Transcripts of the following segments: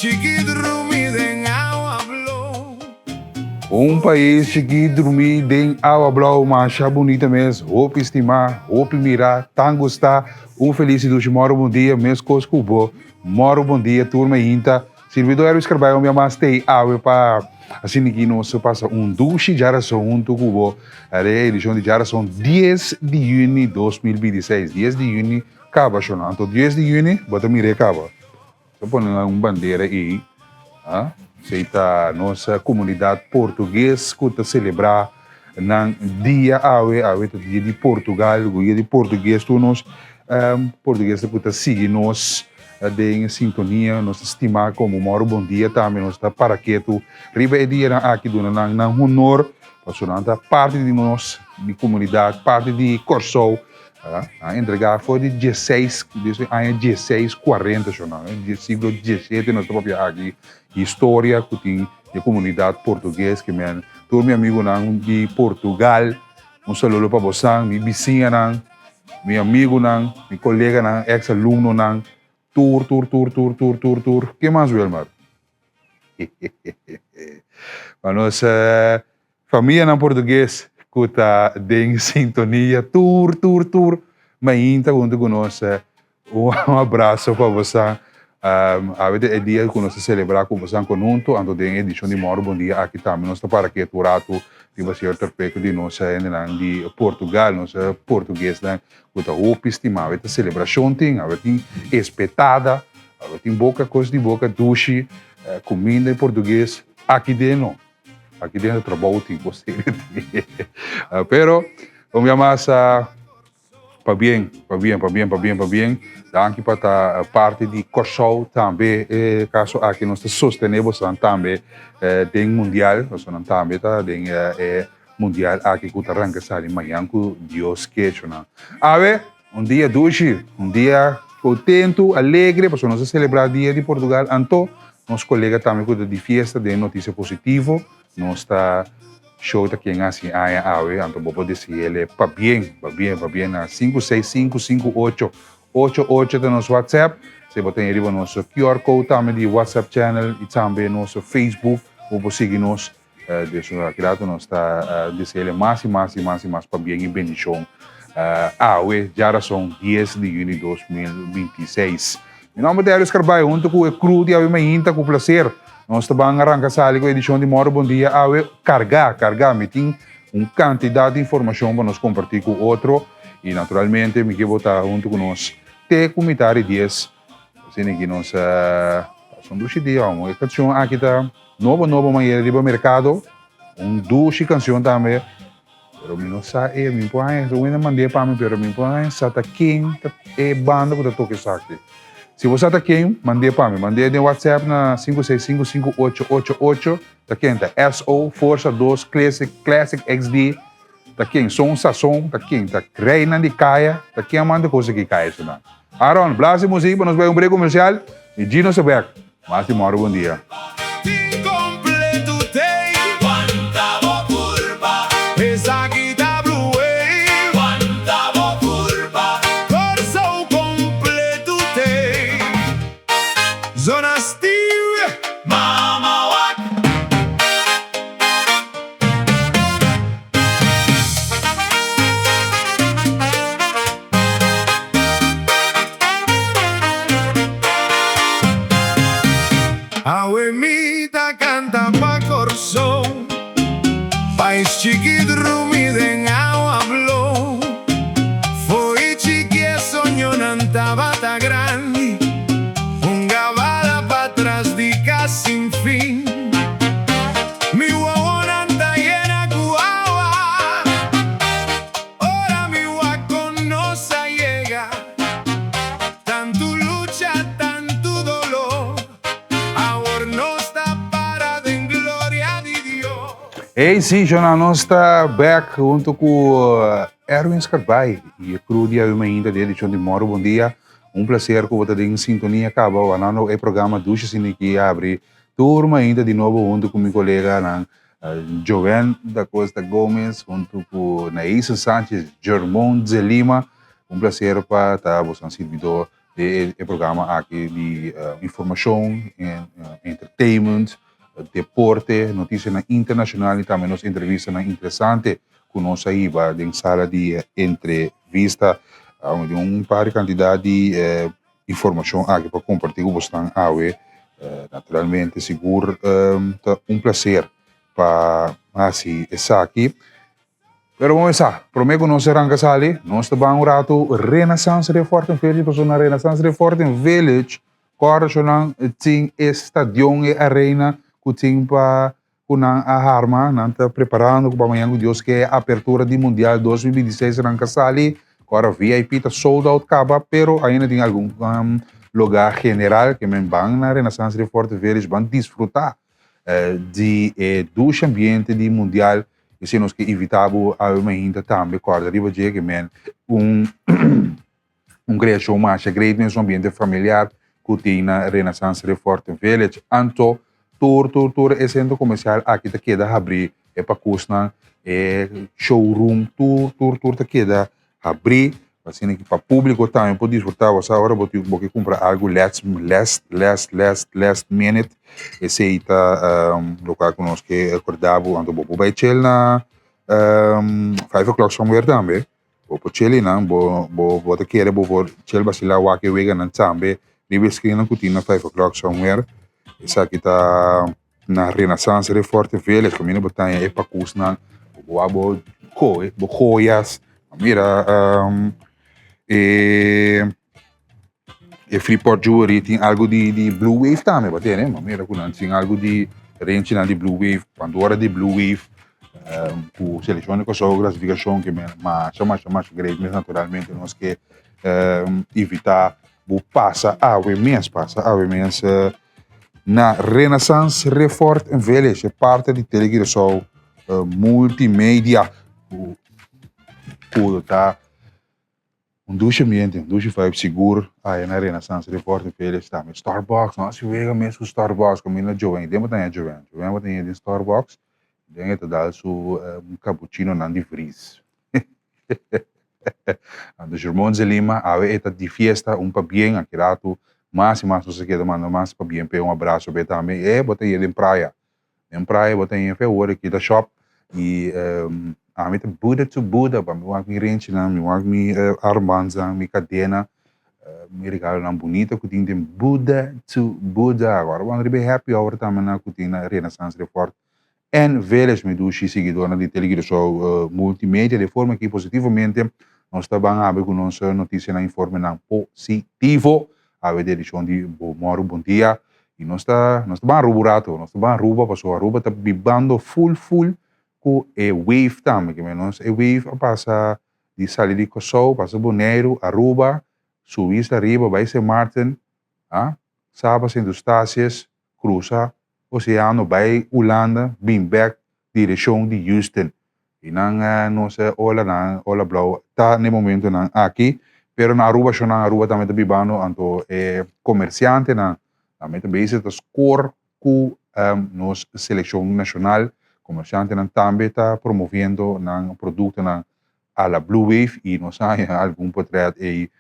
chikí drumí den awa blou. Un pais chikí drumí den awa blou masha bunita mes, hopi stimá, hopi mirá, tan gustá, un felis i dushi mòru bon dia meskos ku bo, mòru bon dia tur mainta, sirbidó Erwin Scarbay un bia mas tei awe pa asina ki nos pasa un dushi djarason huntu ku bo den e edishon di djarason dies di yüni 2026, dies di yüni Kaba shona. Anto dies di yüni bo ta mir'é kaba. Ta pone nan un bandera ei. Ah, esei ta nos komunidat portugues ku ta selebrá nan dia awe. Awe ta dia di Portugal, ku dia di portugues tur nos portuguesnan ku ta sigui nos den sintonia, nos ta stimá komo mòru bon dia tambe. Nos ta para ketu riba e dianan aki duna nan nan honor pasobra nan ta parti di nos, di komunidat, parti di Kòrsou. A entregá for di dieseis, desde aña dieseis kuarenta shona, di siglo diesshete nos ta papia aki, historia ku tin e komunidat portugues ke men. Tur mi amigunan di Portugal, un saludo pa bosan, mi bisiñanan, mi amigunan, mi koleganan, eks alumnonan, tur, tur, tur, tur, tur, tur, tur. Ke mas Wilmar? Pa nos Famianan portugues ku ta den sintonia tur tur tur mainta huntu ku nos un abraso pa bosan awe ta e dia ku nos ta selebrá ku bosan konhunto anto den edishon di Mòru Bon Dia aki tambe nos ta para ketu un ratu riba sierto aspekto di nos hendenan di Portugal nos portuguesnan ku ta hopi stimá awe ta selebrashon tin awe tin espetada awe tin boka kos di boka dushi kuminda portugues aki den no. Aki den trabou tin cos serio tin. Pero un bia mas pabien, pabien, pabien, pabien, pabien. Danki pa ta parti di Kòrsou tambe. E kaso aki nos ta sostené bosonan tambe den mundial. Bosonan tambe ta den e mundial aki ku ta ranka sali mañan ku Dios ke eshonan. Awe un dia dushi, un dia kontentu, alegre pasobra nos ta selebrá dia di Portugal. Anto Nos kolega tambe ku ta di fiesta den Notisia Positivo, nos ta show ta ken hasi aña awe, anto bo por desiele pabien, pabien, pabien na 5655888 ta nos WhatsApp, si bo ta riba nos QR code tambe di WhatsApp channel i tambe nos Facebook, bo por sigui nos, dus aki rato nos ta desiele mas i mas i mas i mas pabien i bendishon awe djarason 10 di juni 2026. Mi nomber ta Elvis Carballo, hunto cu e crew di Awe Mainta, cu placer nos ta ban arranca sali cu edicion di Moro Bon Dia awe carga, carga. Mi tin un cantidad di informacion pa nos comparti cu otro y naturalmente mi ke bo ta hunto cu nos te cu mitar di dies. Asina ki nos pasa un dushi dia homo. E cancion aki ta nobo nobo manera riba mercado, un dushi cancion tambe. Pero mi no sa e, mi por haña, un hende mand'é pa mi, pero mi por haña sa ta ken ta e banda ku ta toka esaki. Si bo sa ta ken, mand'é pa mi. Mand'é den WhatsApp na 5655888, ta ken ta SO Forza 2 Classic, Classic XD, ta ken Son Sazon, ta ken ta Reinan di Kaya, ta ken a manda kos aki kaya esnan. Aaron, blasi muzik pa nos bai un break komersial i Gino sa bek. Mas di mòru bon dia. Awe mi ta canta pa Corsou, pais chiki drumi den awa blou. Fo'i chiki e soñonan tabata grandi, un gabala patras di cas sin fin. Mi wowonan ta yena cu awa. Ora mi wak kon nos a yega, tantu lucha, tantu doló, awor nos ta para den gloria di Dios. Hey sí, Shona, nos ta back hunto ku Erwin Scarbay i e crew di Awe Mainta di edishon di Moro Bon Dia. Un placer ku bo ta den sintonia kaba wanando e programa Dushi Siniki Abri tur mainta di nobo hunto ku mi koleganan Joven da Costa Gomez hunto cu Naisa Sanchez, Germon Zelima. Un placer pa ta boso sirbidor. Den e programa aki di informashon, entertainment, deporte, notisianan internashonal i tambe nos entrevistanan interesante ku nos a hiba den sala di entrevista. Tin un par di kantidat di informashon aki pa kompartí ku bosnan awe. Naturalmente sigur ta un plaser pa hasi esaki. Pero bon sa, promé ku nos ranka sali, nos ta ban un ratu Renaissance Reforten Village, pasobra na Renaissance Reforten Village kòrda tin e stadion, e arena ku tin pa ku nan a harma, nan ta preparando pa mañana ku Dios ke apertura di Mundial 2026 ranka sali. Kòrda VIP ta sold out kaba, pero ainda tin algun lugá general ke men ban na Renaissance Reforten Village, ban disfrutá di e dushi ambiente di Mundial. I nos ke invitá bo awe mainta tambe, kòrda riba dje ke men un kreashon masha great mes, un ambiente familiar ku tin na Renaissance Reforten Village. Anto tur tur tur e sentro komersial aki ta keda habrí, e pakusnan, e showroom, tur tur tur ta keda habrí, asina ki pa públiko tambe por disfrutá. Bo sa ora bo tin bo ke kumpra algu last last last last last minute, esei ta lokual ku nos ke rekordá bo. Anto bo por bai chel na Five O'Clock Somewhere tambe, bo por chel einan, bo bo bo ta kere bo por chel basilá wak e weganan tambe riba e screennan ku tin na Five O'Clock Somewhere. Esaki ta na Renaissance Reforte Village, kaminda bo ta haña e pakusnan, bo por wak bo koe bo joyas. Mira e e Freeport Jewelry tin algu di di Blue Wave tambe bo tene, bo mira ku nan tin algu di renchinan di Blue Wave, pandora di Blue Wave ku selekshon di Kòrsou klasifikashon ke men masha masha masha great mes. Naturalmente nos ke invitá bo pasa awe mes, pasa awe mes na Renaissance Refort Village, e parte di Tele Curaçao Multimedia ku ta un dushi ambiente, un dushi vibe sigur aya na Renaissance Refort Village tambe. Starbucks, no hasi wega mes ku Starbucks kaminda Joven, den bo ta haña Joven, Joven bo ta haña den Starbucks, den e ta dal su cappuccinonan di vries. Anto Germon Zelima awe e ta di fiesta, un pabien aki ratu mas i mas nos a keda manda mas pabien p'e, un abraso p'e tambe. E bo ta yega den praya, den praya bo ta yega fe awor aki ta shop i ami ta Buddha to Buddha pa mi wak mi renchinan, mi wak mi armbandsnan, mi kadena, mi regalonan bunita ku tin den Buddha to Buddha. Awor bo anda riba e happy hour tambe nan ku tin na Renaissance Refort en Vélez. Mi dushi siguidornan di Tele Curaçao Multimedia, de forma ki positivamente nos ta ban habri ku nos notisianan, informenan positivo awe di edishon di Bo Mòru Bon Dia. I nos ta nos ta ban Aruba un rato, nos ta ban Aruba pasobra Aruba ta bibando ful ful ku e wave tambe. Ke nos e wave a pasa di sali di Kòrsou, pasa Boneiru, Aruba, subi isla riba bai Sint Maarten, a Saba, Sint Eustatius, krusa oseano bai Hulanda bin bek direkshon di Houston. I nan nos ola nan ola blou ta na e momentonan aki, pero na Aruba shonnan Aruba tambe ta bibando, anto e komersiantenan tambe ta bezig ta skor ku nos selekshon nashonal. Komersiantenan tambe ta promoviendo nan produktonan a la Blue Wave i nos a haña algun potret ei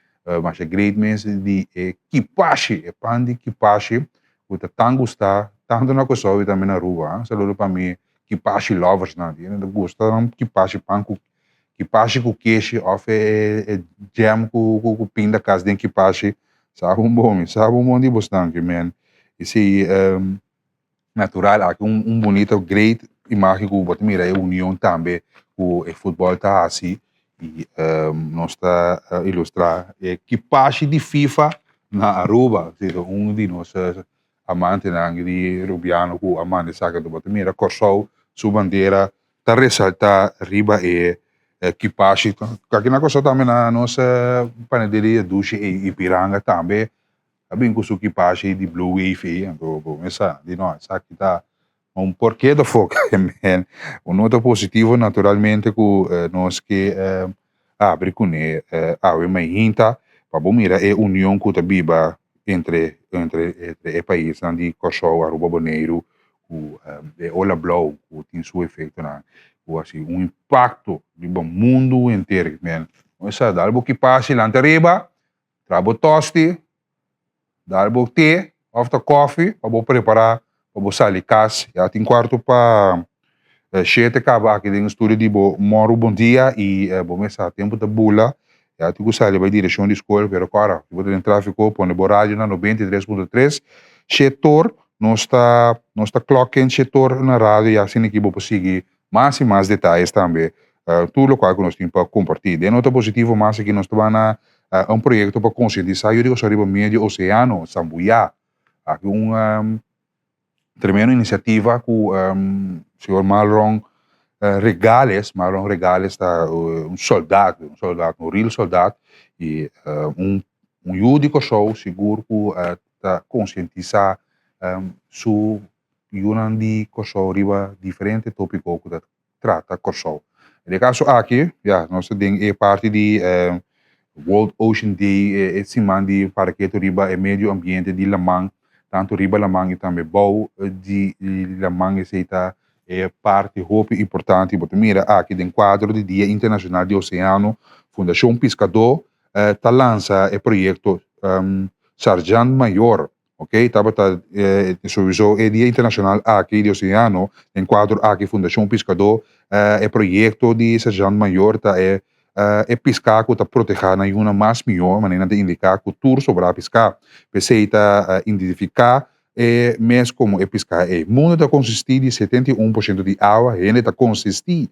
masha great mes di e kipashi, e pan di kipashi ku ta tan gustá tantu na Kòrsou i tambe na Aruba. Saludo pa mi kipashi lovers nan, tin ta gusta nan kipashi, pan ku kipashi ku keshi òf e jam ku pindakas den kipashi. Sa bon bon mi sa bon bon di bosnan ki men i si natural aki un bunito great imagen ku bo ta mira e union tambe ku e futbol ta hasi i nos ta ilustra e kipashi di FIFA na Aruba. Un di nos amantenan di Rubiano ku a manda esaki. Anto bo ta mira Kòrsou su bandera ta resaltá riba e kipashi. Aki na Kòrsou tambe na nos panaderia Dushi i Piranga tambe a bin ku su kipashi di Blue Wave ei, anto bo mester di no, esaki ta un porke ta foka men. Un nota positivo naturalmente ku nos ke abri kuné awe mainta pa bo mira e union ku ta biba entre entre e paisnan di Kòrsou, Aruba, Boneiru ku e ola blou ku tin su efektonan ku hasi un impakto riba mundu henter. Men, bo sa dal bo kipashi lanta riba. Traha bo tosti, dal bo te òf ta kòfi pa bo prepará pa bo sali kas. Ya tin kuarto pa shete kaba aki den studio di bo Mòru Bon Dia i bo mes sa tempu ta bula. Ya tin ku sali bai direkshon di skol pero kòrda si bo ta den tráfiko pone bo radio na 93.3 shetor nos ta nos ta klòk ken shetor na radio ya asina ki bo por sigui mas i mas detayes tambe tur lokual ku nos tin pa kompartí. Den nota positivo mas aki nos ta ban na un proyekto pa konsientisá yu di kosnan riba medio oseano, Sambuyá. Aki un tremendo inisiativa ku señor Marlon Regales, Marlon Regales ta un sòldat, un sòldat, un real sòldat i un yu di Kòrsou sigur ku ta konsientisá su yunan di Kòrsou riba diferente tópiko ku ta trata Kòrsou. Den e kaso aki, ya, nos ta den e parti di World Ocean Day, e siman di para ketu riba e medio ambiente di laman, tantu riba laman i tambe bou di laman. Esei ta e parti hopi importante. Bo ta mira aki den kuadro di Dia Internashonal di Oseano, Fundashon Piskadó ta lansa e proyekto Sargeant Mayor. Ok, tabata souiso e Dia Internacional aki di Oceano, den cuadro aki Fundacion Piscadó, e proyecto di Sergeant Mayor ta e e pisca cu ta proteha nan yuna mas miho, manera nan ta indica cu tur sobra pisca. P'esey ta identifica e mes como e pisca ey. Mundo ta consisti di 71% di awa, hende ta consisti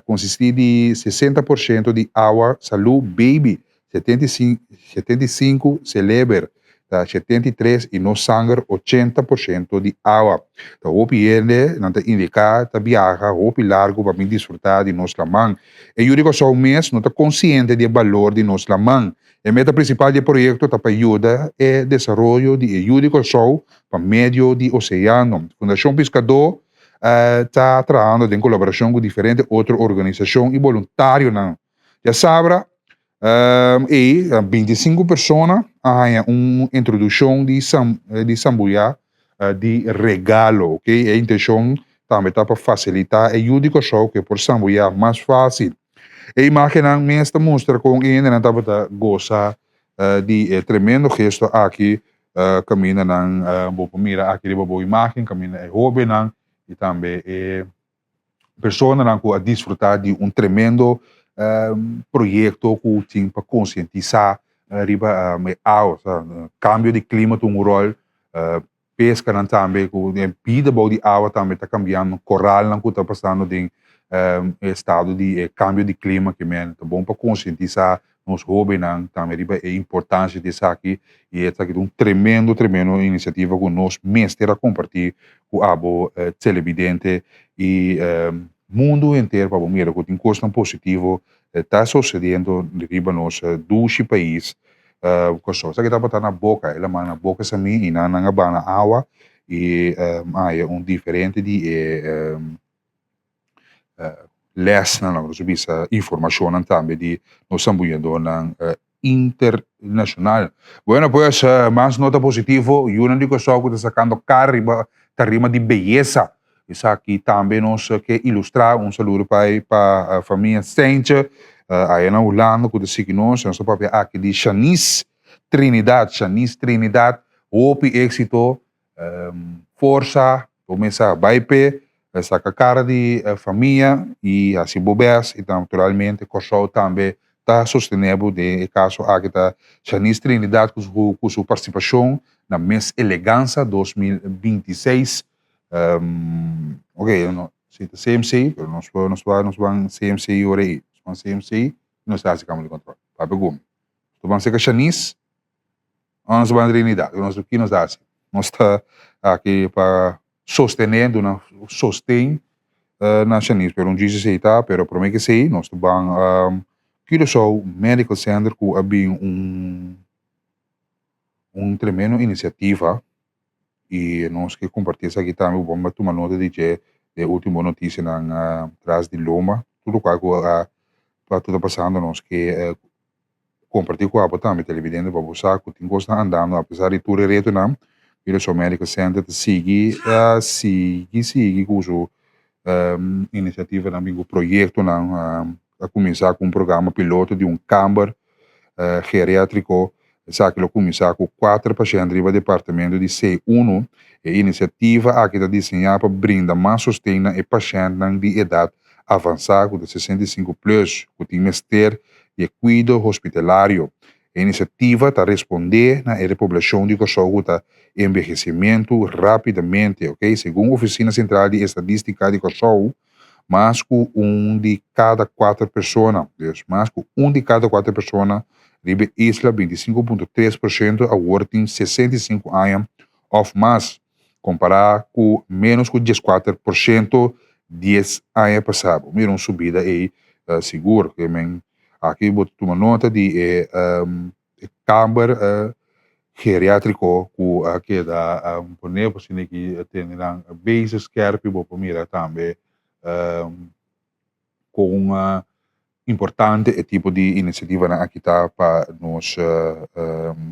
consisti di 60% di awa salu, baby 75 celeber ta 73 y nos sanger 80% di awa. Ta hopi hende nan ta indica ta biaha hopi largo pa bin disfruta di nos laman. E yu di Kòrsou mes no ta konsiente di e balor di nos laman. E meta principal di e proyecto ta pa yuda e desaroyo di e yu di Kòrsou pa medio di oceano. Fundashon Piskadó ta trahando den kolaborashon ku diferente otro organisashon i boluntarionan. Djasabra ei 25 persona a haña un introdukshon di di sambuyá di regalo, ok. E intenshon tambe ta pa fasilitá e yu di Kòrsou ku e por sambuyá mas fásil. E imágennan mes ta mustra kon e hendenan tabata gosa di e tremendo gesto aki kaminda nan bo por mira aki riba bo imágen kaminda e hóbennan i tambe e personanan ku a disfrutá di un tremendo proyekto ku tin pa konsientisá riba e awa. Kambio di klima ta un ròl, peskanan tambe ku e bida bou di awa tambe ta kambiando, koralnan ku ta pasando den e estado di e kambio di klima ke men ta bon pa konsientisá nos hóbennan tambe riba e importansia di esaki i esaki ta un tremendo tremendo inisiativa ku nos mester a kompartí ku abo telebidente i mundu henter pa bo mira ku tin kosnan positivo ta sosediendo riba nos dushi pais Kòrsou. Esaki tabata na boka, el a manda na boka esami i nan nan a bana awa i haya un diferente di e lèsnan, laga nos bisa informashonnan tambe di nos sambuyadónan internashonal. Bueno pues, mas nota positivo, yunan di Kòrsou ku ta sakando kara riba tarima di beyesa. Esaki tambe nos ke ilustrá. Un saludo pa pa famia Steintje aya na Hulanda ku ta sigui nos. Nos ta papia aki di Shanice Trinidad. Shanice Trinidad, hopi éksito. Forsa, bo mester a bai p'e, saka kara di famia i hasi bo bes i naturalmente Kòrsou tambe ta sostené bo den e kaso aki ta Shanice Trinidad ku su partisipashon na Miss Eleganza 2026. Ok, si ta CMC, pero nos por nos por nos ban CMC ora ei, nos ban CMC i nos ta hasi kambio di kòntròl. Papia ku mi. Nos ban seka Shanice. Nos ban Trinidad, nos ki nos ta hasi? Nos ta aki pa sostené, duna sosten na Shanice, pero un djis esei ta, pero promé ke esei nos ta ban Curaçao Medical Center ku a bin un un tremendo inisiativa i nos ke kompartí esaki tambe, bo por tuma nota di dje den último notisianan tras di loma, tur lokual ku a ta pasando nos ke Comparti cu abo tambe televidente pa bo sa cu tin cosnan andando apesar di tur e retonan Curaçao Medical Center ta sigui sigui sigui cu su iniciativanan bin cu proyectonan a cuminsa cu un programa piloto di un camber geriatrico. Esaki lo kuminsá ku kuater pashènt riba departamento di C uno. E inisiativa aki ta diseñá pa brinda mas sosten na e pashèntnan di edat avansá ku ta 65 plus ku tin mester di e kuido hospitalario. E inisiativa ta respondé na e poblashon di Kòrsou ku ta enbehesimentu rápidamente, ok. Segun Ofisina Sentral di Estadístika di Kòrsou, mas ku un di kada kuater persona, dus mas ku un di kada kuater persona riba e isla, 25.3%, awor tin 65 aña òf mas, kompará ku ménos ku 14% 10 aña pasá. Bo mira un subida ei sigur. Ke men aki bo ta tuma nota di e kamber geriatriko ku a keda poné pa asina ki tene nan bezig skèrpi. Bo por mira tambe kon importante e tipo di inisiativanan aki ta pa nos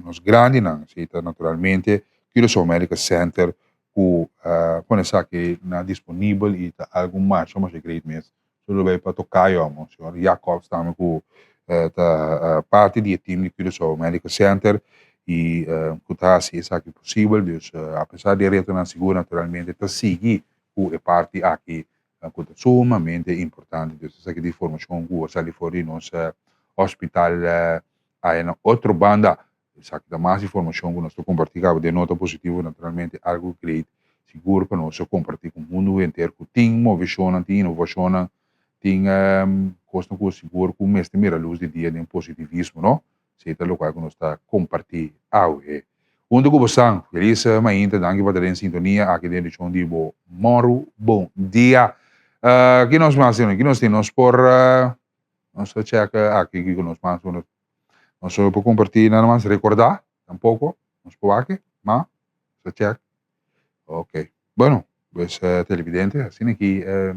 nos grandinan. Esei ta naturalmente Curaçao Medical Center ku a pone esaki na disponibel i ta algu masha masha great mes. Solo bay pa Tocayo amo, señor Jacobs tambe cu ta parti di e team di Curaçao Medical Center y cu ta haci esaki posibel. Dus a pesar di e retonan sigur naturalmente ta sigui cu e parti aki cu ta sumamente importante. Dus esaki ta informacion cu a sali for di nos hospital aya na otro banda. Esaki ta mas informacion cu nos ta comparti caba den Nota Positivo, naturalmente algo great sigur pa nos a comparti cu mundo henter cu tin movecionnan, tin innovacionnan, tin cosnan cu sigur cu mester mira luz di dia den positivismo, no? Esey ta locual cu nos ta comparti awe. Hunto cu bosan, feliz mainta, danki pa ta den sintonia aki den edicion di bo Mòru Bon Dia. Ki nos mas tin? Ki nos tin? Nos por, nos ta check aki kico nos mas por. Nos por comparti nada mas recorda tampoco nos por wak ma sa check ok bueno pues televidente asina aki e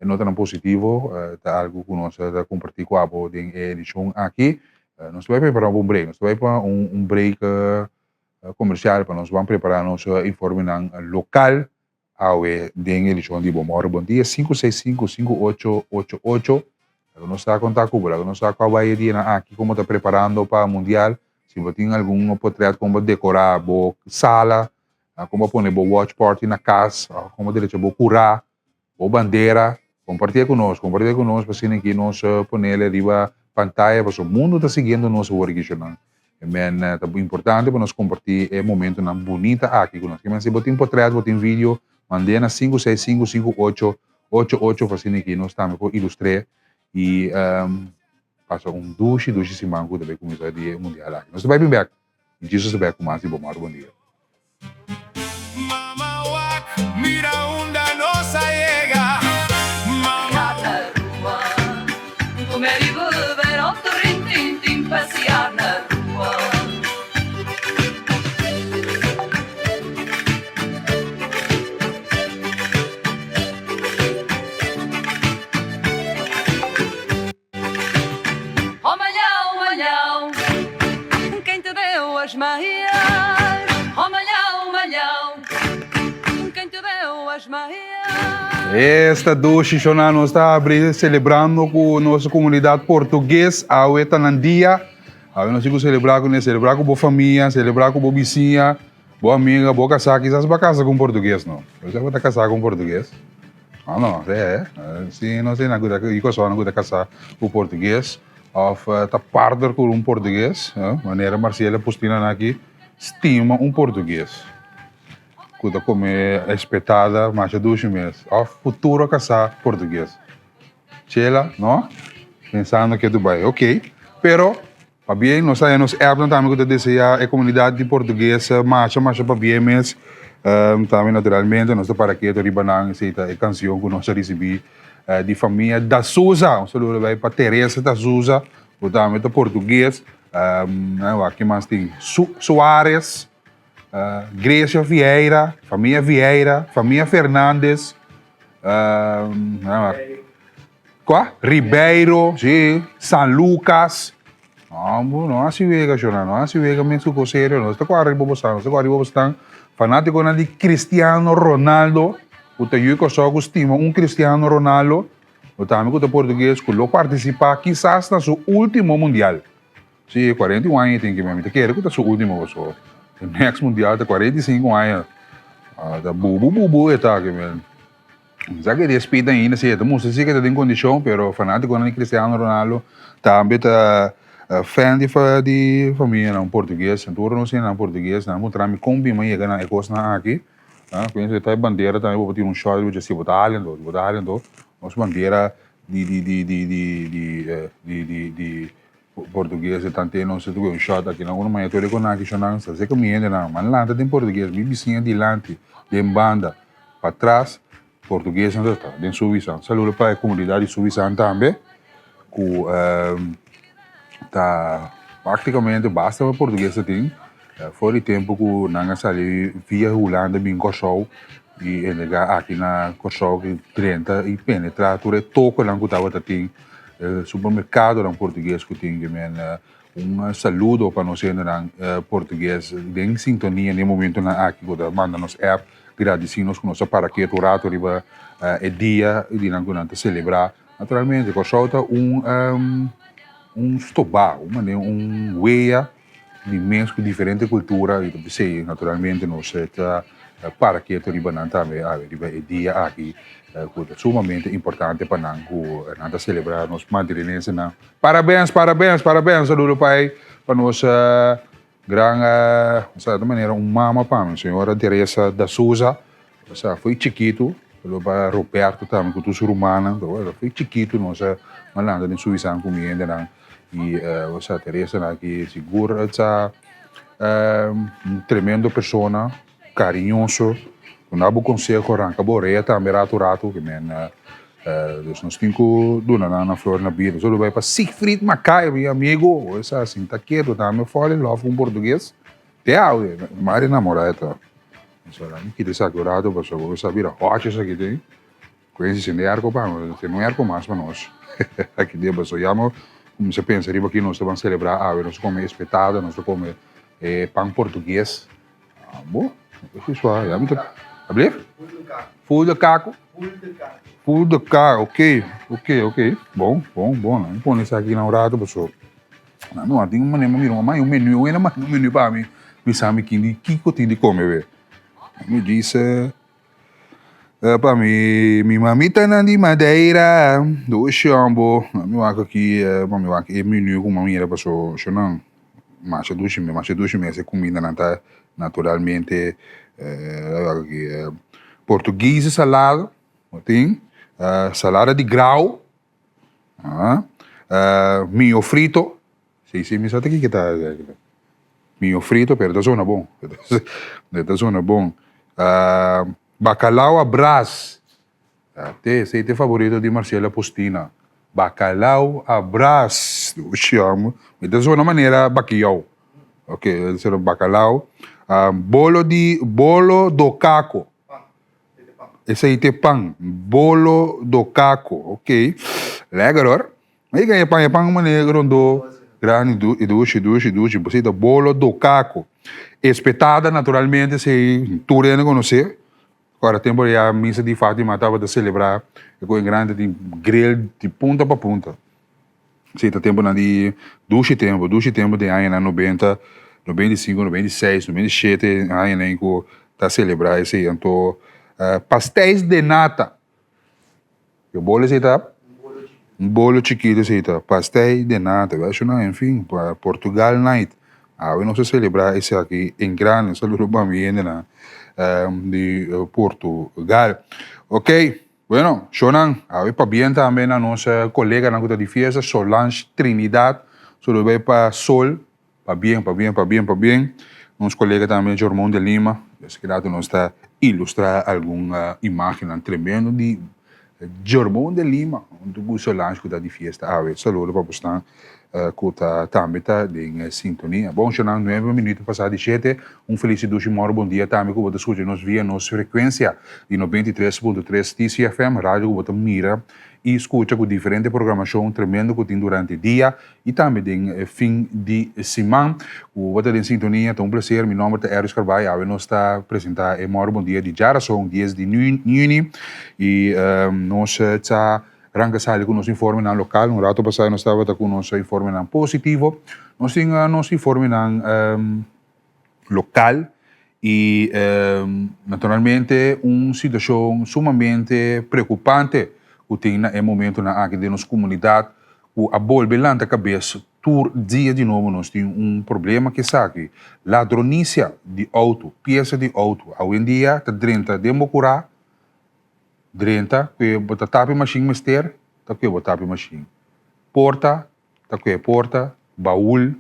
notanan positivo ta algo cu nos ta comparti cu abo den e edicion aki. Nos ta bay prepara un break, nos ta bay pa un break comercial pa nos ban prepara nos informenan local Awe den edishon di Bo Mòru Bon Dia, 565-5888. Laga nos sa kon ta ku bo, laga nos sa kua bai e dianan aki, kon bo ta preparando pa mundial. Si bo tin algun potrèt kon bo dekorá bo sala, kon bo pone bo watch party na kas, òf kon bo derecha bo kurá, bo bandera, kompartié ku nos, kompartié ku nos pa asina ki nos ponele riba pantaya pasobra mundu ta siguiendo nos awor aki shonnan. Men ta importante pa nos kompartí e momentonan bunita aki ku nos. Kimen si bo tin potrèt, bo tin video, mand'é na 5655888 pa asina ki nos tambe por ilustr'é i pasa un dushi dushi siman ku ta bai kuminsá di e mundial aki. Nos ta bai bin bèk. Jesus ta bèk ku mas di bo. Mòrdu bon dia. Mama wak, mira unda nos a yega. Mama. Na rua, comer y beber, otro rin tin tin, pasear na rua. Oh malhão, malhão, quem te deu as meias? Oh malhão, malhão, quem te deu as meias? Esta dushi shona nos ta abri celebrando cu nos comunidad portugues. Awe ta nan dia. Awe nos tin cu celebra cu ne, celebra cu bo famia, celebra cu bo bisiña, bo amiga, bo casa. Kisas bo a casa cu un portugues, no? Bo ta casa cu un portugues? No, no, sí, sí, no sé, nan i kosnan ku ta kasá ku portugues òf ta partner ku un portugues, manera Marcela Postina nan aki stima un portugues ku ta kome espetada masha dushi mes òf futuro kasá portugues. Chela, no? Pensando ke Dubai, ok, pero Pabien, nos ta haña nos appnan tambe ku ta deseá e komunidat di portugues masha masha pabien mes. Tambe naturalmente nos ta para ketu riba nan, esei ta e kansion ku nos a risibí di famia Da Souza. Un saludo bai pa Teresa Da Souza ku tambe ta portugues. Wak kin mas tin? Suares, Grecia Vieira, famia Vieira, famia Fernandes. Kua? Ribeiro, si, San Lucas. No, bo no hasi wega, shona, no hasi wega mes ku kos serio. Nos ta kua riba bo stan, nos ta kua riba bo stan. Fanátikonan di Cristiano Ronaldo, ku ta yu Kòrsou ku stima un Cristiano Ronaldo, bo tambe ku ta portugues ku lo partisipá kisas na su último mundial. Si, 41 aña e tin ki mi ta kere ku ta su ultimo paso e next mundial ta 45 aña. Ta bubu bubu e ta ki mi. Sa ke di speed ainda si e ta mustra si ke ta den kondishon pero fanatikonan di Cristiano Ronaldo tambe ta fan di di famianan portugues. Tur nos hendenan portugues nan a puntra mi kon bin mi a yega na e kosnan aki. Piensa ta e bandera tambe bo por tira un shot riba dje si bo ta hala anto si bo ta hala anto nos bandera di di di di di di di di di Portugues e tante nos ta un shot aki nan unu maña tur e con aki shonnan sa seka mi hendenan man lanta den Portugues mi bisiña dilanti den banda patras Portugues nan ta ta den Suvisan saludo pa e comunidad di Suvisan tambe cu ta practicamente basta Portugues ta tin for di tempo cu nan a sali via Hulanda bin Corsou y entrega aki na Corsou drenta y penetra tur e toconan cu tabata tin. E supermercadonan portugues cu tin ki men un saludo pa nos hendenan portugues den sintonia den momentonan aki cu ta manda nos app gradici nos cu nos a para ketu un rato riba e dia di nan cu nan ta celebra. Naturalmente Corsou ta un un stoba un manera un weya di mes cu diferente cultura y ta p'esey naturalmente nos ta para ketu riba nan tambe awe riba e dia aki cu ta sumamente importante pa nan cu nan ta celebra nos madrilensenan. Parabens, parabens, parabens! Saludo pa ey, pa nos gran, osea ta manera un mama pa mi, señora Teresa da Souza, osea fo'i chikitu, saludo pa Roberto tambe cu tur su rumannan, fo'i chikitu nos a lanta den Suiza cu mi hendenan. Y osea Teresa nan aki sigur ta un tremendo persona, cariñoso, duna bo conseho, ranca bo orea tambe rato rato, ke men dus nos tin cu duna nan nan flor na bida. So lo bay pa Siegfried Macayo, mi amigo, osea sinta keto tambe fall in love cu un portugues, te awe, mari enamora e ta. Osea mi kita esaki un rato pasobra bo sa bira hochi esaki tin. Kwensi sende arko pa nos, no arko mas pa nos. Aki dia paso ya mo kuminsá pensa riba ki nos ta ban selebrá awe, nos ta kome espetada, nos ta kome e pan portugues. Bo, esei sua, ya mi ta, ablief? Full de kaku. Full de kaku, ok, ok, ok, bon, bon, bon, mi pone esaki na un rato paso nan no a tin un manera mi mira un un menu, un hende manda un menu pa mi, bisa mi kin di kiko tin di kome be. Mi dise. Pa mi mi mamitanan di Madeira dushi hombo mi wak aki pa mi wak e menu ku mi a mira paso nan masha dushi mes masha dushi mes e kumindanan ta naturalmente wak aki portuguese salada bo tin salada di grau mio frito Si, si, mi sa ta kiko ta Mijo frito, pero ta zona bon. Ta zona bon. Bacalao a bras. Te, esei ta e favorito di Marcela Postina. Bacalao a bras. Dushi amo. Mi ta zona manera bakiyou. Ok, esei bacalao. Bolo di, bolo do caco. Esei ta e pan. Bolo do caco. Ok. Lekker hoor. Ma i e pan, e pan manera rondó grandi i dushi, dushi, dushi. Bo ta bolo do kako. Espetada naturalmente esei tur hende konosé. Ora tempu ya misa di Fatima tabata selebrá e ku e grandi tin grill di punta pa punta. Esei ta tempunan di dushi tempu, dushi tempu den añanan nobenta, 95, 96, 97 añanan ku ta selebrá esei. Anto pasteis de nata. E bolo esei ta? Un bolo chikito esei ta. Pastei de nata. Wèl shona, en fin, pa Portugal night. Awe nos a selebrá esaki en grande. Un saludo pa mi hendenan di Portugal. Ok, bueno, shonnan, awe pabien tambe na nos koleganan ku ta di fiesta, Solange Trinidad. Saludo bai pa Sol. Pabien, pabien, pabien, pabien. Nos colega tambe Jormon de Lima. Esaki rato nos ta ilustra algun imagennan tremendo di Jormon de Lima hunto cu Solange cu ta di fiesta awe. Saludo pa bosnan cu ta tambe ta den sintonia. Bon shownan nuebe minuto pasa di shete. Un feliz y dushi moro bon dia tambe cu bo ta scucha nos via nos frecuencia di 93.3 TCFM, radio cu bo ta mira y scucha cu diferente programacion tremendo cu tin durante dia y tambe den fin di siman. Cu bo ta den sintonia, ta un placer. Mi nomber ta Erwis Carballo. Awe nos ta presenta e Moro Bon Dia di djarason, dies di juni, y nos ta. Ranka sali ku nos informenan lokal. Un rato pasá nos tabata ku nos informenan positivo. Nos tin nos informenan lokal i naturalmente un situashon sumamente preokupante ku tin na e momentonan aki den nos komunidat ku a bolbe lanta kabes tur dia di nobo nos tin un problema ku esaki, ladronisia di outo, piesa di outo. Awendia ta drenta den bo kurá. Drenta kue bo ta tapi mashin mester ta kue bo tapi mashin. Porta ta kue porta, baul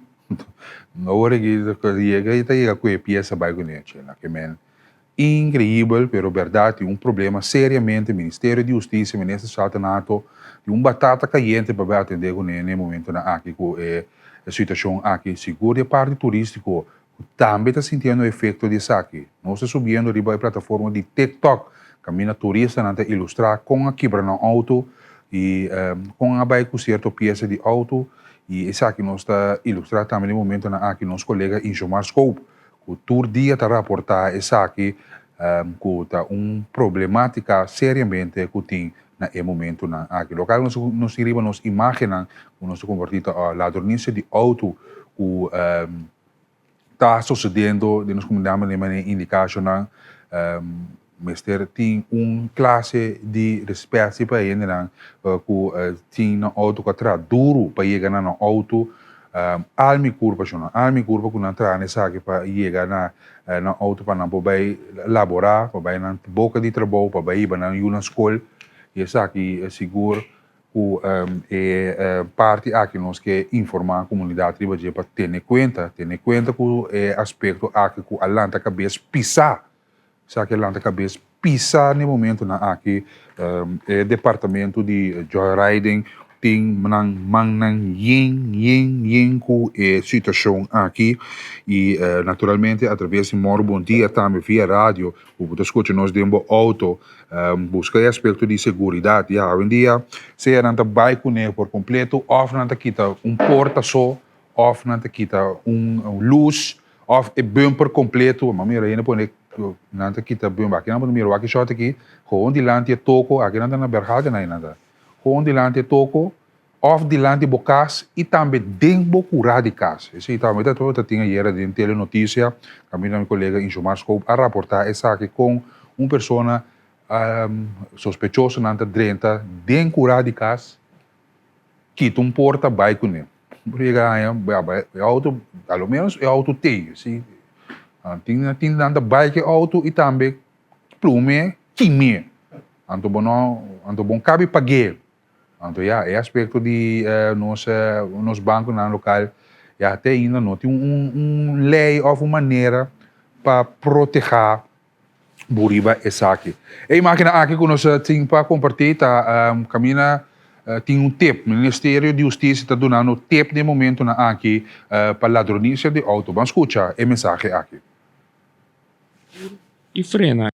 awor aki yega ta yega kue piesa bai kuné chela ke men inkreibel pero bèrdat tin un problema seriamente ministerio di hustisia minister Shalton Hato tin un batata kayente pa bai atendé kuné na e momentonan aki ku e situashon aki sigur di e parti turistiko ku tambe ta sintiendo efekto di esaki. Nos ta subiendo riba e plataforma di TikTok, kaminda turistanan ta ilustrá kon a kibra nan outo i kon a bai ku sierto piesa di outo. I esaki nos ta ilustrá tambe den momentonan aki nos kolega Injomar Scoop, ku tur dia ta raportá esaki ku ta un problemátika seriamente ku tin na e momentonan aki. Lokal nos nos tin riba nos imágennan ku nos ta kompartí ta ladronisia di outo ku ta sosediendo den nos comunidad manera manera indicacionnan mester tin un clase di respet si pa e hendenan cu tin nan auto cu a traha duro pa yega na nan auto al mi curpa shona al mi curpa cu nan traha na esaki pa yega na nan auto pa nan por bay labora pa bay nan boca di trabou pa bay hiba nan yu na scol y esaki sigur Ku e parti aki nos ke informá komunidat riba dje pa tene kuenta, tene kuenta ku e aspekto aki ku a lanta kabes pisá, esaki a lanta kabes pisá na e momentunan aki e departamento di joyriding tin nan mannan yen yen yen ku e situashon aki i naturalmente atraves di Mòru Bon Dia tambe via radio ku bo ta skucha nos den bo outo. Buska e aspekto di seguridat. Ya, awendia sea nan ta bai kuné por kompleto òf nan ta kita un porta so òf nan ta kita un lus òf e bumper kompleto. Ma mira hende pone nan ta kita bumper. Aki nan por mira wak e shòt aki gewoon dilanti e toko. Aki nan ta na Berghagen ai nan ta. Gewoon dilanti e toko Òf dilanti bo kas i tambe den bo kurá di kas. Esei tambe ta ta tin ayera den telenotisia, kaminda mi kolega Injomar Schoop a raportá esaki kon un persona sospechosonan ta drenta den kurá di kas, kita un porta bai kuné. Por yega haña e outo, a lo ménos e outo t'ei, si tin tin nan ta bai ku e outo i tambe plum'é, kim'é. Anto bo no, anto bo no kabi pag'é. Anto ya, e aspecto di nos nos banconan local ya te ainda no tin un un ley of un manera pa proteha bo riba esaki. E imagennan aki cu nos tin pa comparti ta caminda tin un tip. Ministerio di Husticia ta dunando tip den momentonan aki pa ladronicia di auto. Ban scucha e mensahe aki. Y frena.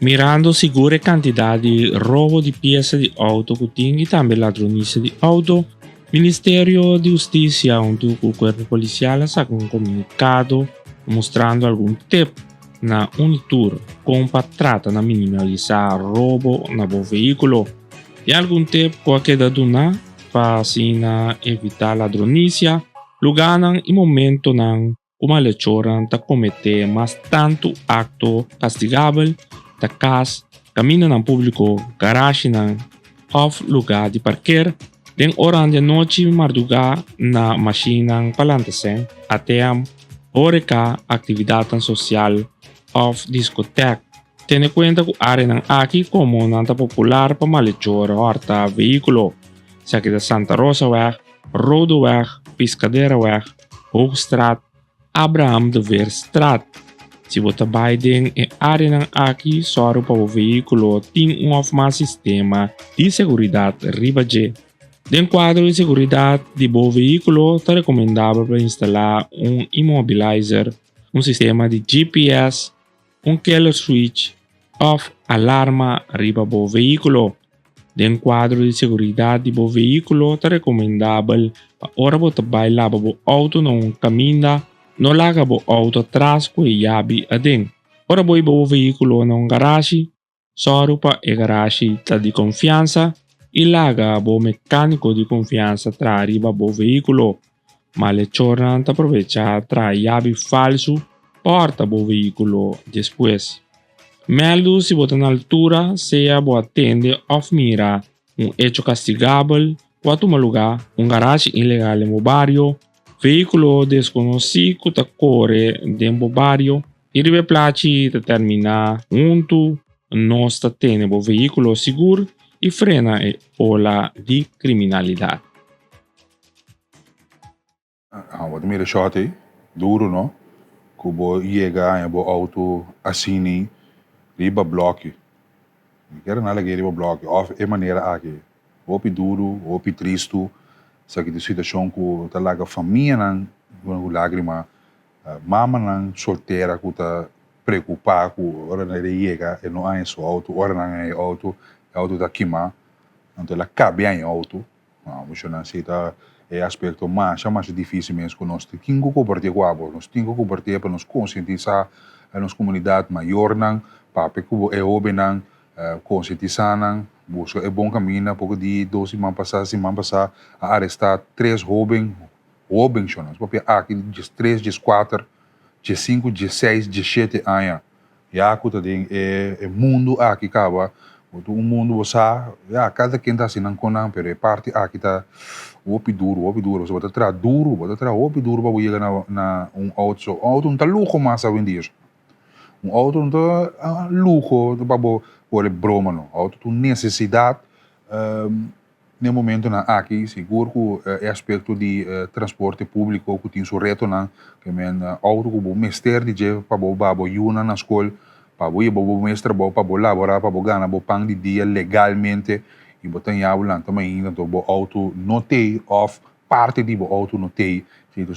Mirando sigur e kantidat di robo di piesa di outo ku tin i tambe ladronisia di outo, Ministerio di Hustisia huntu ku Kuerpo Polisial a saka un komunikado mustrando algun tep na Unitur kon pa trata na minimalisá robo na bo vehíkulo. Tin algun tep ku a keda duná pa asina evitá ladronisia, lugánan i momentonan Ku malechornan ta kometé mas tantu akto kastigabel ta kas, kamindanan públiko, garashinan òf lugá di parker, den oranan di anochi mardugá na mashinnan pa lanta sèn, ATM, hóreka, aktividatnan sosial òf diskotèk. Tene kuenta ku áreanan aki komo nan ta popular pa malechor hòrta vehíkulo. Esaki ta Santa Rosaweg, Rodeweg, Piscaderaweg, Hoogstraat, Abraham de Veerstraat. Si bo ta bai den e áreanan aki, sòru pa bo vehíkulo tin un òf mas sistema di seguridat riba dje. Den kuadro di seguridat di bo vehíkulo, ta rekomendabel pa instalá un immobilizer, un sistema di GPS, un killer switch òf alarma riba bo vehíkulo. Den kuadro di seguridat di bo vehíkulo ta rekomendabel pa ora bo ta bai laba bo outo na un kaminda, no laga bo outo atras ku e yabi aden. Ora bo hiba bo vehíkulo na un garashi, Sòru pa e garashi ta di konfiansa i laga bo mekániko di konfiansa traha riba bo vehíkulo. Malechornan ta probechá traha yabi falsu pa hòrta bo vehíkulo despues. Mèldu si bo ta na altura, sea bo a tende òf mira un echo kastigabel ku a tuma lugá, un garashi ilegal den bo bario, vehíkulo deskonosí ku ta kore den bo bario, I riba e plachi ta terminá huntu nos ta tene bo vehíkulo sigur i frena e ola di kriminalidat. Ah, bo ta mira e shot ei? Duro no? Ku bo yega haña bo auto asini riba bloki. Mi kere nan lag'é riba bloki òf e manera aki. Hopi duru, hopi tristu. Esaki ta un situashon ku ta laga famianan ku lágrima. Mamanan soltera ku ta preokupá ku ora nan yega e no haña su outo, ora nan haña e outo, e outo ta kimá, anto el a kabia haña e outo. Muchanan si ta e aspekto masha masha difísil mes ku nos tin ku kompartí ku abo. Nos tin ku kompartí pa nos konsientisá nos komunidat, mayornan, papia ku e hóbennan, konsientisá nan, buska e bon kaminda. Poko di dos siman pasá, siman pasá a arestá tres hóben. Hóben shon, nos papia aki di diestres, dieskuater, diesinku, diesseis, diesshete aña. Ya ku ta den e e mundu aki kaba, bo ta un mundu bo sa, ya, kada ken ta hasi nan kon nan, pero e parti aki ta hopi duru, hopi duru. Pasobra bo ta traha duru, bo ta traha hopi duru pa bo yega na na un outo. So, un outo no ta luho mas awendia shon. Un outo no ta luho pa bo kore broma no. Outo ta un nesesidat. N'e momentonan aki sigur ku e aspekto di transporte públiko ku tin su retonan, ke men outo ku bo mester di dje pa bo ba bo yunan na skol, pa bo yeba bo mes trabou, pa bo laborá, pa bo gana bo pan di dia legalmente i bo ta ña bo lanta mainta anto bo outo no t'ei òf parti di bo outo no t'ei, si ta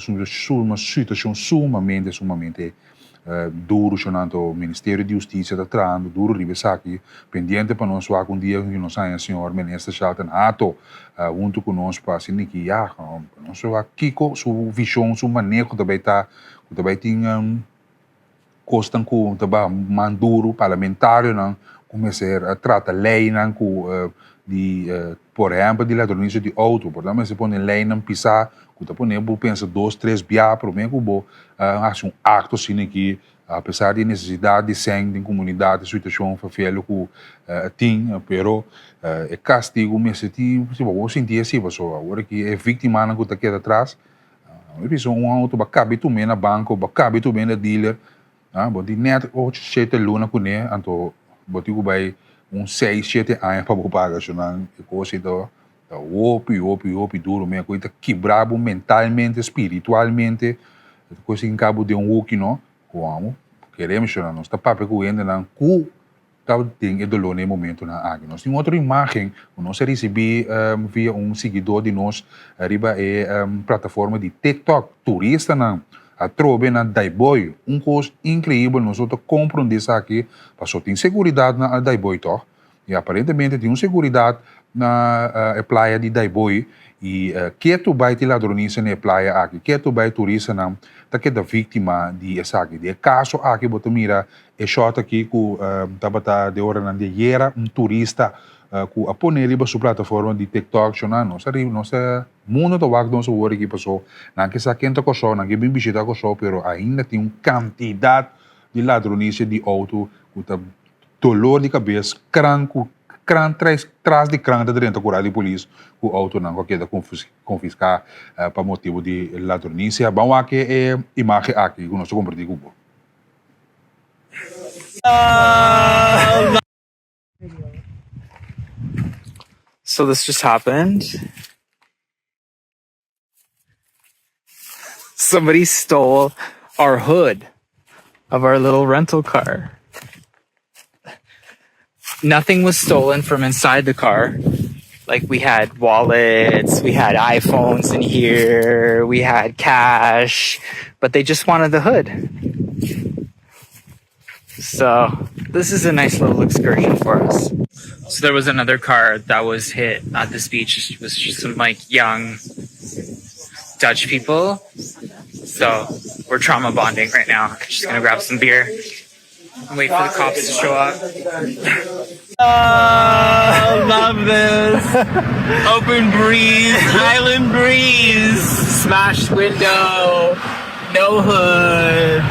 un situashon sumamente sumamente Duru shonanto Ministerio di Hustisia ta trahando duru riba esaki, pendiente pa nos wak un dia ku nos haña señor Minister Shelton Hato huntu ku nos pa asina ki ya pa nos wak kiko su vishon, su maneho ta bai ta, ku ta bai tin kosnan ku ta baha man duru, parlamentarionan ku mester trata leinan ku di por ehempel di ladronisia di outo, por ta mester pone leinan pisá ku ta pone bo pensa dos tres bia promé ku bo hasi un akto asina aki, apesar di e nesesidat di sèn den komunidat, e situashon fafel ku tin, pero e kastigu mester tin, si bo sinti asi pasobra awor aki e víktimanan ku ta keda atras, mi bisa un outo bo a kabi tum'é na banko, bo a kabi tum'é na dealer, bo tin nèt ocho shete luna kuné, anto bo tin ku bai un seis shete aña pa bo paga su nan e kos ei ta. Ta hopi, hopi, hopi duro men. Ku ta kibra bo mentalmente, spiritualmente. E ta kos hinka bo den un hoki no. Ku amo kere menshoná nos ta papia ku hendenan ku ta den e doló na e momentonan aki. Nos tin otro imágen ku nos a risibí via un siguidó di nos riba e plataforma di TikTok. Turistanan atrobe na Daaibooi. Un kos inkreibel. Nos no ta komprondé esaki pasobra tin seguridat na Daaibooi tòg. I aparentemente tin un seguridat na e playa di Daiboi i ketu bai tin ladronisia na e playa aki, ketu bai turistanan ta keda víktima di esaki. Den e kaso aki bo ta mira e shòt aki ku tabata den oranan di ayera, un turista ku a pone riba su plataforma di TikTok, shona nos a riba nos ta mundo ta wak nos awor aki paso nan ke sa ken ta Kòrsou, nan ke bin bishita Kòrsou pero ainda tin un kantidat di ladronisia di outo ku ta Dolor di kabes, kran ku kran tras tras di kran ta drenta kura di polis ku outonan ku a keda konfiská pa motibu di ladronisia. Ban wak e imágen aki ku nos ta kompartí ku bo. So this just happened. Somebody stole our hood of our little rental car. Nothing was stolen from inside the car. Like we had wallets, we had iPhones in here, we had cash, but they just wanted the hood. So this is a nice little excursion for us. So there was another car that was hit at this beach. It was just some like young Dutch people. So we're trauma bonding right now. Just gonna grab some beer. And wait for the cops to show up. Oh, love this. Open breeze, island breeze. Smashed window, no hood.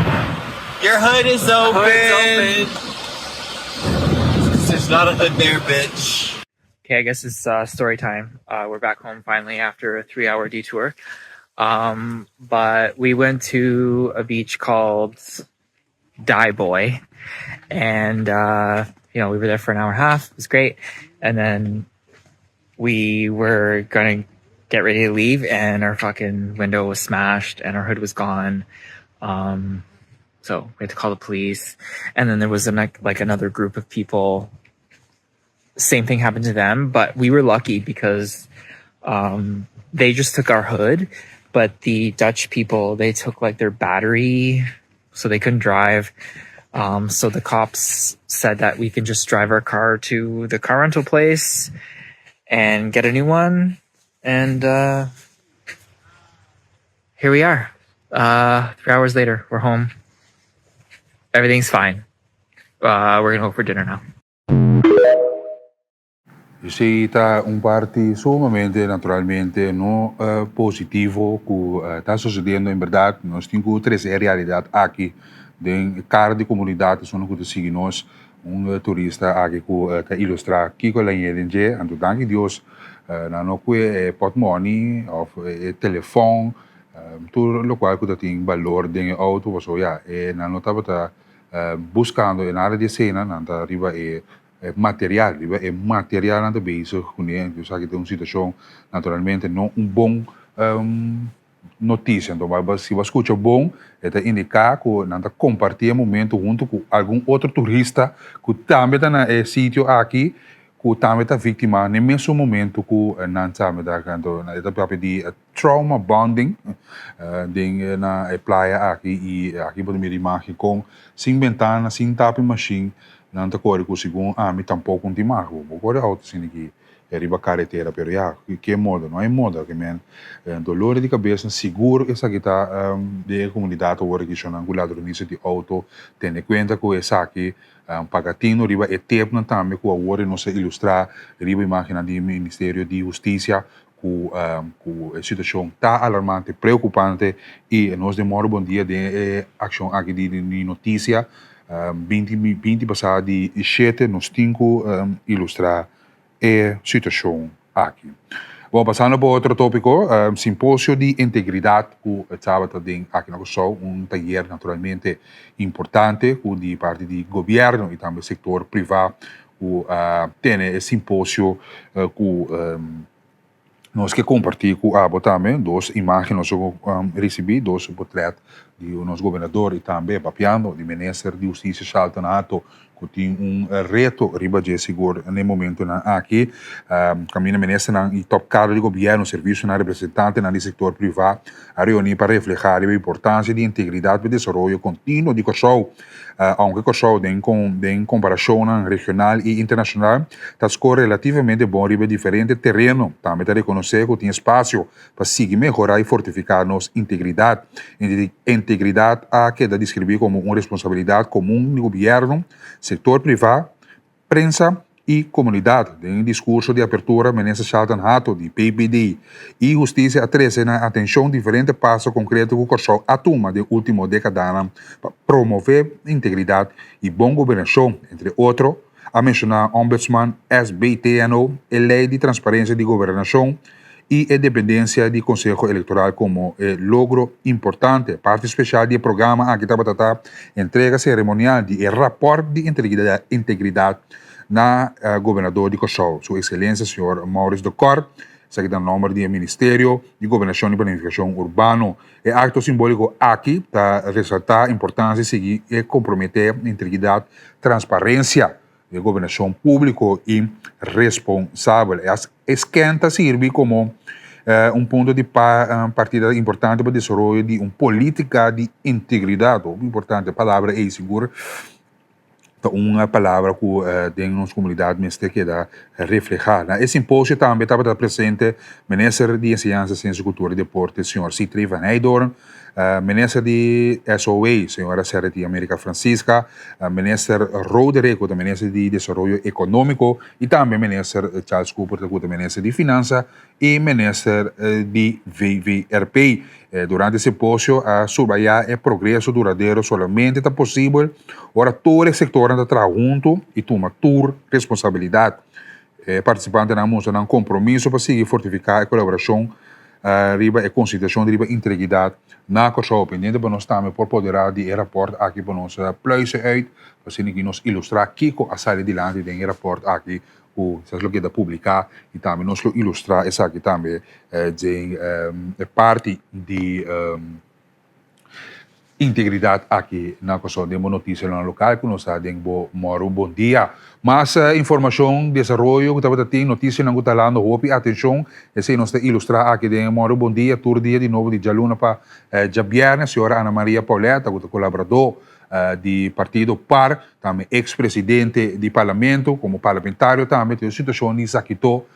Your hood is open. Hood's open. There's not a hood there, bitch. Okay, I guess it's story time. We're back home finally after a 3-hour detour. But we went to a beach called Daaibooi, and we were there for an hour and a half. It was great. And then we were going to get ready to leave, and our fucking window was smashed and our hood was gone. So we had to call the police. And then there was another group of people. Same thing happened to them, but we were lucky because they just took our hood, but the Dutch people, they took their battery, so they couldn't drive. So the cops said that we can just drive our car to the car rental place and get a new one. And here we are. 3 hours later, we're home. Everything's fine. We're going to go for dinner now. Si, ta un parti sumamente, naturalmente, no positivo ku ta susediendo en berdat. Nos tin ku trese realidat aki den kara di komunidat, esnan ku ta sigui nos, un turista aki ku ta ilustrá kiko la yega dje. Anto danki Dios, nan no kue portmoni òf telefòn, tur lokual ku tin balor den outo, paso ya, nan no tabata buskando e área di esena, nan ta riba e material, riba e material nan ta bezig kuné. Anto esaki ta un situashon naturalmente no un bon notisia. Anto, si bo skucha bon, ta indiká ku nan ta kompartí e momento huntu ku algun otro turista ku tambe ta na e sitio aki, ku tambe ta víktima na mesun momento ku nan tambe ta anto ta papia di trauma bonding den na e playa aki. I aki bo ta mira imagen kon sin bentana, sin tapping machine, nan ta kore ku segun ami tampoko no tin mag. Bo kore outo sin aki riba karetera, pero ya, ke moda, no hay moda, ke men dolor di kabes sigur esaki ta den komunidat awor aki shonnan ku ladronisia di outo. Tene kuenta ku esaki, paga tino riba e tepnan tambe ku awor nos a ilustrá riba imagennan di Ministerio di Hustisia ku e situashon ta alarmante, preokupante. I nos den Mòru Bon Dia, den e akshon aki di notisia, 7:20, nos tin ku ilustrá e situashon aki. Bon, pasando pa otro tópiko, simposio di integridat ku tabata den aki na Kòrsou, un tayer naturalmente importante ku di parti di gobièrnu i tambe sektor privá ku tene e simposio ku nos ke kompartí ku abo tambe. Dos imagen nos risibí, dos portrèt di nos gobernador i tambe papiando di minister di Hustisia Shalton Hato, ku tin un reto riba dje sigur na e momentonan aki. Kaminda ministernan i top kadro di gobièrnu, servisionan, representantenan di sektor privá a reuní pa reflehá riba importansia di integridat pa desaroyo kontinuo di Kòrsou. Aunke Kòrsou den komparashonnan regional i internashonal ta skor relativamente bon riba diferente tereno, tambe ta rekonosé ku tin espasio pa sigui mehorá i fortifiká nos integridat. Integridat a keda deskribí komo un responsabilidat komun di gobièrnu, sektor privá, prensa i komunidat. Den diskurso di apertura, minister Shalton Hato di PPD i Hustisia a trese na atenshon diferente paso konkreto ku Kòrsou a tuma den último dékadanan pa promové integridat i bon gobernashon. Entre otro, a menshoná Ombudsman SBTNO, e lei di transparensia di gobernashon i independensia di Konseho Elektoral komo logro importante. Parti spesial di e programa aki tabata entrega seremonial di e rapòrt di integridat na gobernador di Kòrsou, Su Ekselensia señor Maurice de Kort, esaki ta nòmber di Ministerio di Gobernashon i Planifikashon Urbano. E akto simbóliko aki ta resaltá importansia di sigui e komprometé integridat, transparensia di gobernashon públiko i responsabel. Esaki ta sirbi komo un punto di partida importante pa desaroyo di un polítika di integridat. Importante palabra ei sigur ta un palabra ku den nos komunidat mester keda reflehá. Na e simposio tambe tabata presente minister di Enseñansa, Siensia, Kultura i Deporte, señor Sithree van Heydoorn. Minister di SOA, señora Sereti America Francisca, Minister Roderick ku ta Minister di Desaroyo Ekonómiko i tambe Minister Charles Cooper ku ta Minister di Finansa i Minister di VVRP. Durante e simposio a subrayá e progreso duradero solamente ta posibel ora tur e sektornan ta traha huntu i tuma tur responsabilidat. E partisipantenan a mustra nan kompromiso pa sigui fortifiká e kolaborashon riba e konsiderashon riba integridat na Kòrsou. Pendiente pa nos tambe por poderá di e rapòrt aki pa nos pluise uit, pa asina ki nos ilustrá kiko a sali dilanti den e rapòrt aki ku kisas lo keda publiká i tambe nos lo ilustrá esaki tambe den e parti di Integridad aki na Kòrsou den bo notisianan lokal ku nos ta den bo Mòru Bon Dia. Mas informashon, desaroyo ku tabata tin, notisianan ku ta halando hopi atenshon, esei nos ta ilustrá aki den e Mòru Bon Dia tur dia di nobo di djaluna pa djabièrnè. Señora Ana Maria Pauletta ku ta kolaboradó di partido par, tambe eks presidente di parlamento, komo parlamentario tambe tin un situashon di Zakitó.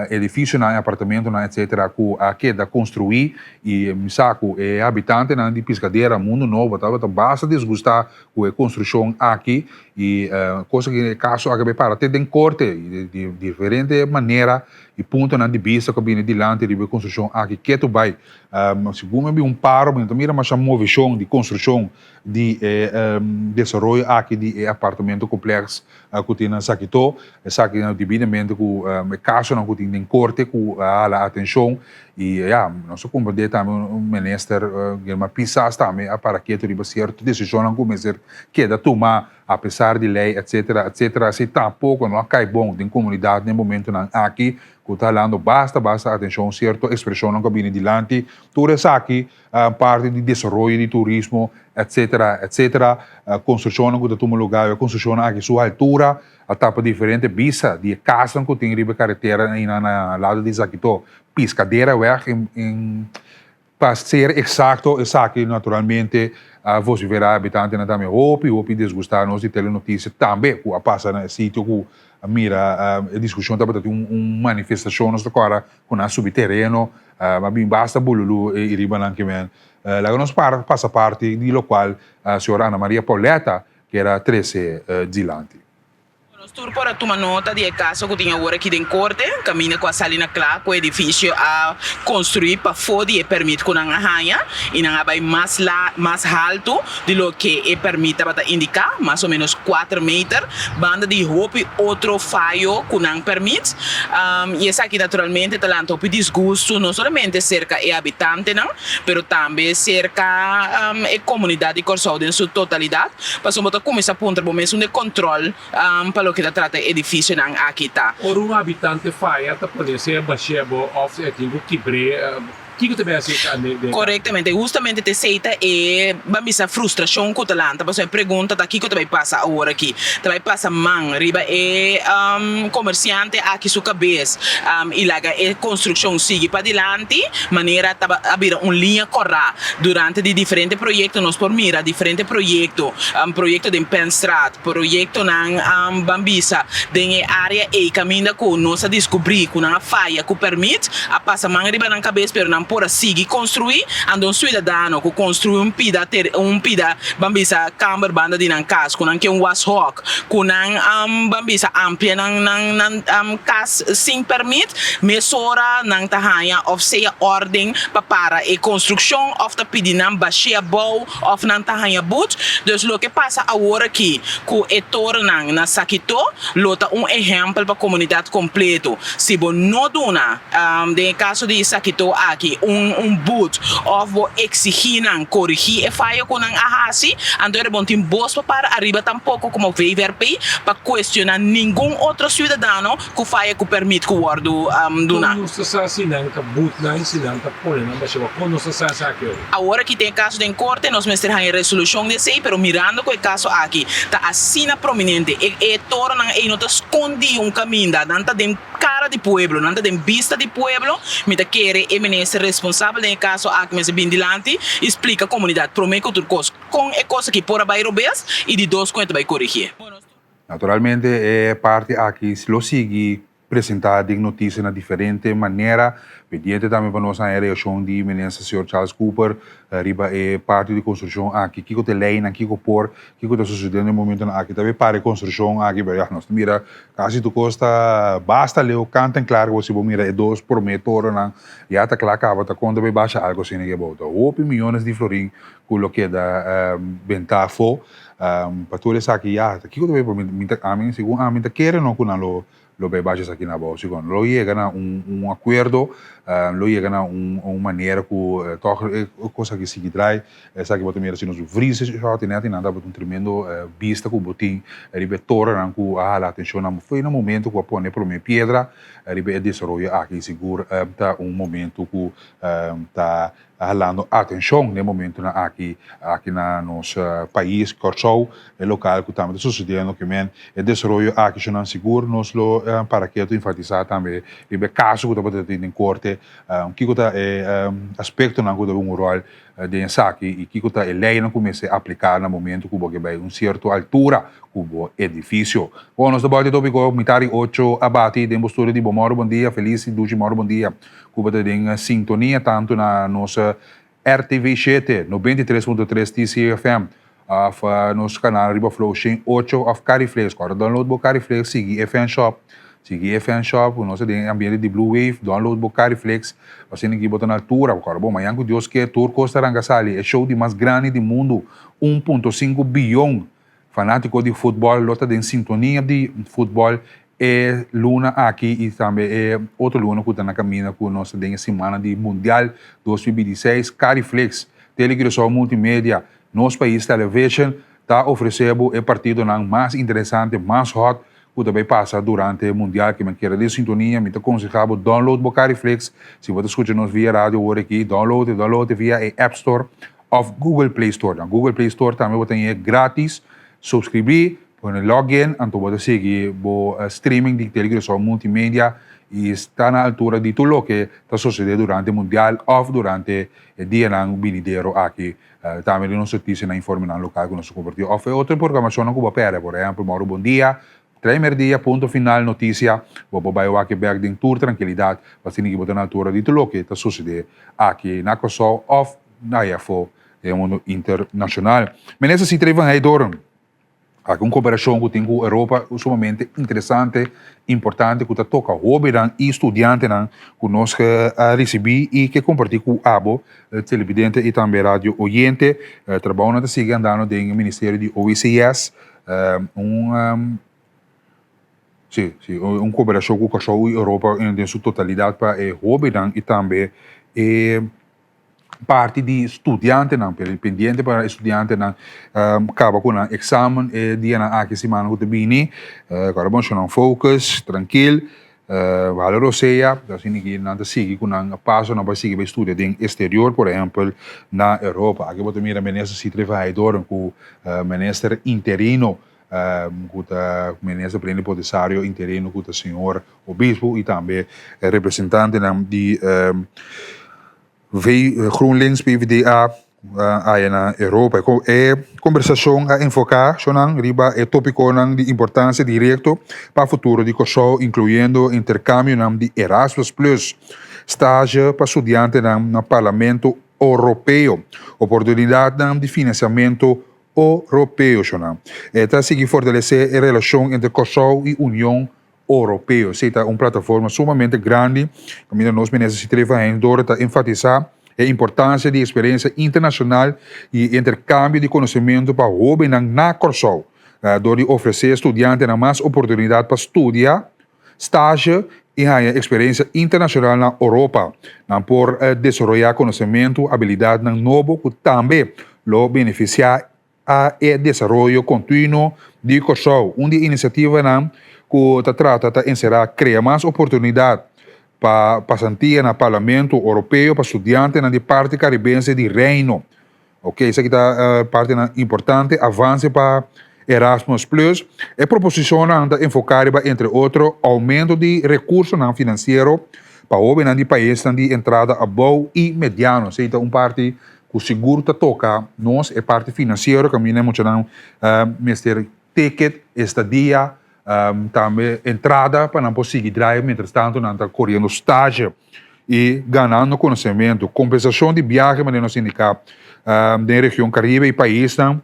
Edificionan y apartamentonan etcetera cu a keda construi y mi sa cu e habitantenan di Piscadera, Mundo Nobo tabata basta disgusta cu e construccion aki y cosa cu e caso aki a bay para te den corte y di diferente manera y puntonan di bista cu a bini dilanti riba e construccion aki ketu bay. Segun mi a bin un paro mi no ta mira masha movecion di construccion di e desaroyo aki di e apartamento complex ku tin na Sakito. Esaki na debidamente ku e kasonan ku tin den korte ku a hala atenshon i ya, nos a komprendé tambe un minister Gilmar Pisas tambe a para ketu riba sierto desishonnan ku mester keda tuma apesar di lei etsetera etsetera. Esei tampoko no a kai bon den komunidat den momentunan aki ku ta halando basta basta atenshon sierto ekspreshonnan ku a bini dilanti. Tur esaki parti di desaroyo di turismo, etcetera, etcetera. Construccionnan cu ta tuma lugar, e construccionnan aki su altura a tapa diferente bista di e casnan cu tin riba e caretera einan na lado di Zakito, Piscaderaweg en pa ser exacto. Esaki naturalmente a vocifera habitantenan tambe hopi hopi disgusta. Nos di Telenoticia tambe cu a pasa na e sitio cu a mira e discusion tabata tin un manifestacion nos ta cora Ku nan subi tereno, a bin basta bululu i riba nan ke men. Laga nos para pasa parti di lokual señora Ana Maria Pauletta kier a trese dilanti. Nos tur por a tuma nota di e kaso ku tin awor aki den korte, kaminda ku a sali na kla ku e edifisio a konstruí pafó di e pèrmit ku nan a haña i nan a bai mas la mas haltu di loke e pèrmit tabata indiká, mas o ménos kuater meter, banda di hopi otro fayo ku nan pèrmit. I esaki naturalmente ta lanta hopi disgustu, no solamente serka e habitantenan, pero tambe serka e komunidat di Kòrsou den su totalidat, pasobra bo ta kuminsá puntra bo mes unda e kòntròl pa loke ta trata e edifisionan aki ta. Ora un habitante faya ta pone sea bash'é bo òf e tin ku kibr'é. Kiko ta bira aserka den e kaso? Korektamente, hustamente ta esei ta e, ban bisa, frustrashon ku ta lanta, pasobra e pregunta ta kiko ta bai pasa awor aki? Ta bai pasa man riba e komersiante aki su kabes i laga e konstrukshon sigui padilanti manera taba a bira un liña kòrá durante di diferente proyekto. Nos por mira diferente proyekto, proyekto den Penstraat, proyektonan ban bisa den e área ei kaminda ku nos a diskubrí ku nan a faya ku pèrmit. A pasa man riba nan kabes pero nan por a sigui konstruí. Anto un suidadano ku konstruí un pida ter un pida ban bisa kamber banda di nan kas ku nan ke un washok ku nan ban bisa amplia nan nan nan kas sin permit mesora nan ta haña òf sea órden pa para e konstrukshon òf ta pidi nan bashia bou òf nan ta haña but. Dus loke pasa awor aki ku e torennan na Sakito lo ta un ehèmpel pa komunidat kompleto. Si bo no duna, den e kaso di Sakito aki, un un but òf bo eksigí nan korigí e fayo ku nan a hasi, anto e bo no tin bos pa para ariba tampoko komo VVRP pa kuestioná ningun otro siudadano ku faya ku pèrmit ku wòrdu duna. Kon nos ta sa si nan ta but nan, si nan ta pone nan basha? Kon nos ta sa esaki ora? Awor aki tin e kaso den korte, nos mester haña resolushon di esei, pero mirando ku e kaso aki ta asina prominente, e e torennan ei no ta skondí un kaminda, nan ta den kara di pueblo, nan ta den bista di pueblo, mi ta kere e minister responsabel den e kaso aki mester bin dilanti i splika komunidat promé ku tur kos kon e kos aki por a bai robes i di dos kon e ta bai korigié. Naturalmente e parti aki lo sigui. presentá den notisia na diferente manera. Pendiente tambe pa nos haña reakshon di Minister señor Charles Cooper riba e parti di konstrukshon aki. Kiko ta e leinan, kiko por, kiko ta sosediendo e momentonan aki. Ta bay para e konstrukshon aki, pero ya nos ta mira kasi tur kos ta basta leu, kant en klar ku si bo mira e dos promé torennan ya ta kla kaba ta kon ta bay basha algu asina ke bo ta hopi miyones di florin ku lo keda bentá afó. Pa tur esaki ya ta kiko ta bay por mi ta ami segun ami ta kere no ku nan lo lo bay basha esaki na abou si kon lo yega na un un akuerdo lo yega na un un manera ku tòg e kos aki sigui drai esaki bo ta mira si nos vriezer shòt i nèt i nan tabata un tremendo bista ku bo tin riba e torennan ku a hala atenshon nan foi na momento ku a pone e prome piedra riba e desaroyo aki sigur ta un momento ku ta halando atencion den momentonan aki aki na nos pais Kòrsou, e lokal ku tambe ta susediendo ke men e desaroyo aki shonnan sigur nos lo para ketu enfatisá tambe riba e kaso ku tabata tin den korte kiko ta e aspektonan ku ta hunga un ròl den esaki i kiko ta e leinan ku mester apliká na momento ku bo ke bai un sierto altura ku bo edifisio. Bon nos ta bòlta e topiko mitar di ocho a bati den bo studio di Bo Mòru Bon Dia, felis i dushi mòru bon dia. Ku bo ta den sintonia tantu na nos RTV shete, 93.3 TCFM, òf nos kanal riba Flow 108 òf Cariflex. Kòrda download bo Cariflex, sigui e fan shop, sigui e fan shop ku nos ta den e ambiente di Blue Wave, download bo Cariflex, asina ki bo ta na altura. Kòrda bo, mañan ku Dios ke tur kos ta ranka sali, e show di mas grandi di mundu, 1.5 biyon Fanátiko di futbòl lo ta den sintonia di futbòl e luna aki i tambe e otro luna ku ta na kaminda ku nos ta den e simana di Mundial 2026. Cariflix, Tele Curaçao Multimedia, Nos Pais Television ta ofresé bo e partidonan mas interesante, mas hòt ku ta bai pasa durante e Mundial. Ke men keda den sintonia, mi ta konsehá bo download bo Cariflix. Si bo ta skucha nos via radio awor aki, download e, download e via e App Store. Of Google Play Store. Na Google Play Store tambe bo ta hañ'é gratis. Subscribí, pone login, anto bo ta sigui bo streaming di Tele Curaçao Multimedia i sta na altura di tur loke ta sosodé durante Mundial of durante e dianan binidero aki. Tambe den nos notisianan, informenan lokal ku nos ta kompartí of e otro programashonnan ku bo a pèrdè. Por ehèmpel, Mòru Bon Dia, Trei merdia, punto final, noticia, bo por bai wak e bek den tur trankilidat, pa asina ki bo ta na altura di tur loke ta sucede aki na Kòrsou òf na afó den e mundo internacional. Minister Sithree van Heydoorn, Aki un koperashon ku tin ku Europa sumamente interesante, importante ku ta toka hóbennan i studiantenan ku nos ke a risibí i ke kompartí ku abo, televidente i tambe radio oyente. Trabounan ta sigui andando den e ministerio di OECS. Un sí, sí, un koperashon ku Kòrsou i Europa den su totalidat pa e hóbennan i tambe e parti di studiantenan, pero pendiente pa e studiantenan kaba ku nan eksamen e dianan aki siman ku ta bini. Kòrda bon nan focus, trankil. Hala rosea, asina ki nan ta sigui ku nan pasonan pa sigui bai studia den exterior, por ehempel na Europa. Aki bo ta mira Minister Sithree van Heydoorn ku Minister interino ku ta Minister Plenipotensario interino ku ta señor Obispo i tambe representantenan di V GroenLinks, PvdA, aya na Europa. E kombersashon a enfoká shonnan riba e topikonan di importansia direkto pa futuro di Kòrsou, inkluyendo interkambionan di Erasmus Plus, stazje pa studiantenan na Parlamento Oropeo, oportunidatnan di finansiamentu oropeo shonnan. E ta sigui fortalesé e relashon entre Kòrsou i Union Oropeo. Esei ta un plataforma sumamente grandi kaminda nos Minister Sithree van Heydoorn ta enfatisá e importansia di eksperensia internashonal i interkambio di konosementu pa hóbennan na Kòrsou dor di ofresé studiantenan mas oportunidat pa studia, stazje i haña eksperensia internashonal na Oropa. Nan por desaroyá konosementu, abilidatnan nobo ku tambe lo benefisiá a e desaroyo kontinuo di Kòrsou. Un di e inisiativanan ku ta trata ta enserá krea mas oportunidat pa pasantia na Parlamento Oropeo pa studiantenan di parti karibense di Reino. Oke, esaki ta partinan importante, avanse pa Erasmus Plus. E proposishonnan ta enfoká riba entre otro oumento di rekursonan finansiero pa hóbennan di paisnan di entrada abou i mediano. Esei ta un parti ku sigur ta toka nos e parti finansiero kaminda e muchanan mester ticket, estadia. Tambe entrada pa nan por sigui draai mientrastanto nan ta koriendo stage i ganando konosementu. Kompensashon di biahe manera nos indiká den region Karibe i paisnan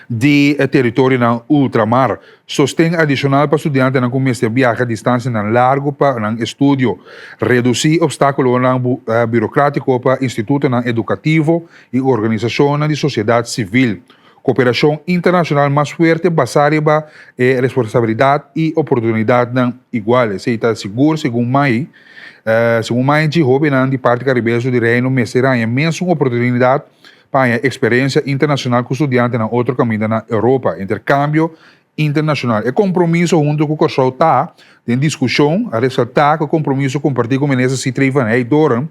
di e teritorionan ultramar. Sosten adishonal pa studiantenan ku mester biaha distansianan largu pa nan estudio. Redusí opstákulonan burokrátiko pa institutonan edukativo i organisashonnan di sosiedat sivil. Koperashon internashonal mas fuerte basá riba e responsabilidat i oportunidatnan igual. Esei ta sigur segun Mai. Segun Mai dje hóbennan di parti karibense di Reino mester haña mesun oportunidat pa haña eksperensia internashonal ku studiantenan otro kaminda na Europa. Interkambio internashonal. E kompromiso huntu ku Kòrsou ta den diskushon, a resaltá ku e kompromiso kompartí ku Minister Sithree van Heydoorn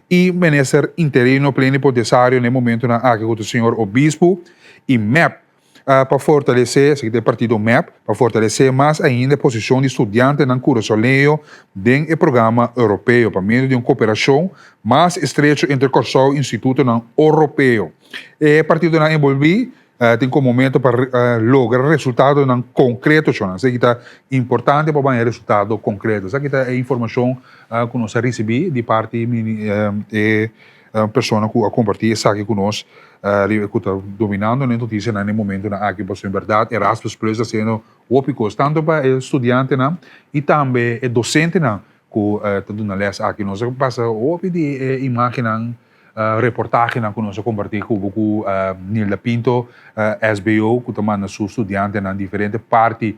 i Minister interino plenipotensario na e momentunan aki ku ta señor Obispo i mep pa fortalesé, esaki ta e partido mep, pa fortalesé mas ainda e posishon di studiantenan kurasoleño den e programa europeo pa medio di un koperashon mas estrecho entre Kòrsou i institutonan oropeo. E partidonan enbolbí Tin komo meta pa logra resultadonan konkreto shon. Esaki ta importante pa baña resultado konkreto. Esaki ta e informashon ku nos a risibí di parti e persona ku a kompartí esaki ku nos riba ku ta dominando e notisianan na e momentunan aki. Pasobra en bèrdat Erasmus Plus ta hasiendo hopi kos tantu pa e studiantenan i tambe e dosentenan ku ta duna lès aki. Nos a pasa hopi di e imágennan. Reportahenan ku nos a kompartí ku bo ku Nilda Pinto, SBO, ku ta manda su studiantenan diferente parti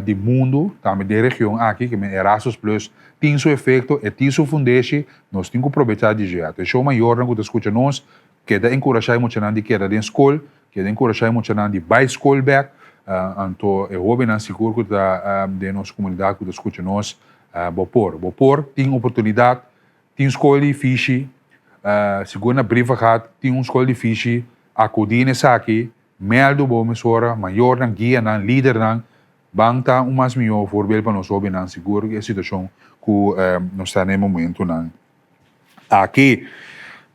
di mundu, tambe den region aki, ke men Erasmus Plus tin su efekto, e tin su fundeshi, nos tin ku probechá di dje. Atenshon mayornan ku ta skucha nos, keda enkurashá e muchanan di keda den skol, keda enkurashá e muchanan di bai skol bèk, anto e hóbennan sigur ku ta den nos komunidat ku ta skucha nos, bo por, bo por tin oportunidat. Tin skol di fishi, sigur na Brievengat tin un skol di fishi, akudí na esaki, mèldu bo mesora, mayornan, guianan, lidernan, ban ta un mas mihó voorbeeld pa nos hóbennan, sigur e situashon ku nos ta na e momentunan aki.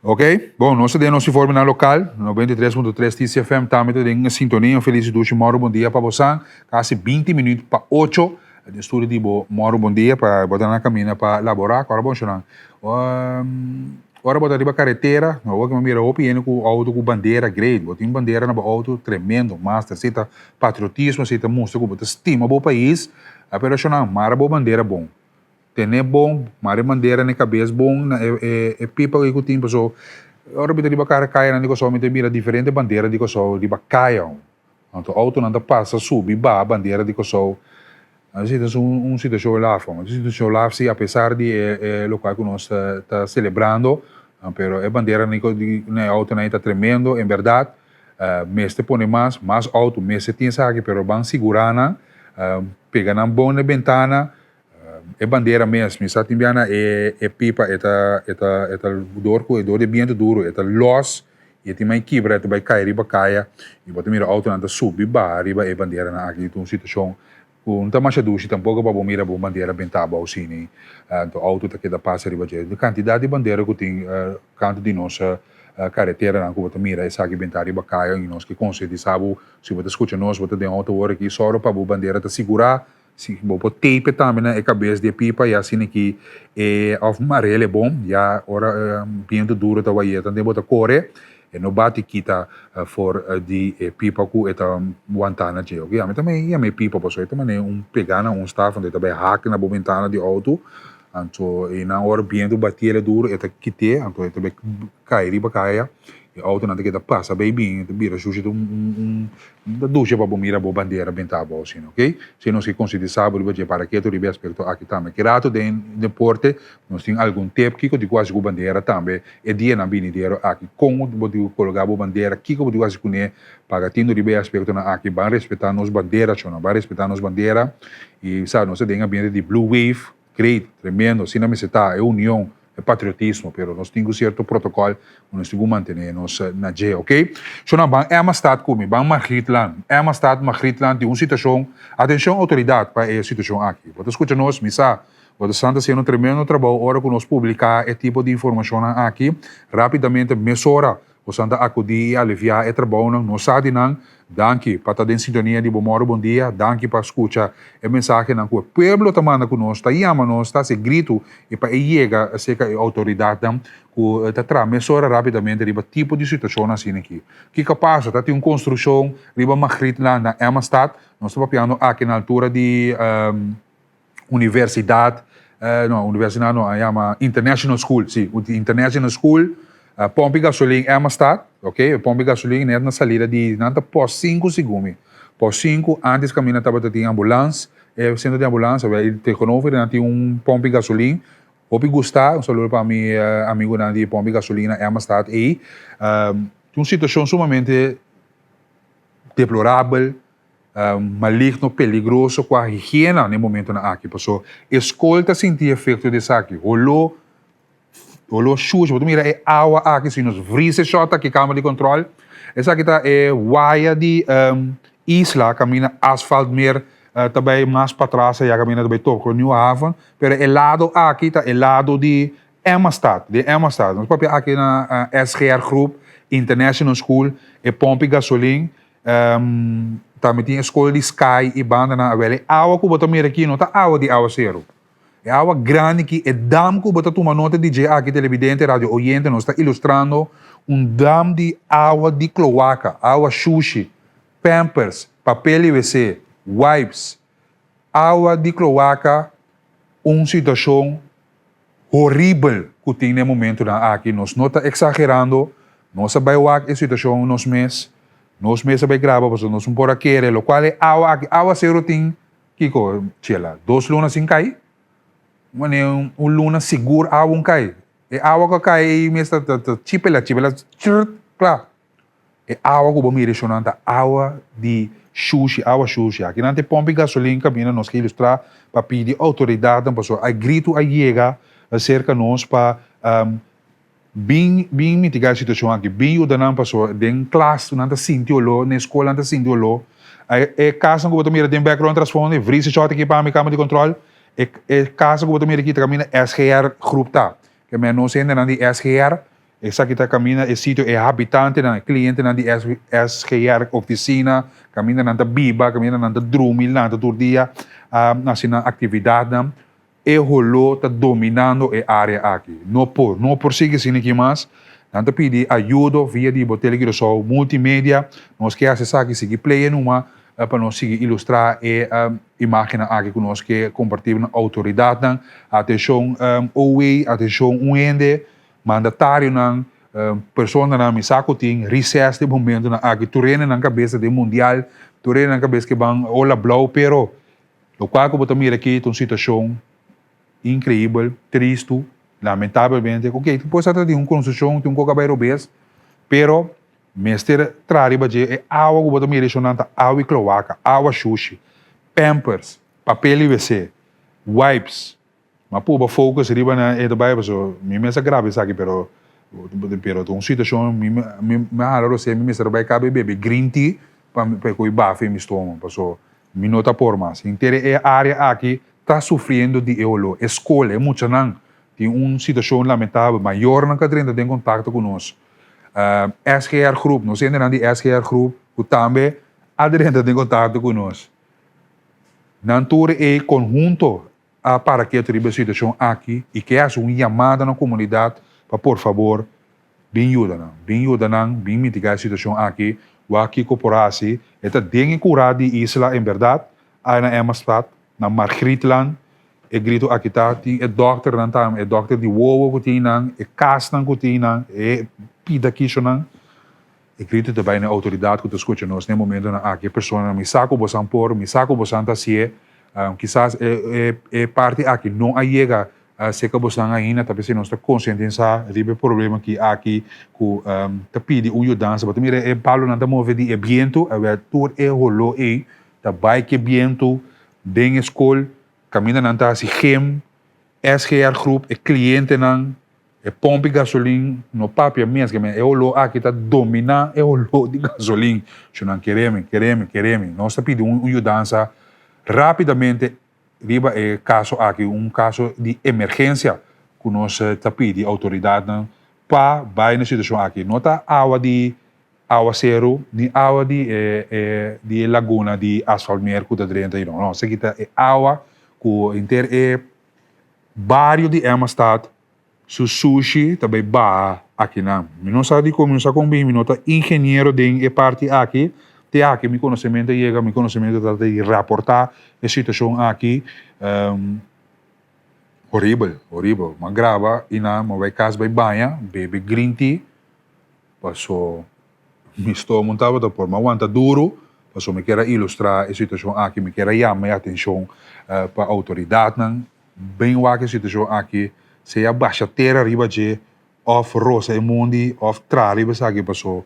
Ok, bon, nos ta den nos informenan lokal, 93.3 TCFM tambe ta den sintonia, un felis i dushi mòru bon dia pa bosan, kasi binti minüt pa ocho. Den studio di bo moro bon dia pa bo ta na camina pa labora cu ora bo shona ora bo ta riba caretera no bo mira hopi hende cu auto cu bandera great bo tin bandera na bo auto tremendo master esey ta patriotismo esey ta mustra cu bo ta stima bo pais pero shona mara bo bandera bon tene bon mara e bandera na e cabes bon na e pipa cu tin paso ora mi ta riba cayanan di Corsou mi ta mira diferente bandera di Corsou riba caya. Anto autonan ta pasa subi baha bandera di Kòrsou. Asina ta un situashon laf. Un situashon laf si apesar di e lokual ku nos ta selebrando, pero e bandera di e autonan ei ta tremendo en bèrdat. Mester pone mas, mas auto mester tin esaki, pero ban sigurá nan, pega nan bon na e bentana. E bandera mes, mi sa tin bia na e pipa e ta e ta e ta dor ku dor di e bientu duru e ta lòs i e tin mai kibra e ta bai kai riba kaya i bo ta mira outonan ta subi baha riba e banderanan aki ta un situashon ku no ta masha dushi tampoko pa bo mira bo bandera bentá abou asina anto outo ta keda pasa riba dje. Kantidat di bandera ku tin kantu di nos kareteranan ku bo ta mira esaki bentá riba kaya i nos ke konsientisá bo si bo ta skucha nos bo ta den outo awor aki sòru pa bo bandera ta sigurá. Si bo por tape tambe na e kabes di e pipa ya asina ki e of marel e bon ya ora bientu duro ta wayé tande bo ta kore e no bati kita for di e pipa ku e ta wantá na dje oke ami ta yama e pipa pasobra e ta manera un pegá na un staf anto e ta bai hak na bo bentana di outo anto einan ora bientu batiel e duro e ta kit'é anto e ta bai kai riba kaya e outonan ta keda pasa bai bin e ta bira shushi ta un No ta dushi pa bo mira bo bandera benta abou asina, ok? Si nos ke konsientisá bo riba dje para ketu riba e aspekto aki tambe. Ki rato den deporte nos tin algun tep kiko di ku hasi ku bandera tambe e dianan binidero aki. Kon bo tin ku kologa bo bandera, kiko bo tin ku hasi kuné paga tinu riba e aspektonan aki. Ban respetá nos bandera, chona, ban respetá nos bandera i sa nos ta den ambiente di blue wave. Great, tremendo, asina mester ta, e union, e patriotismo, pero nos tin cu cierto protocol cu nos tin cu mantene nos na dje, ok? So nan ban Emmastad cu mi, ban Margrietland, Emmastad, Margrietland tin un situacion, atencion autoridad pa e situacion aki, bo ta scucha nos, mi sa, bo ta stan ta haciendo un tremendo trabou ora cu nos publica e tipo di informacionnan aki, rapidamente mesora. Bosan ta akudí i aliviá e trabounan. Nos sa di nan. Danki pa ta den sintonia di Bo Moro Bon Dia. Danki pa skucha e mensahenan ku e pueblo ta manda ku nos, ta yama nos, ta hasi gritu i pa e yega serka e outoridatnan ku ta traha mesora rápidamente riba tipo di situashonnan asina aki. Kiko a pasa? Ta tin un konstrukshon riba Magrietlaan na Emmastad. Nos ta papiando aki na altura di Universidad, no, universidad no, a yama International School, si, International School, pompi gasolin Emmastad, ok, pompi gasolin net na salida di, nan ta pos sinku segun mi, pos sinku, antes kaminda tabata tin ambulans, e sentro di ambulans, awel i tegenover nan tin un pompi gasolin, hopi gusta, un saludo pa mi amigunan di pompi gasolin na Emmastad ei, tin un situacion sumamente deplorabel, maligno, peligroso ku a higiena na e momentonan aki. Paso e skol ta sinti efekto di esaki. Holó, holó shushi. Bo ta mira e awa aki, si nos vris e shòt aki kama di kòntròl, esaki ta e waya di isla kaminda asfalt mer ta bai mas patras aya kaminda ta bai toka Nieuwe Haven. Pero e lado aki ta e lado di Emmastad, den Emmastad. Nos papia aki na SGR Groep, International School, e pòmpi gasolin. Tambe tin e skol di Sky i bandanan awel. E awa ku bo ta mira aki no ta awa di awaseru. E awa grandi aki, e dam ku bo ta tuma nota di dje aki, televidente, radio oyente, nos ta ilustrando un dam di awa di kloaka, awa shushi, pampers, papel di wc, wipes, awa di kloaka, un situashon horibel ku tin na e momentunan aki. Nos no ta eksagerando, nos a bai wak e situashon nos mes, nos mes a bai graba pasobra nos no por a kere lokual e awa aki, awaseru tin kiko Chela, dos luna sin kai? Manera un luna sigur awa un kai, e awa ku a kai ei mes ta chipela chipela chrt kla. E awa ku bo mira eshonan ta awa di shushi, awa shushi. Aki nan ta e pompi gasolin kaminda nos ke ilustrá pa pidi outoridatnan pasobra e gritu a yega serka nos pa bin bin mitigá e situashon aki, bin yuda nan pasobra den klas nan ta sinti oló, na e skol nan ta sinti oló. E kasnan ku bo ta mira den background trasfondo e vris e shòt aki pa mi kama di kòntròl, e e kasnan ku bo ta mira aki ta kaminda SGR groep ta. Ke men nos hendenan di SGR Esaki ta kaminda e sitio e habitantenan, e klientenan di SGR ofisina, kaminda nan ta biba, kaminda nan ta drumi, lanta tur dia, hasi nan aktividatnan. E holó ta dominando e área aki. No por, no por sigui asina aki mas. Nan ta pidi ayudo via di bo Tele Curaçao Multimedia. Nos ke hasi esaki, sigui play e numa pa nos sigui ilustrá e imágennan aki ku nos ke kompartí na outoridatnan. Atenshon OW, atenshon un hende. Mandatarionan, personanan mi sa ku tin recess den momentonan aki, tur hende nan kabes ta den mundial, tur hende nan kabes ke ban ola blou, pero lokual ku bo ta mira aki ta un situashon inkreibel, tristu, lamentabelmente, ok, por sa ta tin un konstrukshon, tin un kos ku a bai robes, pero mester traha riba dje, e awa ku bo ta mira eshonan ta awa i kloaka, awa shushi, pampers, papel di wc, wipes. Ma puba focus riba na e ta bai paso mi mes a graba esaki pero pero ta un situacion mi mi mi a hala rosé mi mester a bai caba e bebe green tea pa pa e coy bafa e mi stomo paso mi no ta por mas henter e area aki ta sufriendo di e olor e scol e muchanan tin un situacion lamentabel mayornan ka drenta den contacto cu nos SGR groep nos hendenan di SGR groep cu tambe a drenta den contacto cu nos nan tur e conhunto a para ketu riba e situashon aki i ke hasi un yamada na komunidat pa por fabor bin yuda nan. Bin yuda nan, bin mitigá e situashon aki, wak kiko por hasi. E ta den e kurá di isla en bèrdat, aya na Emmastad, na Margrietland, e gritu aki ta, tin e dòkternan tambe, e dòkter di wowo ku tin nan, e kasnan ku tin nan, e pida kishonan. E gritu ta bai na e outoridat ku ta skucha nos na e momentonan aki, e personanan, mi sa ku bosan por, mi sa ku bosan ta hasié, kisas e e parti aki no a yega serka bosan ainda, ta p'esei nos ta konsientisá riba e problema ki aki ku ta pidi un yudansa. Bo ta mira e palonan ta move di e bientu, awor tur e holó ei ta bai ku e bientu den e skol, kaminda nan ta hasi gym, SGR Groep, e klientenan, E pompi gasolin no papia mes, ke men e oló aki ta dominá e oló di gasolin. Sho nan kere mi, kere mi, kere mi. Nos ta pidi un yudansa rápidamente riba e kaso aki, un kaso di emergensia ku nos ta pidi outoridatnan. pa bai na situashon aki. No ta awa di awaseru ni awa di e e di e laguna di asfaltmeer ku ta drenta ei no. No, esaki ta e awa ku henter e bario di Emmastad su sushi ta bai baha akinan. Mi no sa dikon, mi no sa kon bin, mi no ta ingeniero den e parti aki. Te aki mi konosementu a yega, mi konosementu ta di raportá e situashon aki. Horibel, horibel. Mi a graba i nan mi a bai kas bai baña, bebe green tea. Paso mi stomo tabata por mi a wanta duru, paso mi kier a ilustra e situacion aki, mi kier a yama e atencion pa autoridadnan bin wak e situacion aki, sea basha tera riba dje of rosa e mondi of traha riba esaki paso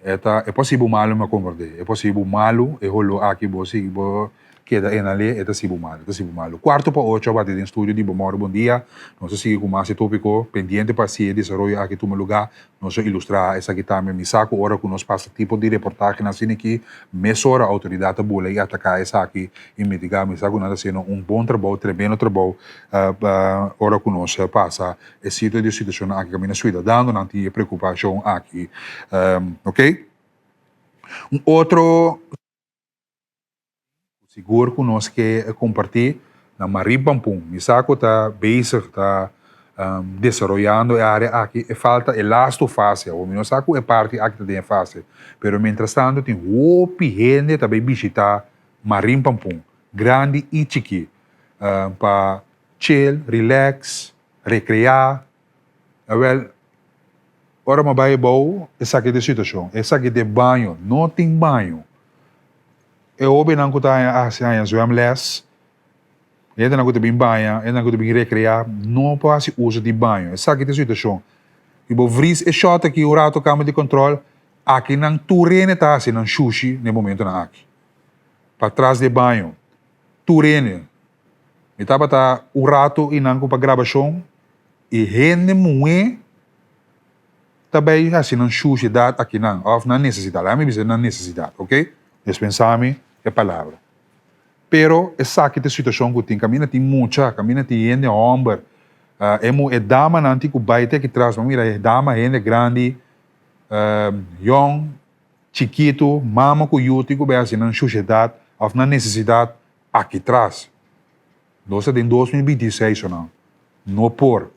e ta e por hasi bo malu mi a komprende, e por hasi bo malu e holo aki bo sigui bo Keda e nan le, e ta sibu malu, e ta sibu malu. Kuarto pa ocho a bati den studio di Bo Mòru Bon Dia. Nos a sigui ku mas e tópiko pendiente pa si e desaroyo aki tuma lugá. Nos a ilustrá esaki tambe. Mi sa ku ora ku nos pasa tipo di reportahenan asina aki, mesora outoridat ta bula i ataká esaki i mitigá. Mi sa ku nan ta hasiendo un bon trabou, tremendo trabou, ora ku nos pasa e sitio di situashonnan aki kaminda suidadanonan tin e preokupashon aki. Oké. Un otro. Sigur ku nos ke kompartí na Marie Pampun. Mi sa ku ta bezig ta desaroyando e área aki, e falta e lastu fase awor. Mi no sa ku e parti aki ta den e fase, pero mientrastanto tin hopi hende ta bai bishitá Marie Pampun, grandi i chikí, pa chill, relax, rekreá. Awel, ora mi a bai abou, esaki ta e situashon. Esaki ta e baño. No tin baño. E hobennan ku ta hasi haña zwemles, e hendenan ku ta bin baña, e hendenan ku ta bin rekreá, no por hasi uso di baño. Esaki ta e situashon. I bo vris e shòt aki un rato kambia di kòntròl, akinan tur hende ta hasi nan shushi na e momentunan aki. Patras di e baño, tur hende. Mi tabata un rato einan ku pa grabashon i hende muhé ta bai hasi nan shushidat akinan òf nan nesesidat. Laga mi bisa nan nesesidat, oke? Despensá mi e palabra. Pero esaki ta e situashon ku tin. Kaminda tin mucha, kaminda tin hende hòmber, e mu e damanan tin ku bai te aki tras. Bo mira e dama, hende grandi, yòn, chikitu, mama ku yu tin ku bai hasi nan shushidat òf nan nesesidat aki tras. Nos ta den 2026 onan. No por.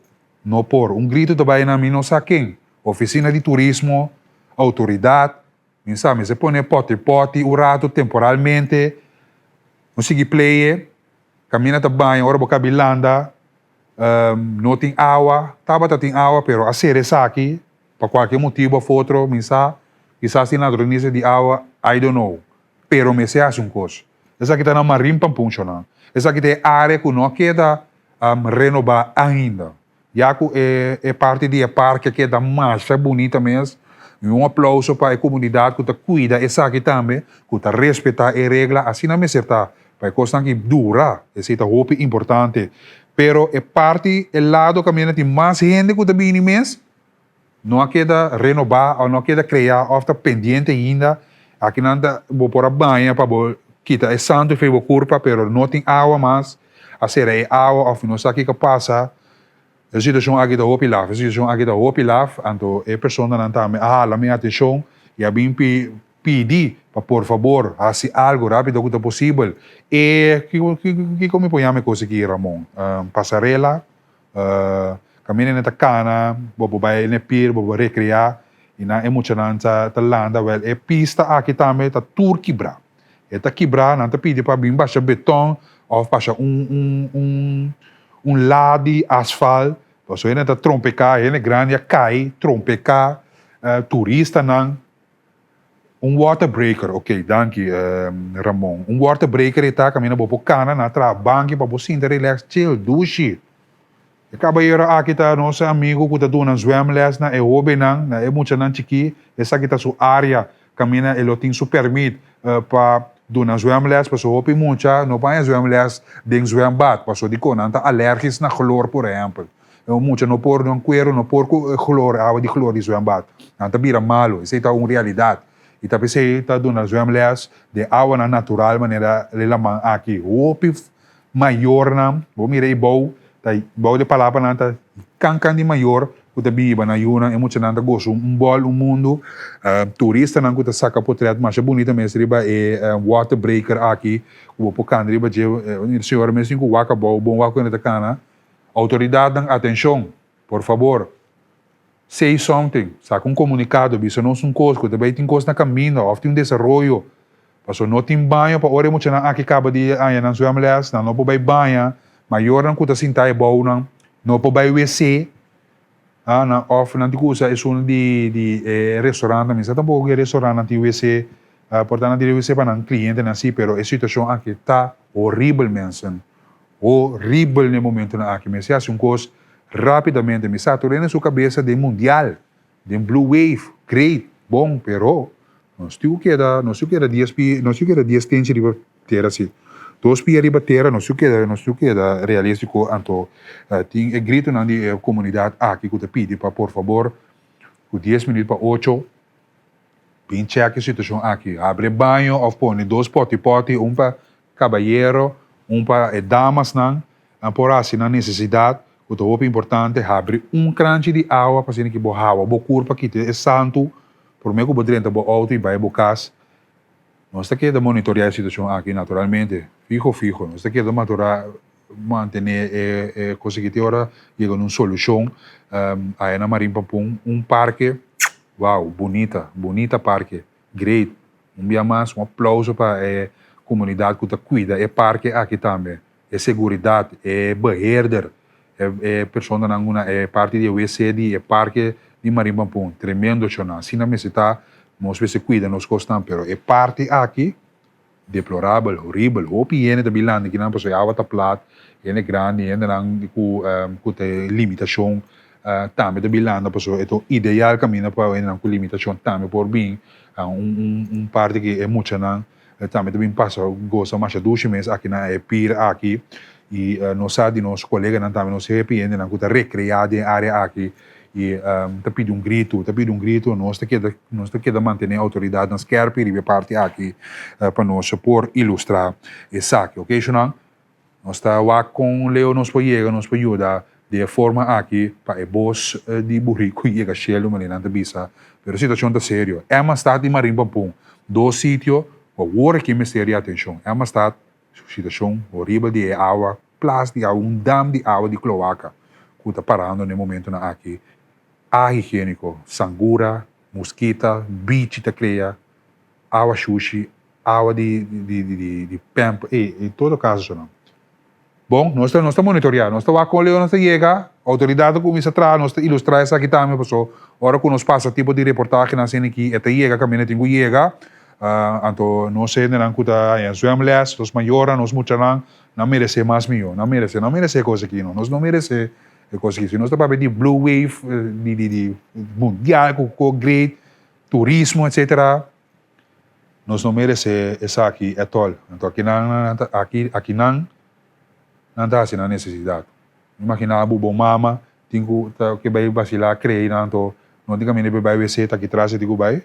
No por. Un grito ta bai na mi no sa ken. Oficina di turismo, autoridad, mi sa mester pone poti poti un rato temporalmente. No sigui pleye. Caminda ta baña ora bo cabi landa. No tin awa. Tabata tin awa pero a cera esaki pa cualkier motibo of otro mi sa. Kisas tin ladronisia di awa, I don't know. Pero mester haci un cos. Esaki ta na Marin Pampunchonan. Esaki ta e area cu no a keda renoba ainda. Ya cu e e parti di e parke a keda masha bunita mes. Y un aplauso pa e comunidad cu ta cuida esaki tambe, cu ta respeta e regla. Asina mester ta, pa e cosnan aki dura. Esey ta hopi importante. Pero e parti, e lado caminda tin mas hende cu ta bini mes. No a keda renobá òf no a keda kreá òf ta pendiente ainda. Akinan ta bo por a baña pa bo kita e santu for bo kurpa pero no tin awa mas. A sera e awa òf no sa kiko a pasa. E situashon aki ta hopi laf, e situashon aki ta hopi laf. Anto e personanan tambe a hala mi atenshon i a bin pidi pa por fabor hasi algu rápido ku ta posibel. E kiko kiko mi por yama e kos aki Ramon? Pasarela? Kaminda nan ta kana, bo por bai na e pier, bo por rekreá i nan e muchanan ta ta landa. Wèl, e pista aki tambe ta tur kibrá. E ta kibrá, nan ta pidi pa bin basha beton òf basha un un un un la di asfalt, pasobra hende ta trompeká, hende grandi a kai trompeká, turistanan. Un water breaker, ok, danki Ramon. Un water breaker e ta kaminda bo por kana na traha banki pa bo sinta relax, chill, dushi. E kabayero aki ta nos amigu ku ta duna zwemles na e hobennan, na e muchanan chikí. Esaki ta su área kaminda e lo tin su pèrmit pa duna zwemles pasobra hopi mucha no por haña zwemles den zwembad pasobra dikon nan ta alèrgis na chlor por ehèmpel. E un mucha no por nan cuero no por cu chlor, awa di chlor di zwembad. Nan ta bira malo, esey ta un realidad. Y ta pesey ta duna zwemles den awanan natural manera e laman aki. Hopi mayornan, bo mira e bou, ta bou di palabranan ta cancan di mayor. ku ta biba na yunan, e muchanan ta gosa un bòl un mundu. Turistanan ku ta saka potrèt masha bunita mes riba e water breaker aki ku bo por kanda riba dje. E señora mes tin ku wak abou bon wak ku hende ta kana. Outoridatnan atenshon, por fabor, say something, saka un komunikado, bisa nos un kos ku ta bai tin kos na kaminda òf tin un desaroyo. Pasobra no tin baño pa ora e muchanan aki kaba di haña nan zwemles, nan no por bai baña, mayornan ku ta sinta e bounan no por bai wc, ah, nan òf nan tin ku usa esun di di e restaurantnan, mi sa tampoko ku e restaurantnan tin wc, por ta nan tin wc pa nan klientenan si, pero e situashon aki ta horibel mensen, horibel na e momentunan aki, mester hasi un kos rápidamente, mi sa tur hende su kabesa den mundial. Den blue wave, great, bon, pero nos tin ku keda, nos tin ku keda dies pia, nos tin ku keda dies tenchi riba tera si. Dos pia riba tera nos tin ku keda, nos tin ku keda realístiko, anto tin e gritonan di e komunidat aki ku ta pidi pa por fabor ku dies minüt pa ocho bin chèk e situashon aki. Habri e baño òf pone dos pòti pòti, un pa Kabayero, un pa e damasnan, nan por hasi nan nesesidat, ku ta hopi importante, habri un kranchi di awa pa asina ki bo hawa bo kurpa kita e santu promé ku bo drenta bo outo i bai bo kas. Nos ta keda monitoreá e situashon aki naturalmente, fiho fiho, nos ta keda maturá mantené e e kos aki te ora yega na un solushon. Aya na Marin Pampun un parke, wow, bunita, bunita parke, great. Un bia mas un aplauso pa e comunidad cu ta cuida e parke aki tambe, e seguridad, e beheerder, e e personanan cu na e parti di e wc di e parke di Marin Pampun. Tremendo shona. Asina mester ta, nos mester cuida nos cosnan, pero e parti aki deplorabel, horibel. Hopi hende ta bin landa kinan pasobra e awa ta plat, hende grandi, hendenan cu cu ta limitacion tambe ta bin landa pasobra e ta un ideal caminda pa hendenan cu limitacion tambe por bin. Un un parti ki e muchanan tambe ta bin pasa gosa masha dushi mes aki na e pir aki y nos sa di nos coleganan tambe nos happy hendenan cu ta recrea den e area aki y ta pidi un grito ta pidi un grito nos ta keda nos ta keda mantene autoridadnan skerpi riba e parti aki pa nos por ilustra esaki ok shunan. Nos ta wak kon leu nos por yega, nos por yuda di e forma aki pa e bos di buriku yega shelu, manera nan ta bisa. Pero e situashon ta serio. Emmastad i Marin Pampun, dos sitio ku awor aki mester di atenshon. Emmastad, situashon horibel di e awa, plas di awa, un dam di awa di kloaka ku ta parando na e momentunan aki. Ahigieniko, sangura, muskita, bichi ta krea, awa shushi, Awa di di di di pemp ey en todo caso so nan. Bon, nos ta nos ta monitorea, nos ta wak con leu nos ta yega, autoridad ta cuminsa traha, nos ta ilustra esaki tambe paso ora cu nos pasa tipo di reportahenan asina aki e ta yega caminda tin cu yega, anto nos hendenan cu ta haña zwemles, nos mayornan, nos muchanan, nan merece mas miyo, nan merece, nan merece e cos aki no, nos no merece e cos aki. Si nos ta papia di blue wave di di di mundial cu cu great, turismo etcetera. Nos no meresé esaki etòl. Anto akinan nan ta aki akinan nan ta hasi nan nesesidat. Imaginá bo bo mama tin ku ta ke bai basilá krei nan anto no tin kaminda pa e bai wc ta aki tras e tin ku bai.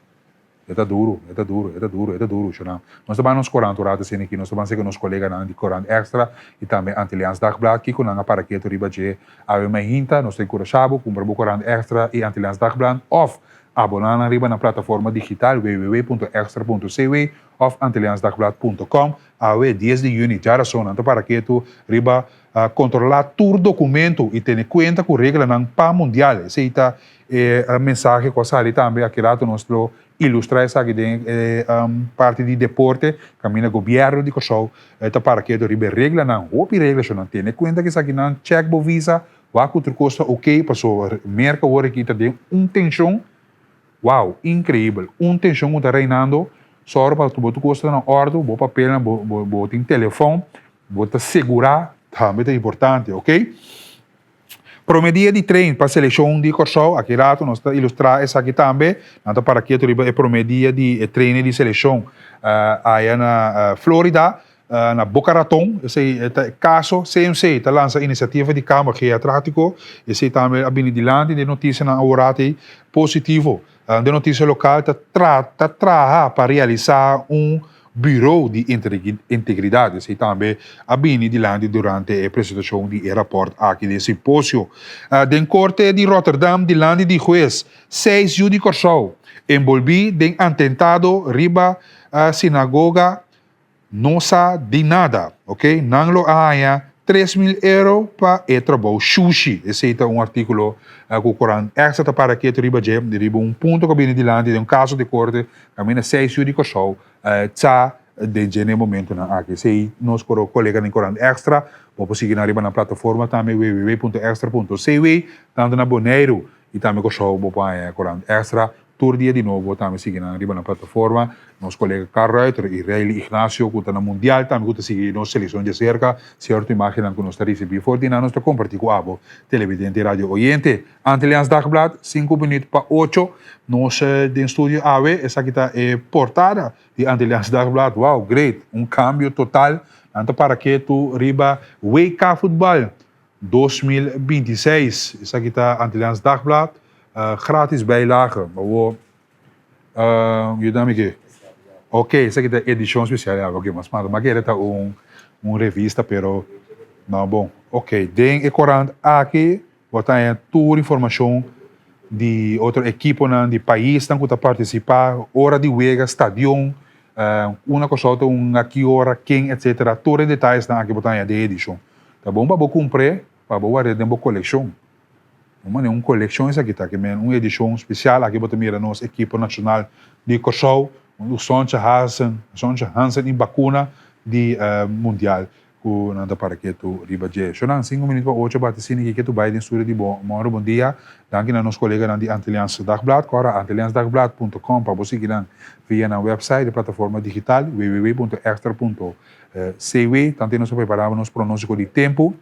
E ta duru, e ta duru, e ta duru, e ta duru shonam. Nos ta ban nos korant un rato asina aki, nos ta ban seka nos koleganan di Korant Extra i tambe Antilliaans Dagblad kiko nan a para ketu riba dje awe mainta. Nos ta enkurashá bo kumpra bo Korant Extra i Antilliaans Dagblad òf Aboná nan riba nan plataforma digital www.extra.cw òf antilliaansdagblad.com. Awe, dies di yüni, djarason nan ta para ketu riba kontrolá tur dokumentu i tene kuenta ku reglanan pa mundial. Esei ta e mensahe ku a sali tambe. Aki rato nos lo ilustrá esaki den e parti di deporte kaminda gobièrnu di Kòrsou ta para ketu riba e reglanan. Hopi regla shon nan. Tene kuenta ku esakinan, chèk bo visa. Wak ku tur kos ta ok paso Merka awor aki ta den un tenshon wow inkreibel un tenshon ku ta reinando sòru pa bo tur kos ta na òrdu bo papelnan bo bo bo tin telefòn bo ta segurá tambe ta importante ok Prome dia di train pa selekshon di Kòrsou aki rato nos ta ilustrá esaki tambe nan ta para ketu riba e prome dia di e trainen di selekshon aya na Florida. Na Boca Raton, esei ta e kaso, CMC ta lansa inisiativa di Kamer Geriatrátiko, esei tambe a bini dilanti den notisianan aworat ei positivo. Den notisia lokal ta ta traha pa realisá un. Bureau di Integridat. Esei tambe a bini dilanti durante e presentashon di e rapòrt aki den simposio. Den korte di Rotterdam dilanti di hues seis yu di Kòrsou enbolbí den atentado riba sinagoga No sa di nada, ok? Nan lo a haña 3000 euro pa e trabou shushi. Esei ta un artíkulo ku Korant Extra ta para ketu riba dje, riba un punto ku a bini dilanti den un kaso di korte kaminda seis yu di Kòrsou tsa den dje na e momentunan aki. Esei nos kolega den Korant Extra. Bo por sigui nan riba nan plataforma tambe www.extra.cw, tantu na Boneiru i tambe Kòrsou bo por haña Korant Extra. Tur dia di nobo tambe sigui nan riba nan plataforma. Nos kolega Carl Ruiter i Reilly Ignacio ku ta na Mundial tambe ku ta sigui nos selekshon djaserka. Sierto imagennan ku nos ta risibí for di nan nos ta kompartí ku abo, televidente i radio oyente. Antilliaans Dagblad, sinku minüt pa ocho. Nos den studio awe, esaki ta e portada di Antilliaans Dagblad. Wow, great! Un kambio total. Nan ta para ketu riba WK Futbal 2026. Esaki ta Antilliaans Dagblad. Gratis bijlage. Awor, yuda mi ke. Ok, esaki ta edishon spesial ya. Ok, mas manda. Ma kere ta un un revista, pero no bon. Ok, den e korant aki bo ta haña tur informashon di otro ekiponan, di paisnan ku ta partisipá, ora di wega, stadion, unda Kòrsou ta hunga, ki ora, ken, etsetera. Tur e detayesnan aki bo ta haña den e edishon. Ta bon pa bo kumpr'é, pa bo ward'é den bo kolekshon. Un manera un kolekshon esaki ta ke men un edishon spesial aki bo ta mira nos ekipo nashonal di Kòrsou un Sontje Hansen Sontje Hansen i bakuna di mundial ku nan ta para ketu riba dje. Shonan sinku minüt pa ocho bati sini ki ketu bai den studio di bo mòru bon dia. Danki na nos koleganan di Antilliaans Dagblad kòrda antilliaansdagblad punto com pa bo sigui nan via nan wèpsait e plataforma digital www punto extra punto cw tantu nos a prepará nos pronóstiko di tempu.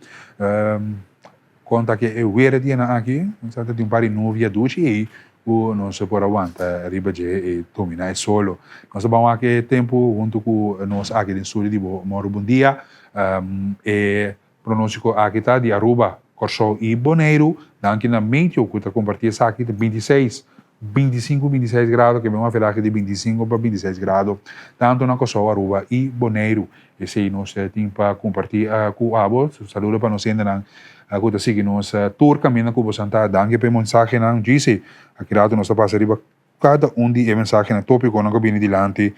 Konta ke e wera dianan aki, sa ta tin un par di nuvia dushi ei ku nos por a wanta riba dje i dominá e solo. Nos ta ban wak e tempu huntu ku nos aki den studio di Bo Moro Bon Dia. E pronóstiko aki ta di Aruba, Kòrsou i Boneiru. Danki na Meteo ku ta kompartí esaki ta 26, 25, 26 grado, ke ben un averahe di 25 pa 26 grado tantu na Kòrsou, Aruba i Boneiru. Esei nos tin pa kompartí ku abo. Saludo pa nos hendenan ku ta sigui nos tur kaminda ku bosan ta. Danki pa e mensahenan. Djise, aki rato nos ta pasa riba kada un di e mensahenan, topikonan ku a bini dilanti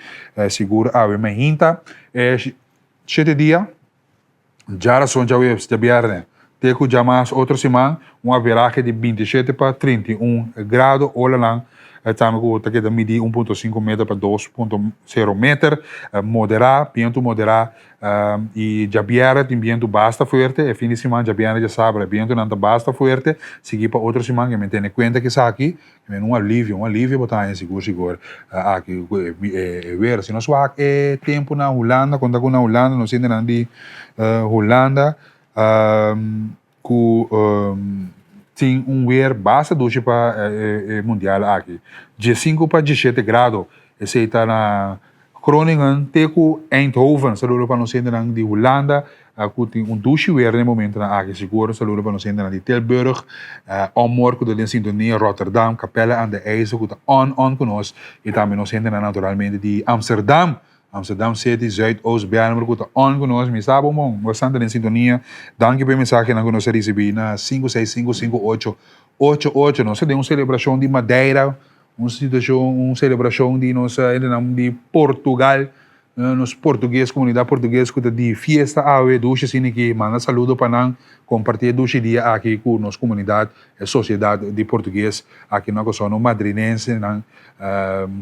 sigur awe mainta. E shete dia. Djarason djaweps, djabièrnè, te ku djamas otro siman, un averahe di 27 pa 31 grado. Olanan tambe ku ta keda midí 1.5 meter pa 2.0 meter. Moderá, bientu moderá i djabièrnè tin bientu basta fuerte. E fin di siman djabièrnè djasabra e bientunan ta basta fuerte. Sigui pa otro siman ke men tene kuenta ku esaki. Men un alivio, un alivio bo ta haña sigur sigur aki ku e wer. Si nos wak e tempu na Hulanda, konta ku na Hulanda nos hendenan di Hulanda ku tin un wer basta dushi pa e mundial aki. Diesinku pa dieshete grado, esei ta na Groningen te ku Eindhoven. Saludo pa nos hendenan di Hulanda ku tin un dushi weer den e momentonan aki sigur. Saludo pa nos hendenan di Tilburg, Ommoord ku ta den sintonia, Rotterdam, Capelle aan de IJssel ku ta on on ku nos i tambe nos hendenan naturalmente di Amsterdam, Amsterdam City, Zuidoost, Bijlmer ku ta on ku nos. Mi sa bon bon, bosan ta den sintonia. Danki pa e mensahenan ku nos a risibí na sinku seis sinku sinku ocho ocho ocho. Nos ta den un selebrashon di Madeira. Un situacion, un celebracion di nos hendenan di Portugal, nos portugues, comunidad portugues cu ta di fiesta awe, dushi asina aki, manda saludo pa nan, comparti e dushi dia aki cu nos comunidad, e sociedad di portugues aki na Curaçao, nos madrinensenan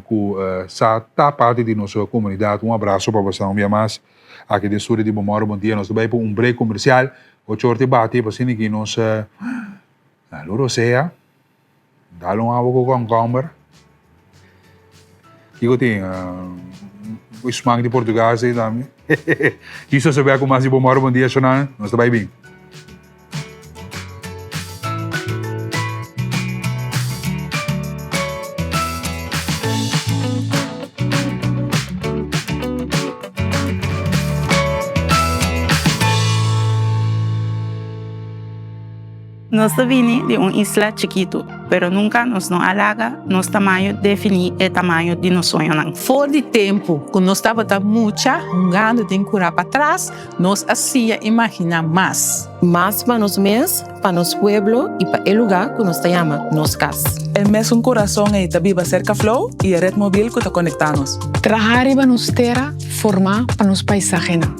cu sa ta parti di nos comunidad. Un abrazo pa boso un bia mas aki den studio di Bo Moro Bon Dia. Nos ta bay pa un break comercial, ocho or ta bati, pa asina aki nos na lo rosea. Dal un awa ku kònkòmber. Kiko tin? Un smak di Portugal así tambe. Kiso sa bek ku mas di bo mòrdu bon dia shonnan. Nos ta bai bin. Nos ta bini di un isla chikitu, pero nunka nos no a laga nos tamaño definí e tamaño di nos soñonan. For di tempu ku nos tabata mucha hungando den kurá patras, nos a siña imaginá mas. Mas pa nos mes, pa nos pueblo i pa e lugá ku nos ta yama nos kas. E mesun kurason ei ta biba serka Flow i e ret mobil ku ta konektá nos. Traha riba nos tera, formá pa nos paisahenan.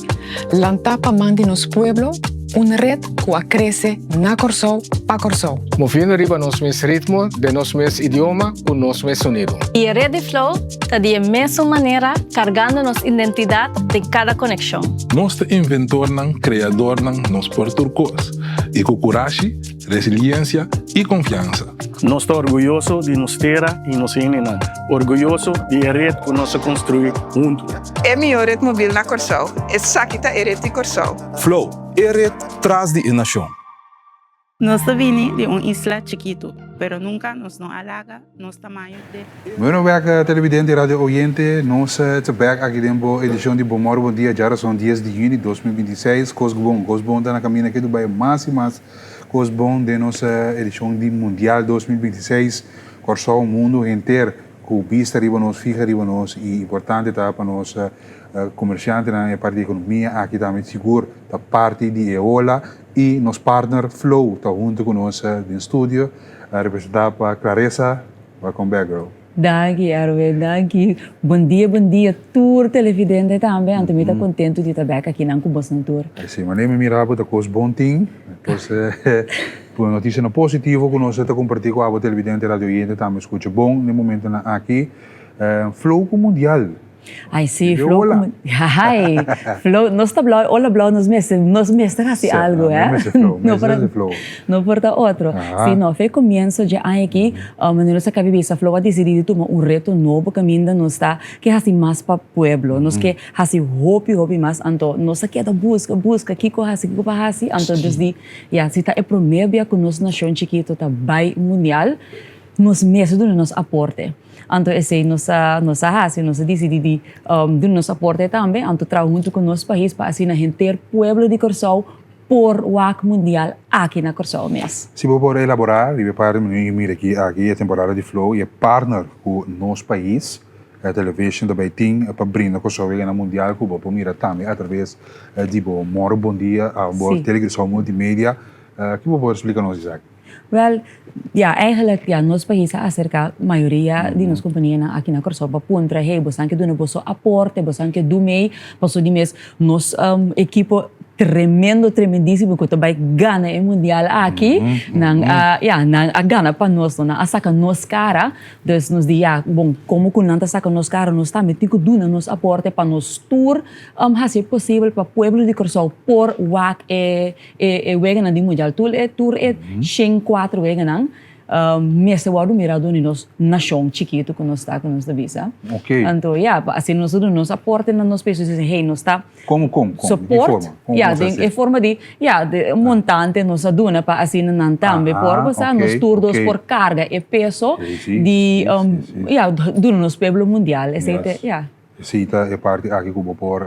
Lantá pa man di nos pueblo, un ret ku a krese na Kòrsou pa Kòrsou. Moviendo riba nos mes ritmo, den nos mes idioma, ku nos mes sonido. I e ret di Flow ta di e mesun manera kargando nos identidat den kada konekshon. Nos ta inventornan, kreadornan, nos por tur kos, i ku kurashi, resiliensia i konfiansa. Nos ta orguyoso di nos tera i nos hendenan, orguyoso di e ret ku nos a konstruí huntu. E mihó ret mobil na Kòrsou. Esaki ta e ret di Kòrsou. Flow, e ret tras di e nashon. Nos ta bini di un isla chikitu, pero nunka nos no a laga nos tamaño de. Bueno bek televidente y radio oyente, nos ta bek aki den bo edicion di Bon Moro Bon Dia djarason dies di juni 2026. Cos bon, cos bon ta na camina ke Dubai mas y mas cos bon den nos edicion di Mundial 2026. Corsou, mundo henter cu bista riba nos, fija riba nos y importante ta pa nos comerciantenan e parti di economia aki tambe sigur ta parti di e ola. Y nos partner Flow ta hunto cu nos den studio, representa pa Claressa. Welcome back girl. Danki Erwin, danki. Bon dia, bon dia tur televidente tambe. Anto mi ta contento di ta bek akinan cu bosnan tur. Si, manera mi mira bo ta cos bon tin. Pues por noticianan positivo cu nos ta comparti cu abo televidente y radio oyente tambe scucha bon den momentonan aki. Flow cu Mundial. Ai sí, Flow como Ai, Flow, nos ta blauw, hola blauw, nos mester, nos mester hasi algo, eh? No por, flow. No por ta otro. Sí, no, fe comienzo dje aña aki, manera nos a caba di bisa, Flow a dicidi di tuma un reto nobo caminda nos ta ke hasi mas pa pueblo. Nos ke hasi hopi, hopi mas, anto nos a keda busca, busca kico hasi, kico pa hasi, anto desdi, ya, si ta e prome bia cu nos nacion chikito ta bay mundial, Nos mes a duna nos aporte. Anto esei nos a nos a hasi, nos a disidí di duna nos aporte tambe, anto traha huntu ku nos pais pa asina henter pueblo di Kòrsou por wak mundial aki na Kòrsou mes. Si bo por elaborá riba e parti mi mira aki aki e temporada di Flow i e partner ku nos pais television ta bai tin pa brinda Kòrsou e gana mundial ku bo por mira tambe atraves di bo Moro Bon Dia, bo Telegrason Multimedia. Ki bo por splika nos esaki? Wel, ya, eigenlijk, ya, nos pais a acerca mayoria di nos companianan aki na Corsou pa puntra, hey, bosan ke duna boso aporte, bosan ke do mee, paso di mes nos ekipo tremendo, tremendisimo cu ta bay gana e mundial aki, nan a, ya, nan a gana pa nos, no, nan a saca nos cara, dus nos di, ya, bon, como cu nan ta saca nos cara, nos tambe tin cu duna nos aporte pa nos tur haci posibel pa pueblo di Corsou por wak e E weganan di mundial tur e tur e shen kuater weganan mester wòrdu mirá dor di nos nashon chikitu ku nos ta ku nos ta bisa. Anto ya pa asina nos ta duna nos aporte na nos pais nos ta bisa hey nos ta Komo kon kon support ya den e forma di ya de montante nos a duna pa asina nan tambe por bo sa nos tur dos por karga e peso di ya duna nos pueblo mundial esei ta ya. Esei ta e parti aki ku bo por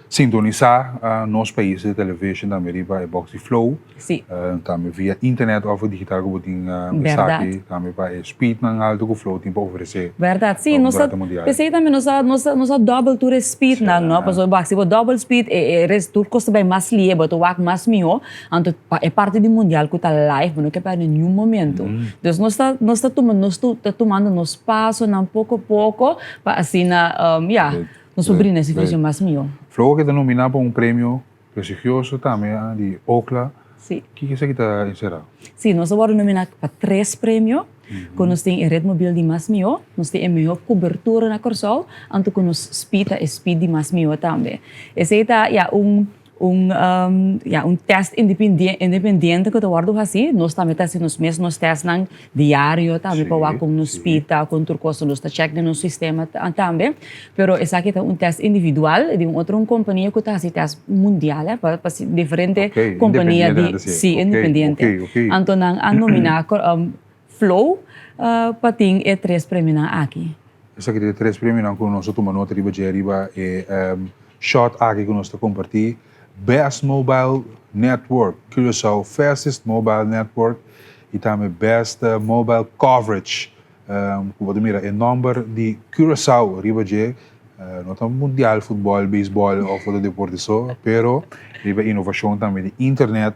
sintonisá nos pais di television tambe riba e box di Flow. Sí. Tambe via internet òf digital ku bo tin esaki tambe pa e speednan altu ku Flow tin pa ofresé. Bèrdat, sí. Nos ta, p'esei tambe nos a nos a nos a dòbel tur e speednan, no? Pasobra bo hasi bo dòbel speed e e res tur kos ta bai mas lihe, bo ta wak mas mihó. Anto pa e parti di mundial ku ta live bo no ke pèrdè niun momento. Dus nos ta nos ta tuma nos ta tumando nos pasonan poko poko Pa asina, ya, nos por brinda e servicio mas mihó. Flow a keda nominá pa un premio prestigioso tambe di Ocla. Sí. Kiko esaki ta enserá? Sí, nos a wòrdu nominá pa tres premio, ku nos tin e ret mobil di mas mihó, nos tin e mihó kubertura na Kòrsou, anto ku nos speed ta e speed di mas mihó tambe. Esei ta, ya, un Un ya un test independiente ku ta wòrdu hasí. Nos tambe ta hasi nos mes nos testnan diario tambe pa wak kon nos pita, kon tur kos. Nos ta chèk den nos sistema tambe. Pero esaki ta un test individual di un otro un kompania ku ta hasi test mundial eh pa diferente kompania di si independiente. Anto nan a nominá Flow pa tin e tres premionan aki. Esaki ta e tres premionan ku nos a tuma nota riba dje riba e shot aki ku nos ta kompartí. Best Mobile Network, Curaçao Fastest Mobile Network i tambe Best Mobile Coverage. Ku bo ta mira e nòmber di Curaçao riba dje, no ta mundial futbòl, beisbòl òf otro deporte so, pero riba inovashon tambe di internet,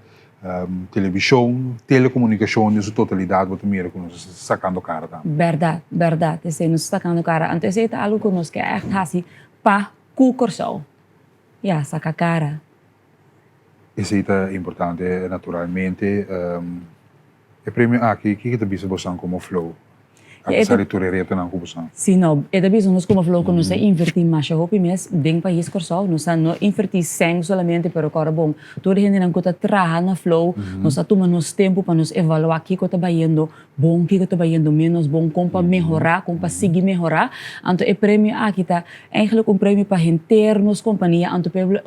televishon, telekomunikashon den su totalidat bo ta mira ku nos ta sakando kara tambe. Bèrdat, bèrdat, esei nos ta sakando kara. Anto esei ta algu ku nos ke ègt hasi pa ku Kòrsou. Ya, saka kara. Esei ta importante naturalmente. E premio aki, kiko ta bisa bosan komo Flow? Apesar di tur e retonan ku bosan. Si no, e ta bisa nos komo Flow ku nos a invertí masha hopi mes den pais Kòrsou. Nos a no invertí sèn solamente, pero kòrda bon, tur e hendenan ku ta traha na Flow, nos a tuma nos tempu pa nos evaluá kiko ta bayendo bon, kiko ta bayendo ménos bon, kon pa mehorá, kon pa sigui mehorá. Anto e premio aki ta eigenlijk un premio pa henter nos kompania, anto pueblo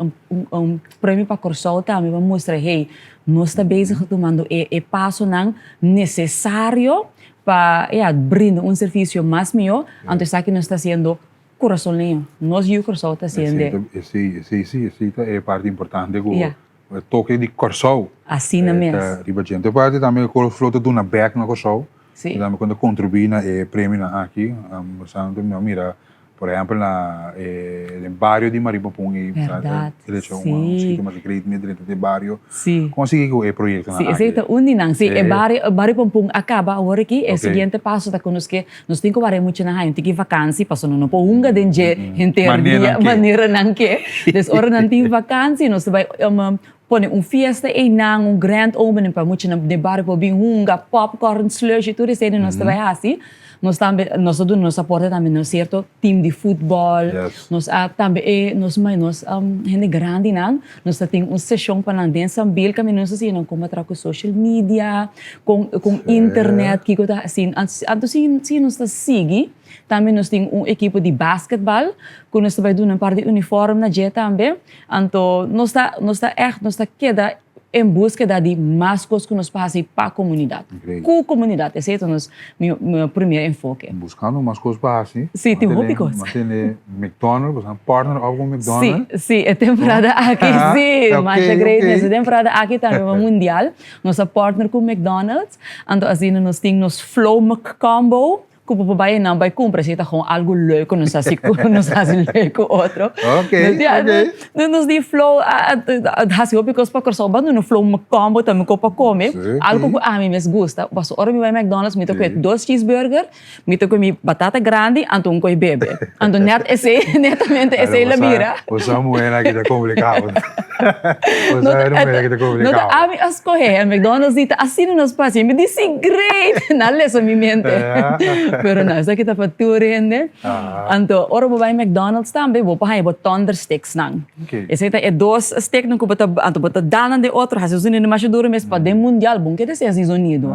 un premio pa Kòrsou tambe pa mustra, hey, nos ta bezig ta tumando e e pasonan nesesario pa, ya, brinda un servisio mas mihó, anto esaki nos ta hasiendo kurason leño. Nos yu Kòrsou ta hasiendo. Esei, esei si, esei ta e parti importante ku E toke di Kòrsou. Asina mes. Ta riba dje. Anto parti tambe ku Flow ta duna bèk na Kòrsou. Si. Tambe ku ta kontribuí na e premionan aki. Esnan ta mira por ehèmpel na e den bario di Marie Papun ei. Bèrdat. Drecha un sitio mas great mi drenta den bario. Si. Kon a sigui ku e proyektonan Si, aki? esei ta un di nan. Si, e bario Marie Pampun a kaba awor aki. E siguiente paso ta ku nos ke Nos tin ku wara e muchanan haña un tiki vakansi pasobra no no por hunga den dje henter dia manera nan ke. Des ora nan tin vakansi nos ta bai pone un fiesta einan, un grand opening pa muchanan den bario por bin hunga, popcorn, slush i tur esei nos ta bai hasi. Nos tambe nos ta duna nos aporte tambe na sierto team di futbòl. Nos a tambe e nos nos hende grandinan nos ta tin un seshon pa nan den Sambil kaminda nos ta siña nan kon traha ku social media, kon kon internet kiko ta hasi. Anto si si nos ta sigui tambe nos tin un ekipo di basketbal ku nos ta bai duna un par di uniform na dje tambe. Anto nos ta nos ta ègt nos ta keda en búskeda di mas kos ku nos por hasi pa komunidat, ku komunidat. Esei ta nos primer enfoke. Buskando mas kos pa hasi. Sí, tin hopi kos. M'a tende McDonald's, boso a partner op ku McDonald's. Sí, sí, e temporada aki sí, masha great mes. E temporada aki tambe pa mundial nos a partner ku McDonald's, anto asina nos tin nos Flow McCombo. Ku bo por bai einan bai kumpra si ta gewoon algu leuk ku nos hasi ku nos hasi leuk ku otro. Ok, ok. Nos di flow a hasi hopi kos pa Kòrsou ban duna flow mekòmbo tambe ku pa kome. Algu ku ami mes gusta pasobra ora mi bai McDonald's mi ta kohe dos cheeseburger, mi ta kohe mi batata grandi anto un kohe bebe. Anto nèt esei netamente esei la bira. Bo sa muhé aki ta kompliká. Bo sa muhé aki ta kompliká. No ta ami a skohe McDonald's di ta asina nos pasa. Mi di si great! Nan lesa mi mente. Pero no, esaki ta pa tur hende. Anto ora bo bai McDonald's tambe bo por haña bo thunder sticks nan. Esei ta e dos stick nan ku bo ta anto bo ta dal nan den otro hasi zonido masha duro mes pa den mundial bo no ke desea hasi zonido.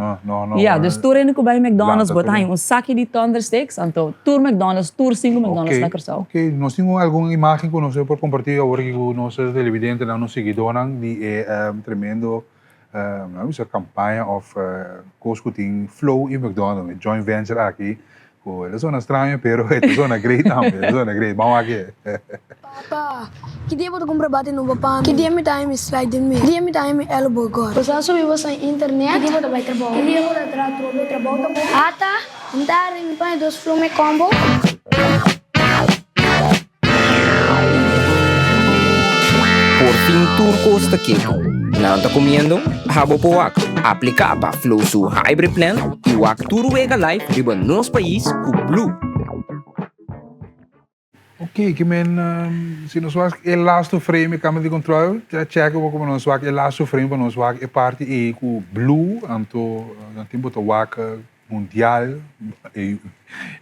Ya, dus tur hende ku bai McDonald's bo ta haña un saki di thunder sticks anto tur McDonald's tur sinku McDonald's na Kòrsou. Ok, nos tin algun imagen ku nos por kompartí awor aki ku nos televidentenan, nos siguidónan di e tremendo Nan a bisa campaña of cos cu tin Flow y McDonald's, e joint venture aki, cu el a zona straño pero e ta zona great tambe, e ta zona great. Ban wak e. Papa, ki dia bo ta kumpra bate nobo pa mi? Ki dia mi ta haña mi slide den mi? Ki dia mi ta haña mi elbow guard? Bo sa subi bo sa internet? Ki dia bo ta bai trabou? Ki dia bo ta traha trobe? Trabou ta bon? Ata, mi ta hari mi paña dos flume combo. Porfin tur kos ta ketu. Nan ta kumiendo? Abo por wak. Apliká pa Flow su Hybrid Plan i wak tur wega live riba nos pais ku Blue. Ok, ke men si nos wak e lastu frame e camera di control ta check bo como nos wak e lastu frame pa nos wak e parti ei ku blue anto nan tin bo ta wak Mundial e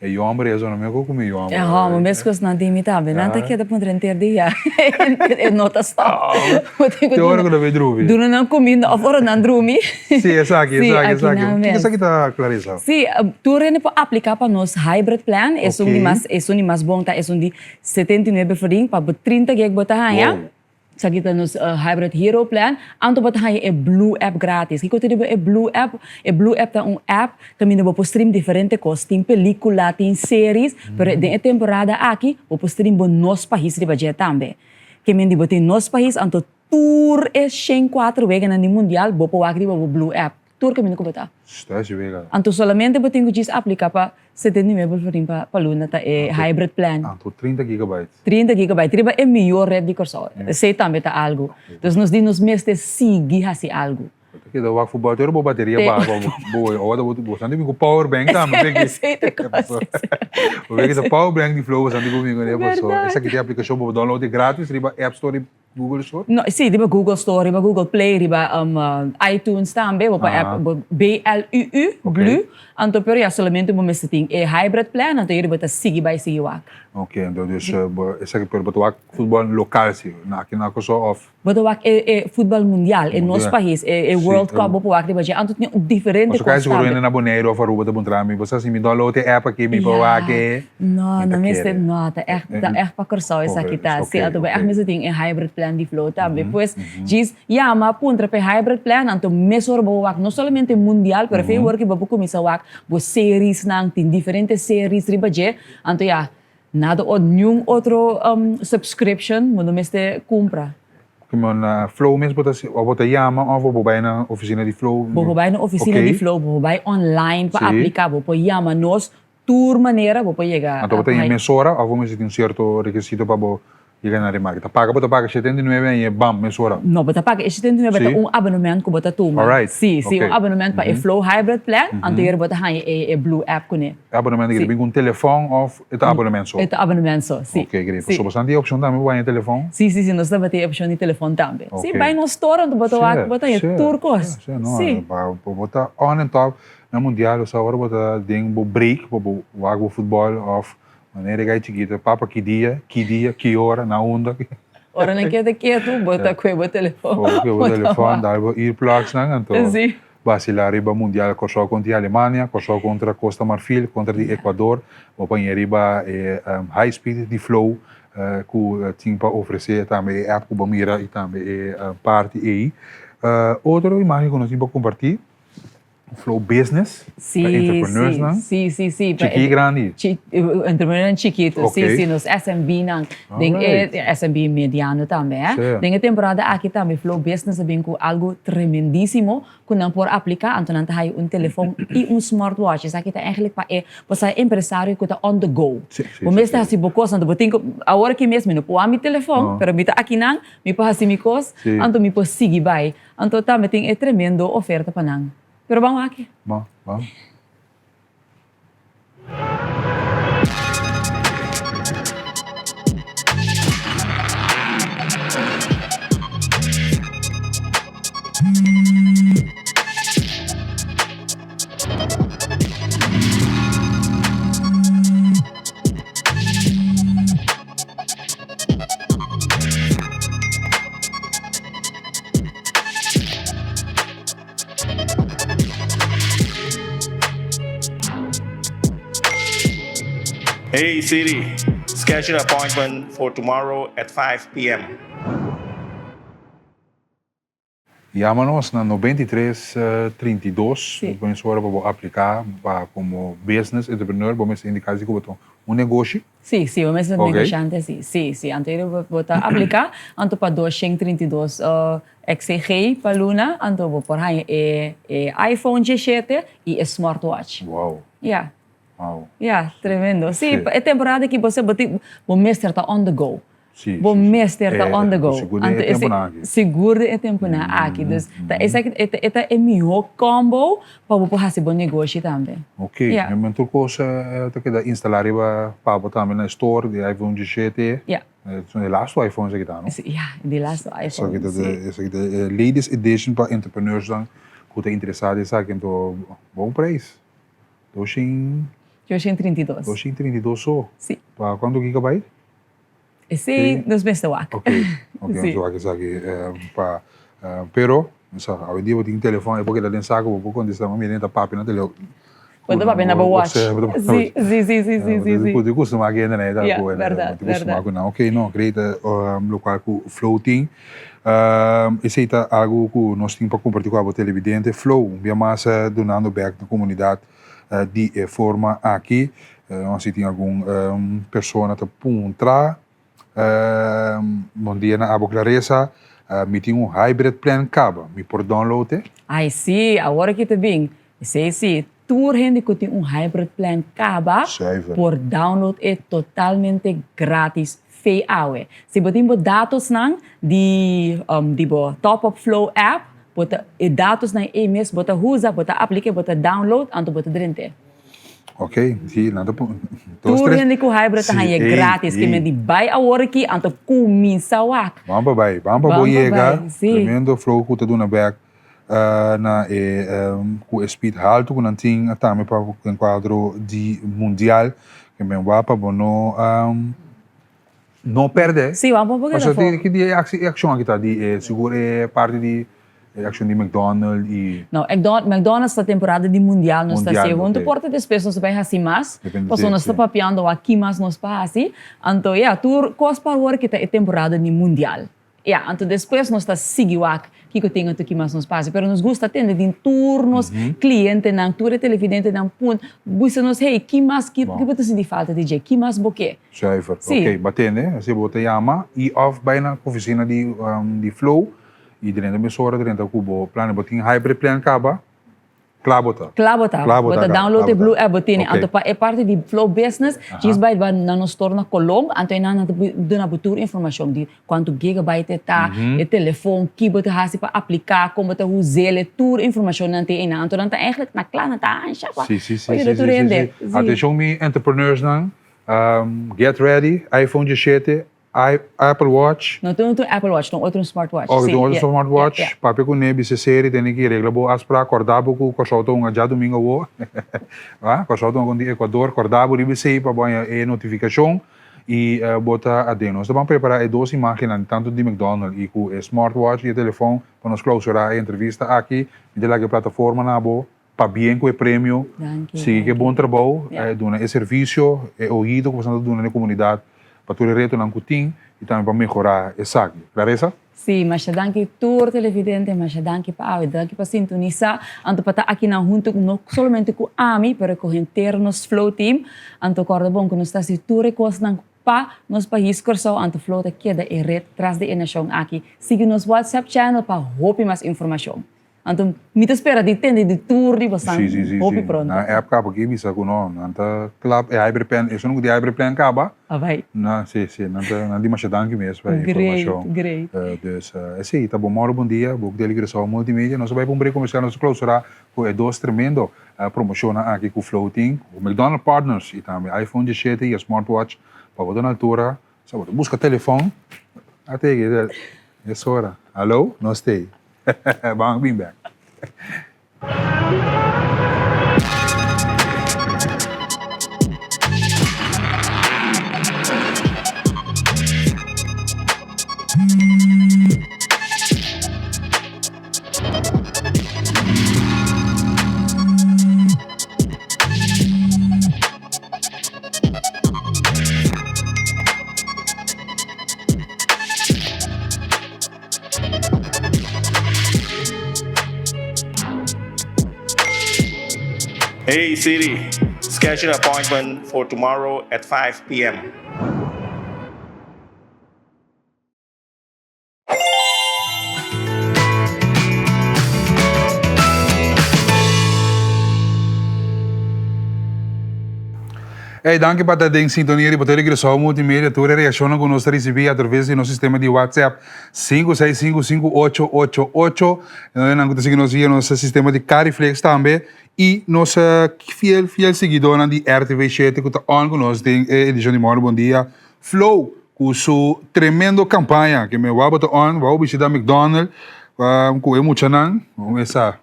e homber e zona meko ku mi homber. E homber meskos nan tin mi tambe. Nan ta keda puntra henter dia. E no ta stop. Bo tin ku Te ora ku nan bai drumi. Duna nan kuminda of ora nan drumi. Si esaki esaki esaki. Kiko esaki ta Clarissa? Si tur hende por aplika pa nos hybrid plan. Esun di mas esun di mas bon ta esun di 79 florin pa bo 30 gig bo ta haña. Esaki ta nos Hybrid Hero Plan. Anto bo ta haña e Blue App gratis. Kiko ta riba e Blue App? E Blue App ta un app kaminda bo por stream diferente kos. Tin pelikula, tin series, pero den e temporada aki bo por stream bo Nos Pahis riba dje tambe. Ke men di bo tin Nos Pahis anto. Tur e 104 weganan di mundial bo por wak riba bo Blue app. Tur kaminda ku bo ta. Stasi wega. Anto solamente bo tin ku djis aplika pa 79 florin pa pa luna ta e hybrid plan. Anto 30 gigabytes. 30 gigabyte riba e mihó red di Kòrsou. Esei tambe ta algu. Dus nos di nos mester sigui hasi algu. Bo ta keda wak futbal te ora bo bateria baha bo ora bo bo san di bin ku power bank tambe peki. Esei ta kos. Bo beki ta power bank di flow bo san di ku bin kuné paso esaki ta e aplikashon bo por download e gratis riba app store di Google Store. No si riba Google Store riba Google Play riba iTunes tambe bo por app BLUU blu anto pero ya solamente bo mester tin e hybrid plan anto yeri bo ta sigui bai sigui wak. Ok anto dus esaki pero bo ta wak futbal lokal si na aki na Kòrsou òf. Bo ta wak e e futbal mundial, e nos pais, e e World Cup bo por wak riba dje. Anto tin diferente Pasobra kos kai sigur tambe. hende na Boneiru of Aruba ta puntra mi, bo sa si mi download e app aki mi por wak e? No, Mi no ta mester, kere. no, ta ègt, ta ègt pa Kòrsou esaki ta. Si, anto bo ègt mester tin e hybrid plan di Flow tambe. Pues, djis yama, puntra pa e hybrid plan, anto mesora bo por wak no solamente mundial, pero fe awor ki bo por kuminsá wak bo seriesnan, tin diferente series riba dje. Anto ya, Nada o niun otro subscription bo no mester cumpra. Como na Flow mes bo ta o bo ta yama of bo por bay na oficina di Flow? Bo por bay na oficina di Flow, bo por bay online pa aplica, bo por yama nos, tur manera bo por yega. Anto bo ta yama mesora of bo mester tin un cierto requisito pa bo Yega na remarke. Ta paga bo ta paga 79 en e bam mesora. No, bo ta paga e 79 ta un abonement ku bo ta tuma. Alright. Si, si, un abonement pa e Flow Hybrid Plan, anto yera bo ta haña e e Blue App kuné. E abonement aki ta bin ku un telefòn òf e ta abonement so? E ta abonement so, si. Ok, great. Pasobra bo sa tin e opshon tambe pa haña telefòn? Si, si, si, nos tabatin e opshon di telefòn tambe. Si, bai nos store anto bo ta wak, bo ta haña tur kos. Si, si, no, bo ta on en top na mundial, osea ora bo ta den bo break pa bo wak bo futbòl òf Manera e gai chikito, papa ki dia, ki dia, ki ora, na unda. Ora nan keda ketu, bo ta kue bo telefon. Bo kue bo telefon, dal bo earplugs nan, anto basila riba mundial Kòrsou kontra di Alemania, Kòrsou kontra Kosta Marfil, kontra di Ecuador, bo paña riba e high speed di Flow ku tin pa ofresé tambe e app ku bo mira i tambe e parti ei. Otro imagen ku nos tin pa kompartí. Flow business Sí, pa entrepreneurs sí, nan. sí, sí, sí. Pa Chikí e- grandi. Chi, entrepreneur chikitu, sí, Ok. sí, nos SMB nan. Den e Alright. SMB mediano tambe, hè. Sí. Den e temporada aki tambe Flow Business a bin ku algu tremendísimo ku nan por apliká, anto nan ta haya un telefon i un smartwatch. Esaki ta eigenlijk pa e, bo sa e empresario ku ta on the go. Sí, sí, Bo sí, mester sí. hasi bo kos, anto bo tin ku, awor aki mes mi no por wak mi telefon, No. pero mi ta akinan, mi por hasi mi kos, Sí. anto mi por sigui bai. Anto tambe tin e tremendo oferta pa nan. Pero ban wak. Bon, bon. Hey Siri, schedule an appointment for tomorrow at 5 p.m. Yama nos na 93 32 bo mester ora pa bo aplica pa como business entrepreneur bo mester indica si cu bo ta un negoshi. Si, si, bo mester Ok. negoshante si, si, si. Anto ey bo bo ta aplica anto pa 232 XCG pa luna anto bo por haña e e iPhone 17 y e smartwatch. Wow. Ya. Wow. Ya, tremendo. Si, e temporada aki bo sa bo tin bo mester ta on the go. Sí, Bo sí, sí. mester ta Eh, on the go. sigur den Anto e ese temponan aki. sigur den e temponan aki. Dus ta esaki e ta e ta e mihó combo pa bo por hasi bo negoshi tambe. Ok, Ja. men tur kos ta keda instalá riba pa bo tambe na e store di iPhone 17. Ja. Son e lastu iPhone esaki ta, no? Sí, ja, di lastu iPhone, Esaki ta sí. esaki ta e latest edition pa entrepreneursnan ku ta interesá den esaki. Anto bon prijs. Doshin. 232. 232 so? Sí. Pa kuantu gigabyte? Esei nos mester wak. Ok, ok, nos wak esaki pa, pero, sa, awendia bo tin telefòn, e por keda den saku, bo por kontestá, ma mira, e ta papia na telefòn. Bo ta papia na bo watch. Sí, sí, sí, sí, sí, sí, sí. Bo tin kustumá ku hende ta Ja, ku hende, bèrdat, bo tin kustumá bèrdat. ku nan. Ok, no, great, lokual ku Flow tin. Esei ta algu ku nos tin pa kompartí ku abo televidente. Flow, un bia mas dunando bèk na komunidat di e forma aki. Nos si tin algun persona ta puntra. Bon dia na abo Claresa. Mi tin un hybrid plan kaba, mi por download e? Ai sí, awor aki ta bin. Esei sí, tur hende ku tin un hybrid plan kaba por download e totalmente gratis fei awe. Si bo tin bo datosnan di di bo Top Up Flow app, bo ta e datosnan ei mes bo ta usa, bo ta aplika, bo ta download, anto bo ta drent'é. Ok, sí, nan ta pon, dos, Tur tres. hende ku hybrid ta Sí, haña ey, gratis, ke ey. men di bai awor aki, anto kuminsá wak. Ban pa bai, ban pa Ban bo pa yega, bai, sí. tremendo flow ku ta duna bek na e ku e speed haltu ku nan tin tambe pa den kuadro di mundial, ke men wak pa bo no no pèrdè. Sí, ban pa bo keda Pasobra afó. di ki dia e akshon aki ta di e sigur e parti di E akshon di McDonald i. No, McDonald's ta temporada di mundial nos ta Mundial, hasi huntu. ok. Por ta despues nos ta bai hasi mas, Depende pasobra si, nos ta si. papiando wak ki mas nos pa hasi. Anto ya, tur kos pa awor ki ta e temporada di mundial. Ya, anto despues nos ta sigui wak kiko tin anto ki mas nos pa hasi. Pero nos gusta tende den tur nos klientenan, tur e televidentenan pun bisa nos, hey, ki mas, ki Bon. bo ta sinti falta di dje? Ki mas bo ke? Zuiver, Si. ok, bo a tende, asina bo ta yama i òf bai na ofisina di di Flow I drenta mesora drenta ku bo plan bo tin hybrid plan kaba kla bo ta. Kla bo ta. Kla bo Bo ta ta kaba, download kla e bo ta. blue app bo tene. Ok. Anto pa e parti di Flow Business djis bai ba na nos store na Colón anto einan nan ta duna bo tur informashon di kuantu gigabyte e ta, e telefon, ki bo ta hasi pa apliká, kon bo ta us'el, e tur informashon nan tin einan. Anto nan ta eigenlijk na kla nan ta ansha pa Si si si pa si yuda si tur si hende. si. Si. Atenshon mi entrepreneursnan, get ready, iPhone diesshete Apple Watch. No tin un Apple Watch, tin otro un smartwatch. Oh, Sí, tin otro yeah, smartwatch. yeah, yeah. Papia ku ne bisa seri tene ki regla bo afspraak. Kòrda bo ku Kòrsou ta hunga djadumingu awo. Ah, Kòrsou ta hunga kontra Ecuador. Kòrda bo riba esei pa bo haña e notifikashon i bo ta aden. Nos ta ban prepará e dos imágennan, tantu di McDonald i ku e smartwatch i e telefòn pa nos klousurá e entrevista aki. Mi ta laga e plataforma na bo. Pabien ku e premio, sigui ku e bon trabou, duna e servisio, e oido ku boso ta duna na e komunidat pa tur e retonan ku tin i tambe pa mehorá esaki. Clarissa? Sí, masha danki tur televidente, masha danki pa awe, danki pa sintonisá, anto pa ta akinan huntu no solamente ku ami, pero ku henter nos Flow Team, anto kòrda bon ku nos ta hasi tur e kosnan pa nos pais Kòrsou, anto Flow ta keda e ret tras di e nashon aki. Sigui nos WhatsApp channel pa hopi mas informashon. Anto mi ta spera di tende di tur di bosan Sí, sí, sí, hopi sí. pronto. Nan app kaba ki bisa ku no, nan ta klap e hybrid plan, esun ku di hybrid plan kaba. A bai. Nan, sí, sí, nan ta, nan di masha danki mes pa e Great, informashon. great. Dus, esei ta bon mòru bon dia, bo ku Deli Curaçao Multimedia. Nos a bai pa un break komersial, nos ta klousurá ku e dos tremendo promoshonnan aki ku Flow tin, ku McDonald Partners i tambe iPhone diesshete i e smartwatch pa bo ta na altura. Sa bo ta buska telefon, a tege es ora. Hallo, nos t'ei. Ban bin bek. Hey Siri, schedule an appointment for tomorrow at 5 p.m. Hey, danki pa ta den sintonia di Boter di Curaçao Multimedia. Tur e reaccionnan cu nos ta ricibi a traves di nos sistema di WhatsApp sinku seis sinku sinku ocho ocho ocho. Nan cu ta sigui nos via nos sistema di Cariflex tambe. Y nos fiel fiel siguidornan di RTV shete cu ta on cu nos den e edicion di Morning Bon Dia. Flow cu su tremendo campaña que me wou ta on, wou bishita McDonald cu e muchanan, esa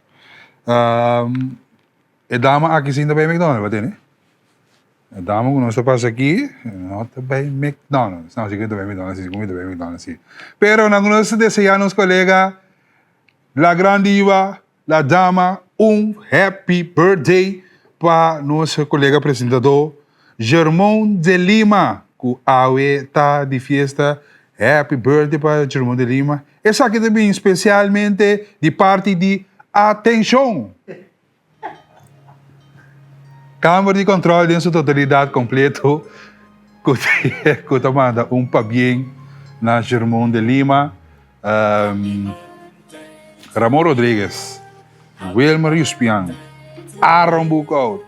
e dama aki sin ta bay McDonald, bo tene? E dama cu nos ta pasa aki no ta bay McDonald's, no si cu ta bay McDonald's, si cu ta bay McDonald's si. Pero nan cu nos ta desea nos colega la gran diva La dama un happy birthday pa nos colega presentador Germon de Lima cu awe ta di fiesta. Happy birthday pa Germon de Lima. Esaki ta bin specialmente di parti di Atencion! Camber di control den su totalidad completo cu ta manda un pabien na Germon de Lima. Um, Ramon Rodriguez, Wilmer Yuspian, Aaron Boekout,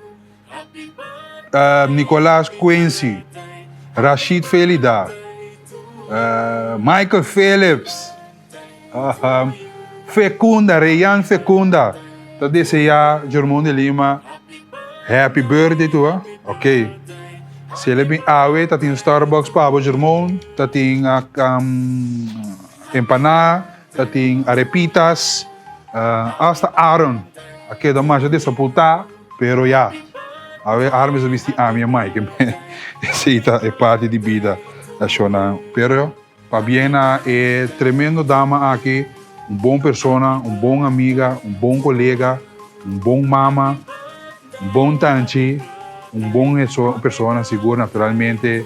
uh, Nicolas Quincy, Rashid Felida, uh, Michael Phillips, uh, Fecunda, Reyan Fecunda, ta desea Jermon de Lima happy birthday tu, ah? Ok. Si el bin awe, ta tin Starbucks pa abo Jermon, ta tin um, empanada, ta tin arepitas, uh, hasta Aaron a keda masha desapuntá, pero ya. Awe Aaron mester bisti ami e Mike. Esei ta e parti di bida, shona. Pero Pabien na e tremendo dama aki, un bon persona, un bon amiga, un bon colega, un bon mama, un bon tanchi, un bon persona sigur naturalmente.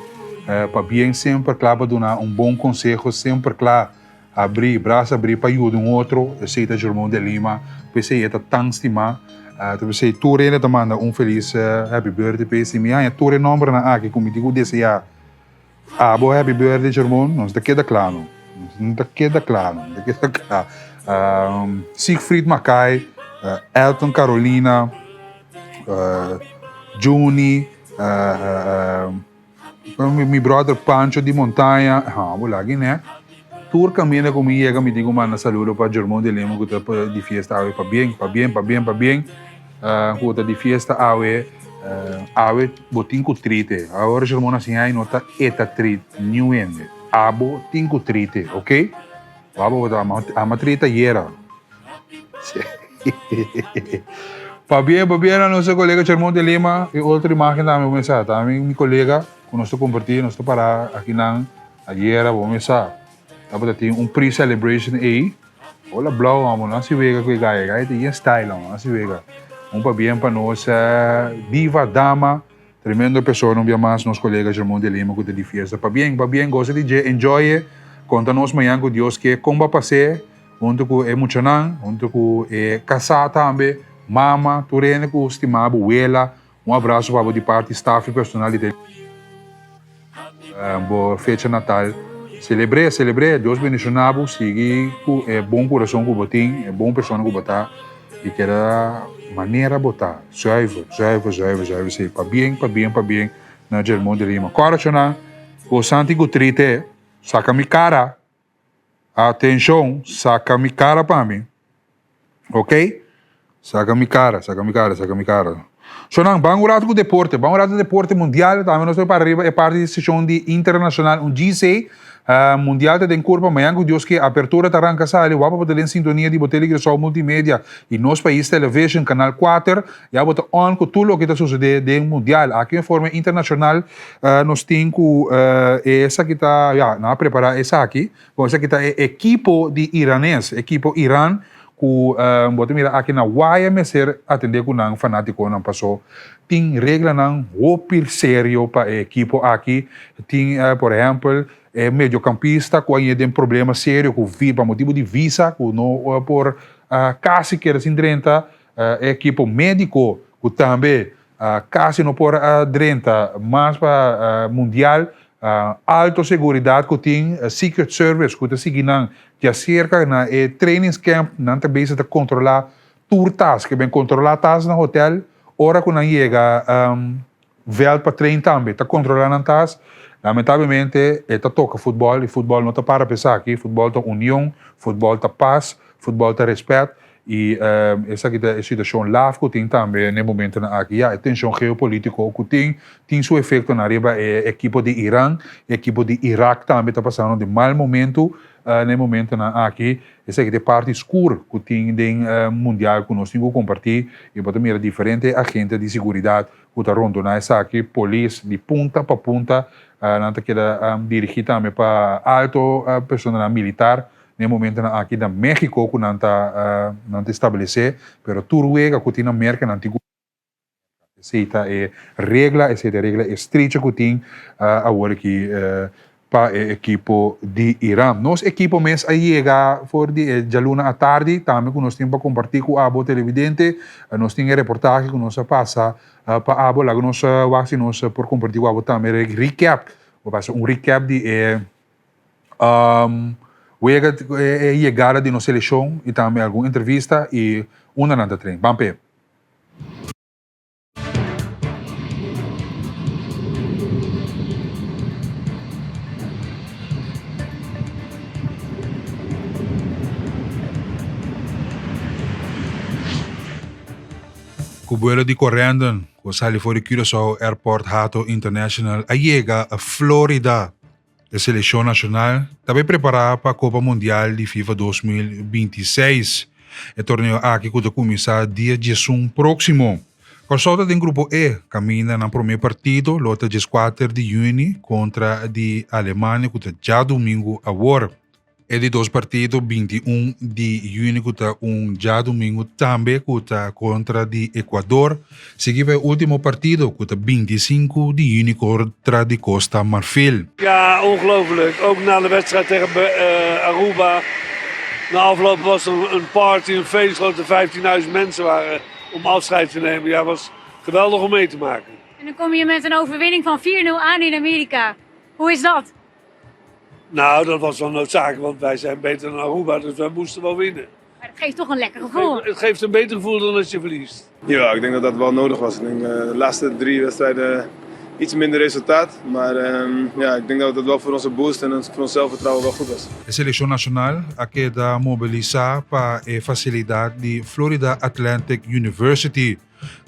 Pabien semper cla pa duna un bon conseho, semper cla abri, brasa abri pa yuda un otro, esey ta Jermon de Lima, p'esey e ta tan stima. Ta p'esey tur hende ta manda un feliz happy birthday p'e. Si mi haña tur e nombernan aki cu mi tin cu desea. Abo happy birthday Jermon, nos ta keda kla no. Nos ta keda kla no, ta keda kla. Um, Siegfried Mackay, uh, Elton Carolina, uh, Juni, uh, uh, mi, mi brother Pancho di Montaña, ha, bo lagi ne. Tur caminda cu mi yega mi tin cu manda saludo pa Jermon de Lima cu ta di fiesta awe pa bien, pa bien, pa bien, pa bien. Cu ta di fiesta awe, awe bo tin cu trite. Awor Jermon a siña no ta e ta trit niun hende. Abo tin cu trite, ok? Abo bo ta ama trite ayera. Pabien, pabien na nos colega Jermon de Lima. E otro imagen tambe bo mesa. Tambe mi colega cu nos ta comparti, nos ta para akinan ayera bo mesa. Tabata tin un pre-celebration ey. Hola blauw amo no hasi wega ku e gai, e gai ta yen style amo no hasi wega. Un pabien pa nos diva, dama, tremendo persona un bia mas nos kolega Jermon de Lima ku ta di fiesta. Pabien, pabien gosa di dje, enjoy e, konta nos mañan ku Dios ke kon bo a pas'é huntu ku e muchanan, huntu ku e kasá tambe, mama, tur hende ku stima bo, wela, Un abraso pa bo di parti staff y personal di Bo fecha natal. Celebr'é, celebr'é. Dios bendiciona bo. Sigui cu e bon curason cu bo tin, e bon persona cu bo ta y keda manera bo ta. Zuiver, zuiver, zuiver, zuiver. Si, pabien, pabien, pabien na Jermon de Lima. Cora, bo santi cu trite, saca mi cara. Atencion, saca mi cara pa mi. Ok? Saca mi cara, saca mi cara, saca mi cara. So nan, ban un rato cu deporte, ban un rato deporte mundial, tambe nos ta para riba e parti di sesión di internacional, un GC, uh, mundial ta den curpa, mañan cu Dios ke, apertura ta ranca sali, wapa bo ta den sintonia di bo Tele Multimedia y Nos Pais Television, Canal 4, Ya bo ta on ku tur loke ta sosodé den mundial. Aki un forma internashonal nos tin ku esaki ta, ya, nan a prepará esaki. Bon, esaki ta e ekipo di iranes, ekipo Iran ku bo ta mira aki na waya mester atendé ku nan fanátikonan pasó tin reglanan hopi serio pa e ekipo aki. Tin por ehèmpel e mediokampista ku a yega den problema serio ku pa motibu di visa ku no por kasi keda sin drenta. E ekipo médiko ku tambe kasi no por a drenta mas pa mundial, alto seguridat ku tin, Secret Service ku ta sigui nan djaserka na e trainings camp, nan ta bezig ta kontrolá tur tas, ke ben kontrolá tas na hotel ora ku nan yega veld pa train tambe ta kontrolá nan tas. Lamentablemente e ta toka futbòl i futbòl no ta para pa esaki, futbòl ta union, futbòl ta pas, futbòl ta rèspèt i esaki ta e situashon laf ku tin tambe na e momentonan aki. Ya, e tenshon geopolítiko ku tin, tin su efektonan riba e ekipo di Iran, e ekipo di Irak tambe ta pasando den mal momentu na e momentonan aki. Esaki ta e parti skur ku tin den mundial ku nos tin ku kompartí i bo ta mira diferente agente di siguridat ku ta rondoná esaki, polis di punta pa punta, nan ta keda dirigí tambe pa alto personanan militar na e momentonan aki na Mexico ku nan ta nan ta establesé, pero tur wega ku tin na Merka nan tin ku esei ta e regla, esei ta e regla estrecho ku tin awor aki. Pa e ekipo di Iran. Nos ekipo mes a yega for di e djaluna atardi, tambe ku nos tin pa kompartí ku abo televidente. Nos tin e reportahe ku nos a pasa pa abo. Laga nos wak si nos por kompartí ku abo tambe e recap. Bo pasa un recap di e. Wega e yegada di nos selekshon i tambe algun entrevista i unda nan ta train. Ban p'e. Ku buelo di Corendon ku a sali for di Curaçao Airport Hato International a yega Florida. E selekshon nashonal ta bai prepará pa Kopa Mundial di FIFA 2026. E torneo aki ku ta kuminsá dia diesun próksimo. Kòrsou ta den grupo E, kaminda nan promé partido lo ta dieskuater di yüni kontra di Alemania ku ta djadumingu awor. E di dos partido 21 di juni ku ta un djadumingu tambe ku ta kontra di Ecuador, sigui pa e ultimo partido ku ta 25 di juni kontra di Costa Marfil. Ja, ongelooflijk. Ook na de wedstrijd tegen Aruba. Na afloop was er een party, een feest, grote 15.000 mensen waren om afscheid te nemen. Ja, was geweldig om mee te maken. En dan kom je met een overwinning van 4-0 aan in Amerika. Hoe is dat? Nou, dat was wel noodzakelijk, want wij zijn beter dan Aruba, dus wij moesten wel winnen. Maar het geeft toch een lekker gevoel. Het geeft, het geeft een beter gevoel dan als je verliest. Ja, ik denk dat dat wel nodig was. Ik denk de laatste drie wedstrijden iets minder resultaat. Maar ja, ik denk dat dat wel voor onze boost en voor ons zelfvertrouwen wel goed was. E selekshon nashonal a keda mobilisá pa e fasilidat di Florida Atlantic University,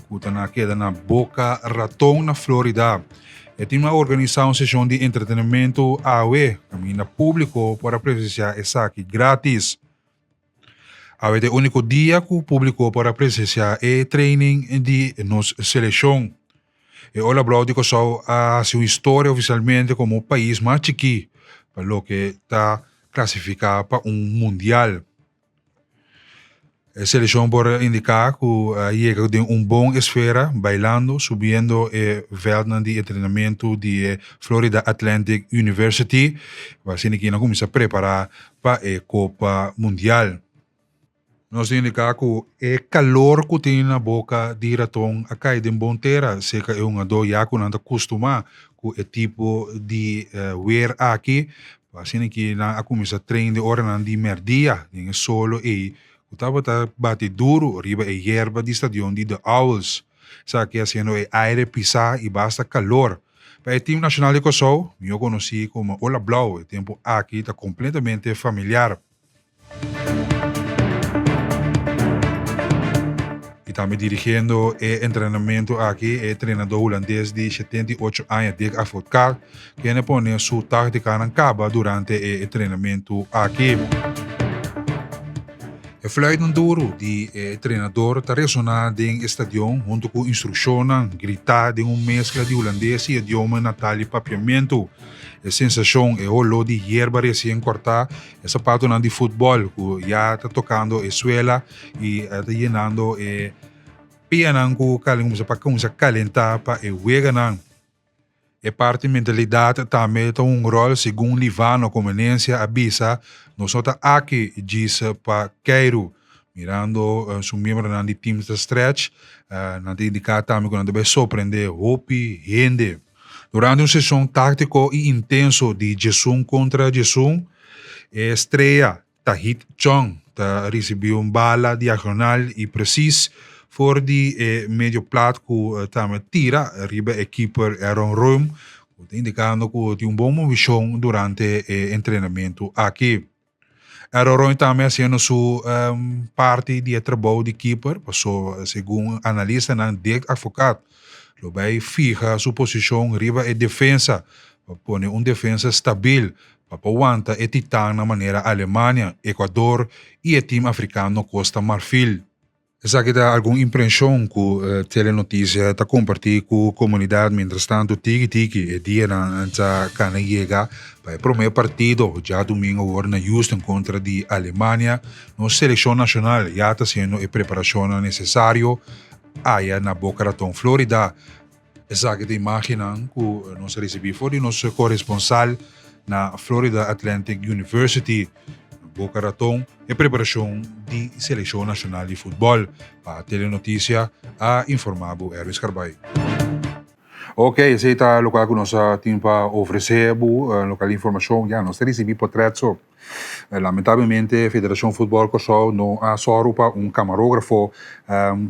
ku ta na keda na Boca Raton na Florida. E tim a organisá un seshon di entretenementu awe kaminda públiko por a presensiá esaki grátis. Awe ta e úniko dia ku públiko por a presensiá e training di nos selekshon. E Ola Blou di Kòrsou a hasi un historia ofisialmente komo pais mas chikí pa loke ta klasifiká pa un mundial. E selekshon por indiká ku a yega den un bon esfera bailando, subiendo e vèldnan di entrenamentu di e Florida Atlantic University, pa asina ki nan kuminsá prepará pa e Kopa Mundial. Nos ta indiká ku e kalor ku tin na boka di raton a kai den bon tera serka e hungadó ya ku nan ta kustumá ku e tipo di wer aki. Asina ki nan a kuminsá train den oranan di mèrdia den e solo ei ku tabata bati duru riba e yerba di stadion di The Owls. Esaki hasiendo e aire pisá i basta kalor. Pa e tim nashonal di Kòrsou, mihó konosí komo Ola Blou, e tempu aki ta kompletamente familiar. I tambe dirigiendo e entrenamentu aki e trenadó hulandes di 78 aña Dick Advocaat, kende pone su táktikanan kaba durante e entrenamentu aki. E fluitnan duru di e trenador ta resoná den e stadion huntu ku instrukshonnan gritá den un meskla di hulandes i idioma natal di papiamentu. E sensashon, e holó di yerba resien kòrtá, E sapatonan di futbòl ku ya ta tokando e suela i ta yenando e pianan ku kuminsá pa kuminsá kalentá pa e weganan. E parti mentalidat tambe ta un ròl segun Livano Comenencia a bisa nos no ta aki djis pa keiru. Mirando su miembronan di team ta stretch nan ta indiká tambe ku nan ta bai sorprendé hopi hende. Durante un seshon táktiko i intenso di djesun kontra djesun, e strea Tahith Chong ta risibí un bala diagonal i presis for di e medio plat ku tambe tira riba e kiper Aaron Roem, ku ta indikando ku tin un bon movishon durante e entrenamentu aki. Aaron Roem tambe hasiendo su parti di e trabou di keeper, paso segun analistanan Dick Advocaat lo bai fiha su posishon riba e defensa pa pone un defensa stabil pa por wanta e titannan manera Alemania, Ecuador i e tim afrikano Costa Marfil. Esaki ta algun impreshon ku Telenotisia ta kompartí ku komunidat. Mientrastantu tiki tiki e dianan ta kana yega pa e promé partido djadumingu awor na Houston kontra di Alemania. Nos selekshon nashonal ya ta hasiendo e preparashonnan nesesario aya na Boca Raton, Florida. Esaki ta imágennan ku nos a risibí for di nos koresponsal na Florida Atlantic University, Boca Raton, e preparashon di selekshon nashonal di futbòl. Pa Telenotisia a informá bo Erwin Scarbay. Ok, esei ta lokual ku nos a tin pa ofresé bo, lokal informashon. Ya, nos ta risibí potrèt so. Lamentablemente Federashon Futbòl Kòrsou no a sòru pa un kamarógrafo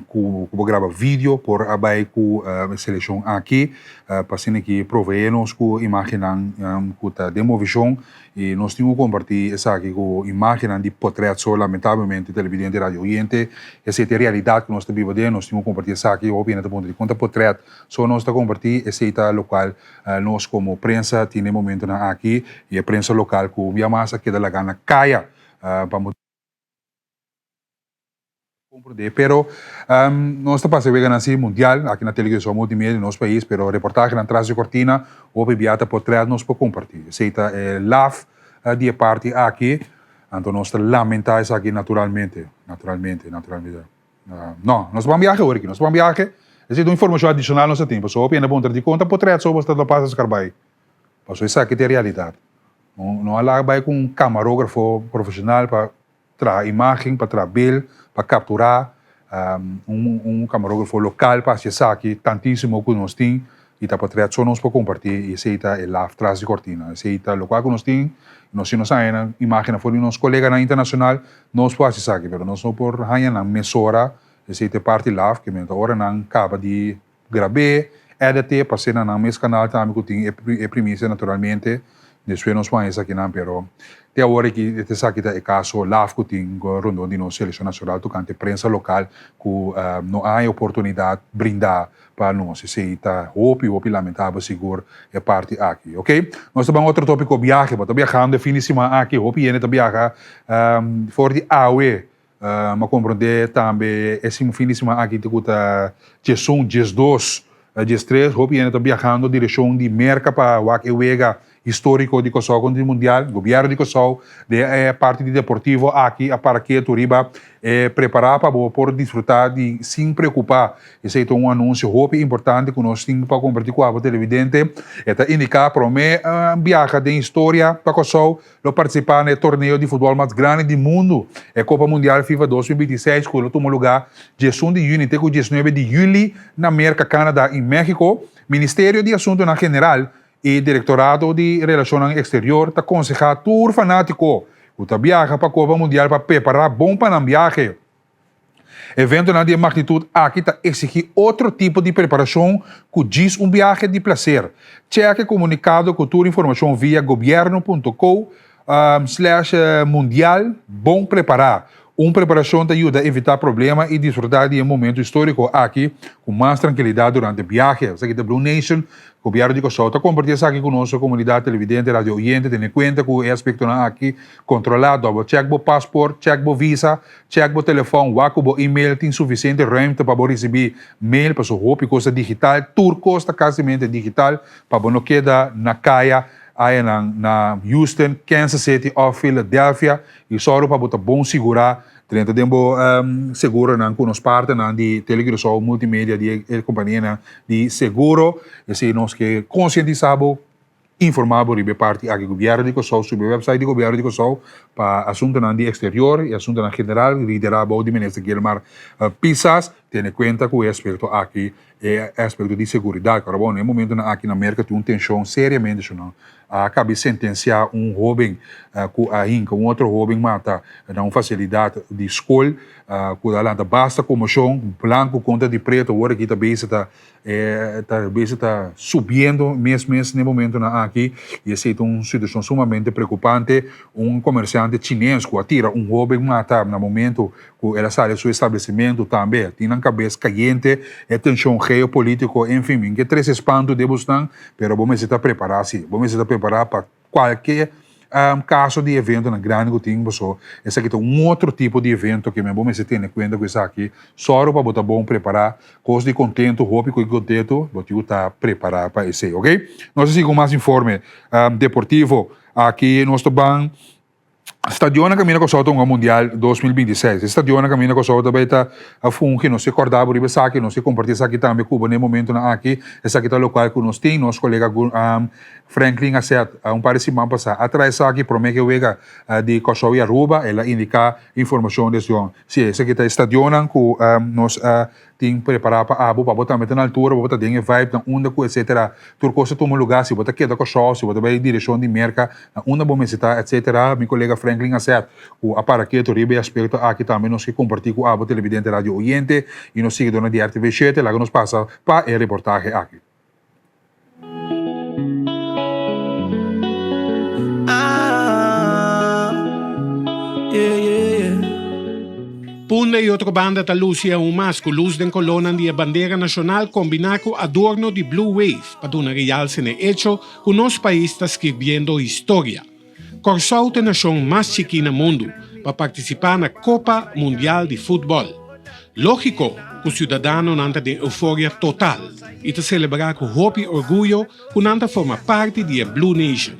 ku por graba video por a bai ku e selekshon aki pa asina ki proveé nos ku imágennan ku ta den movishon i nos tin ku kompartí esaki ku imágennan di potrèt so lamentablemente televidente i radio oyente esei ta e realidat ku nos ta biba den nos tin ku kompartí esaki hopi hende ta puntra dikon ta potrèt so nos ta kompartí esei ta lokual Nos komo prensa tin e momentonan aki i e prensa lokal ku un bia mas a keda laga na kaya pa komprondé. Pero nos ta pasa e weganan si mundial aki na Televisor Multimedia di nos pais, pero reportahenan tras di kortina hopi bia ta portret nos por kompartí. Esei ta e laf di e parti aki, anto nos ta lamentá esaki naturalmente, naturalmente, naturalmente. No, nos ta ban biahe awor aki, nos ta ban biahe. Esei ta un informashon adishonal nos ta tin, pasobra hopi hende a puntra dikon ta potret so bo ta pasa skarbai. Pasobra esaki ta e realidat. No no a laga bai ku un kamarógrafo profeshonal pa traha imágen, pa traha bel, pa kapturá un un kamarógrafo lokal pa hasi esaki tantísimo ku nos tin i ta potret so nos por kompartí i esei ta e laf tras di kortina. Esei ta lokual ku nos tin, nos si nos haña nan imágennan for di nos koleganan internashonal Nos por hasi esaki, pero nos no por haña nan mesora, esei ta e parti laf, ke mester ora nan kaba di grab'é, edit'é, pas'é na nan mes kanal tambe ku tin e primisia naturalmente, despues nos por haña esakinan, pero te awor aki esaki ta e kaso laf ku tin rondon di nos selekshon nashonal tokante prensa lokal ku no a haña oportunidat brindá pa nos. Esei ta hopi, hopi lamentabel sigur e parti aki. Ok, nos ta ban otro tópiko, biahe. Bo ta biahando e fin di siman aki, hopi hende ta biaha for di awe. Mi a komprondé tambe e fin di siman aki ku ta diesun, diesdos, diestres, hopi hende ta biahando direkshon di Merka pa wak e wega Historico di Kòrsou kontra di Mundial, Gobièrnu di Kòrsou den e parti di deportivo aki a para ketu riba e prepará pa bo por disfrutá di sin preokupá. Esei ta un anunsio hopi importante ku nos tin pa kompartí ku abo televidente. E ta indiká promé biaha den historia pa Kòrsou lo partisipá na e torneo di futbòl mas grandi di mundu, e Kopa Mundial FIFA 2026 ku lo tuma lugá diesun di yüni te ku diesnuebe di yüli na Merka, Kanada i México. Ministerio di Asuntunan General E Direktorado di Relashonnan Eksterior ta konsehá tur fanátiko ku ta biaha pa Kopa Mundial pa prepará bon pa nan biahe. Eventonan di e magnitut aki ta eksigí otro tipo di preparashon ku djis un biahe di plaser. Chèk e komunikado ku tur informashon via gobierno punto co slash mundial bon prepará. Un preparashon ta yuda evitá problema i disfrutá di e momentu históriko aki ku mas trankilidat durante biahe. Esaki ta Blue Nation. Gobièrnu di Kòrsou ta kompartí esaki ku nos komunidat televidente, radio oyente. Tene kuenta ku e aspektonan aki, kontrolá, dòbel chèk bo pasport, chèk bo visa, chèk bo telefòn, wak ku bo email tin sufisiente ruimte pa bo risibí mail, pasobra hopi kos ta digital, tur kos ta kasimente digital pa bo no keda na kaya Ayanan na Houston, Kansas City òf Philadelphia i sòru pa bo ta bon sigurá drenta den bo seguronan ku nos partnernan di Tele Curaçao Multimedia di e kompanianan di seguro. Esei nos ke konsientisá bo, informá bo riba e parti aki. Gobièrnu di Kòrsou subi e wèpsait di Gobièrnu di Kòrsou pa asuntunan di eksterior i asuntunan general liderá bou di Minister Gilmar Pisas. Tene kuenta ku e aspekto aki E aspecto di seguridad, ora bon, e momentonan aki na Merca tin un tension seriamente su nan a caba di sentencia un hoben cu a hinca un otro hoben mata na un facilidad di scol cu a lanta basta conmocion, blanco contra di preto, awor aki ta bezig ta ta bezig ta subiendo mes mes na e momentonan aki y esey ta un situacion sumamente preocupante, un comerciante chines cu a tira un hoben mata na momento ku el a sali su establesimentu tambe tin nan kabes kayente, e tenshon geopolitiko, enfin, mi ke trese spantu den bosnan, pero bo mester ta prepará si, bo mester ta prepará pa kualke kaso di eventonan grandi ku tin, paso esaki ta un otro tipo di evento ke men bo mester tene kuenta ku esaki, sòru pa bo ta bon prepará, kos di kontentu, hopi ku kontentu, bo tin ku ta prepará pa esei, oke. Nos a sigui ku mas informe deportivo, aki nos ta ban. Stadionnan kaminda Kòrsou ta hunga Mundial 2026. E stadionnan kaminda Kòrsou ta bai ta a fungi, nos ke kòrda bo riba esaki, nos ke kompartí esaki tambe ku bo na e momentunan aki. Esaki ta lokual ku nos tin. Nos kolega Franklin a sèt un par di siman pasá a traha esaki promé ku e wega di Kòrsou i Aruba. El a indiká informashon desde on. Sí, esaki ta e stadionnan ku nos a Tin prepará pa abo, pa bo tambe ta na altura, bo ta den e vibe na unda ku etcetera. Tur kos ta tuma lugá, si bo ta keda Kòrsou, si bo ta bai direkshon di Merka, na unda bo mester ta etcetera. Mi kolega Frank. Franklin Asset ku a para ketu riba e aspekto aki tambe nos ke kompartí ku abo televidente radio oyente i nos siguidornan di RTV shete. Laga nos pasa pa e reportahe aki. Punda i otro banda ta lusi aun mas ku lus den kolónan di e bandera nashonal kombiná ku adorno di Blue Wave pa duna realse n'e echo ku nos pais ta skirbiendo historia. Kòrsou ta e nashon mas chikí na mundu pa partisipá na Kopa Mundial di Futbòl. Lógiko ku siudadanonan ta den euforia total i ta selebrá ku hopi orguyo ku nan ta forma parti di e Blue Nation.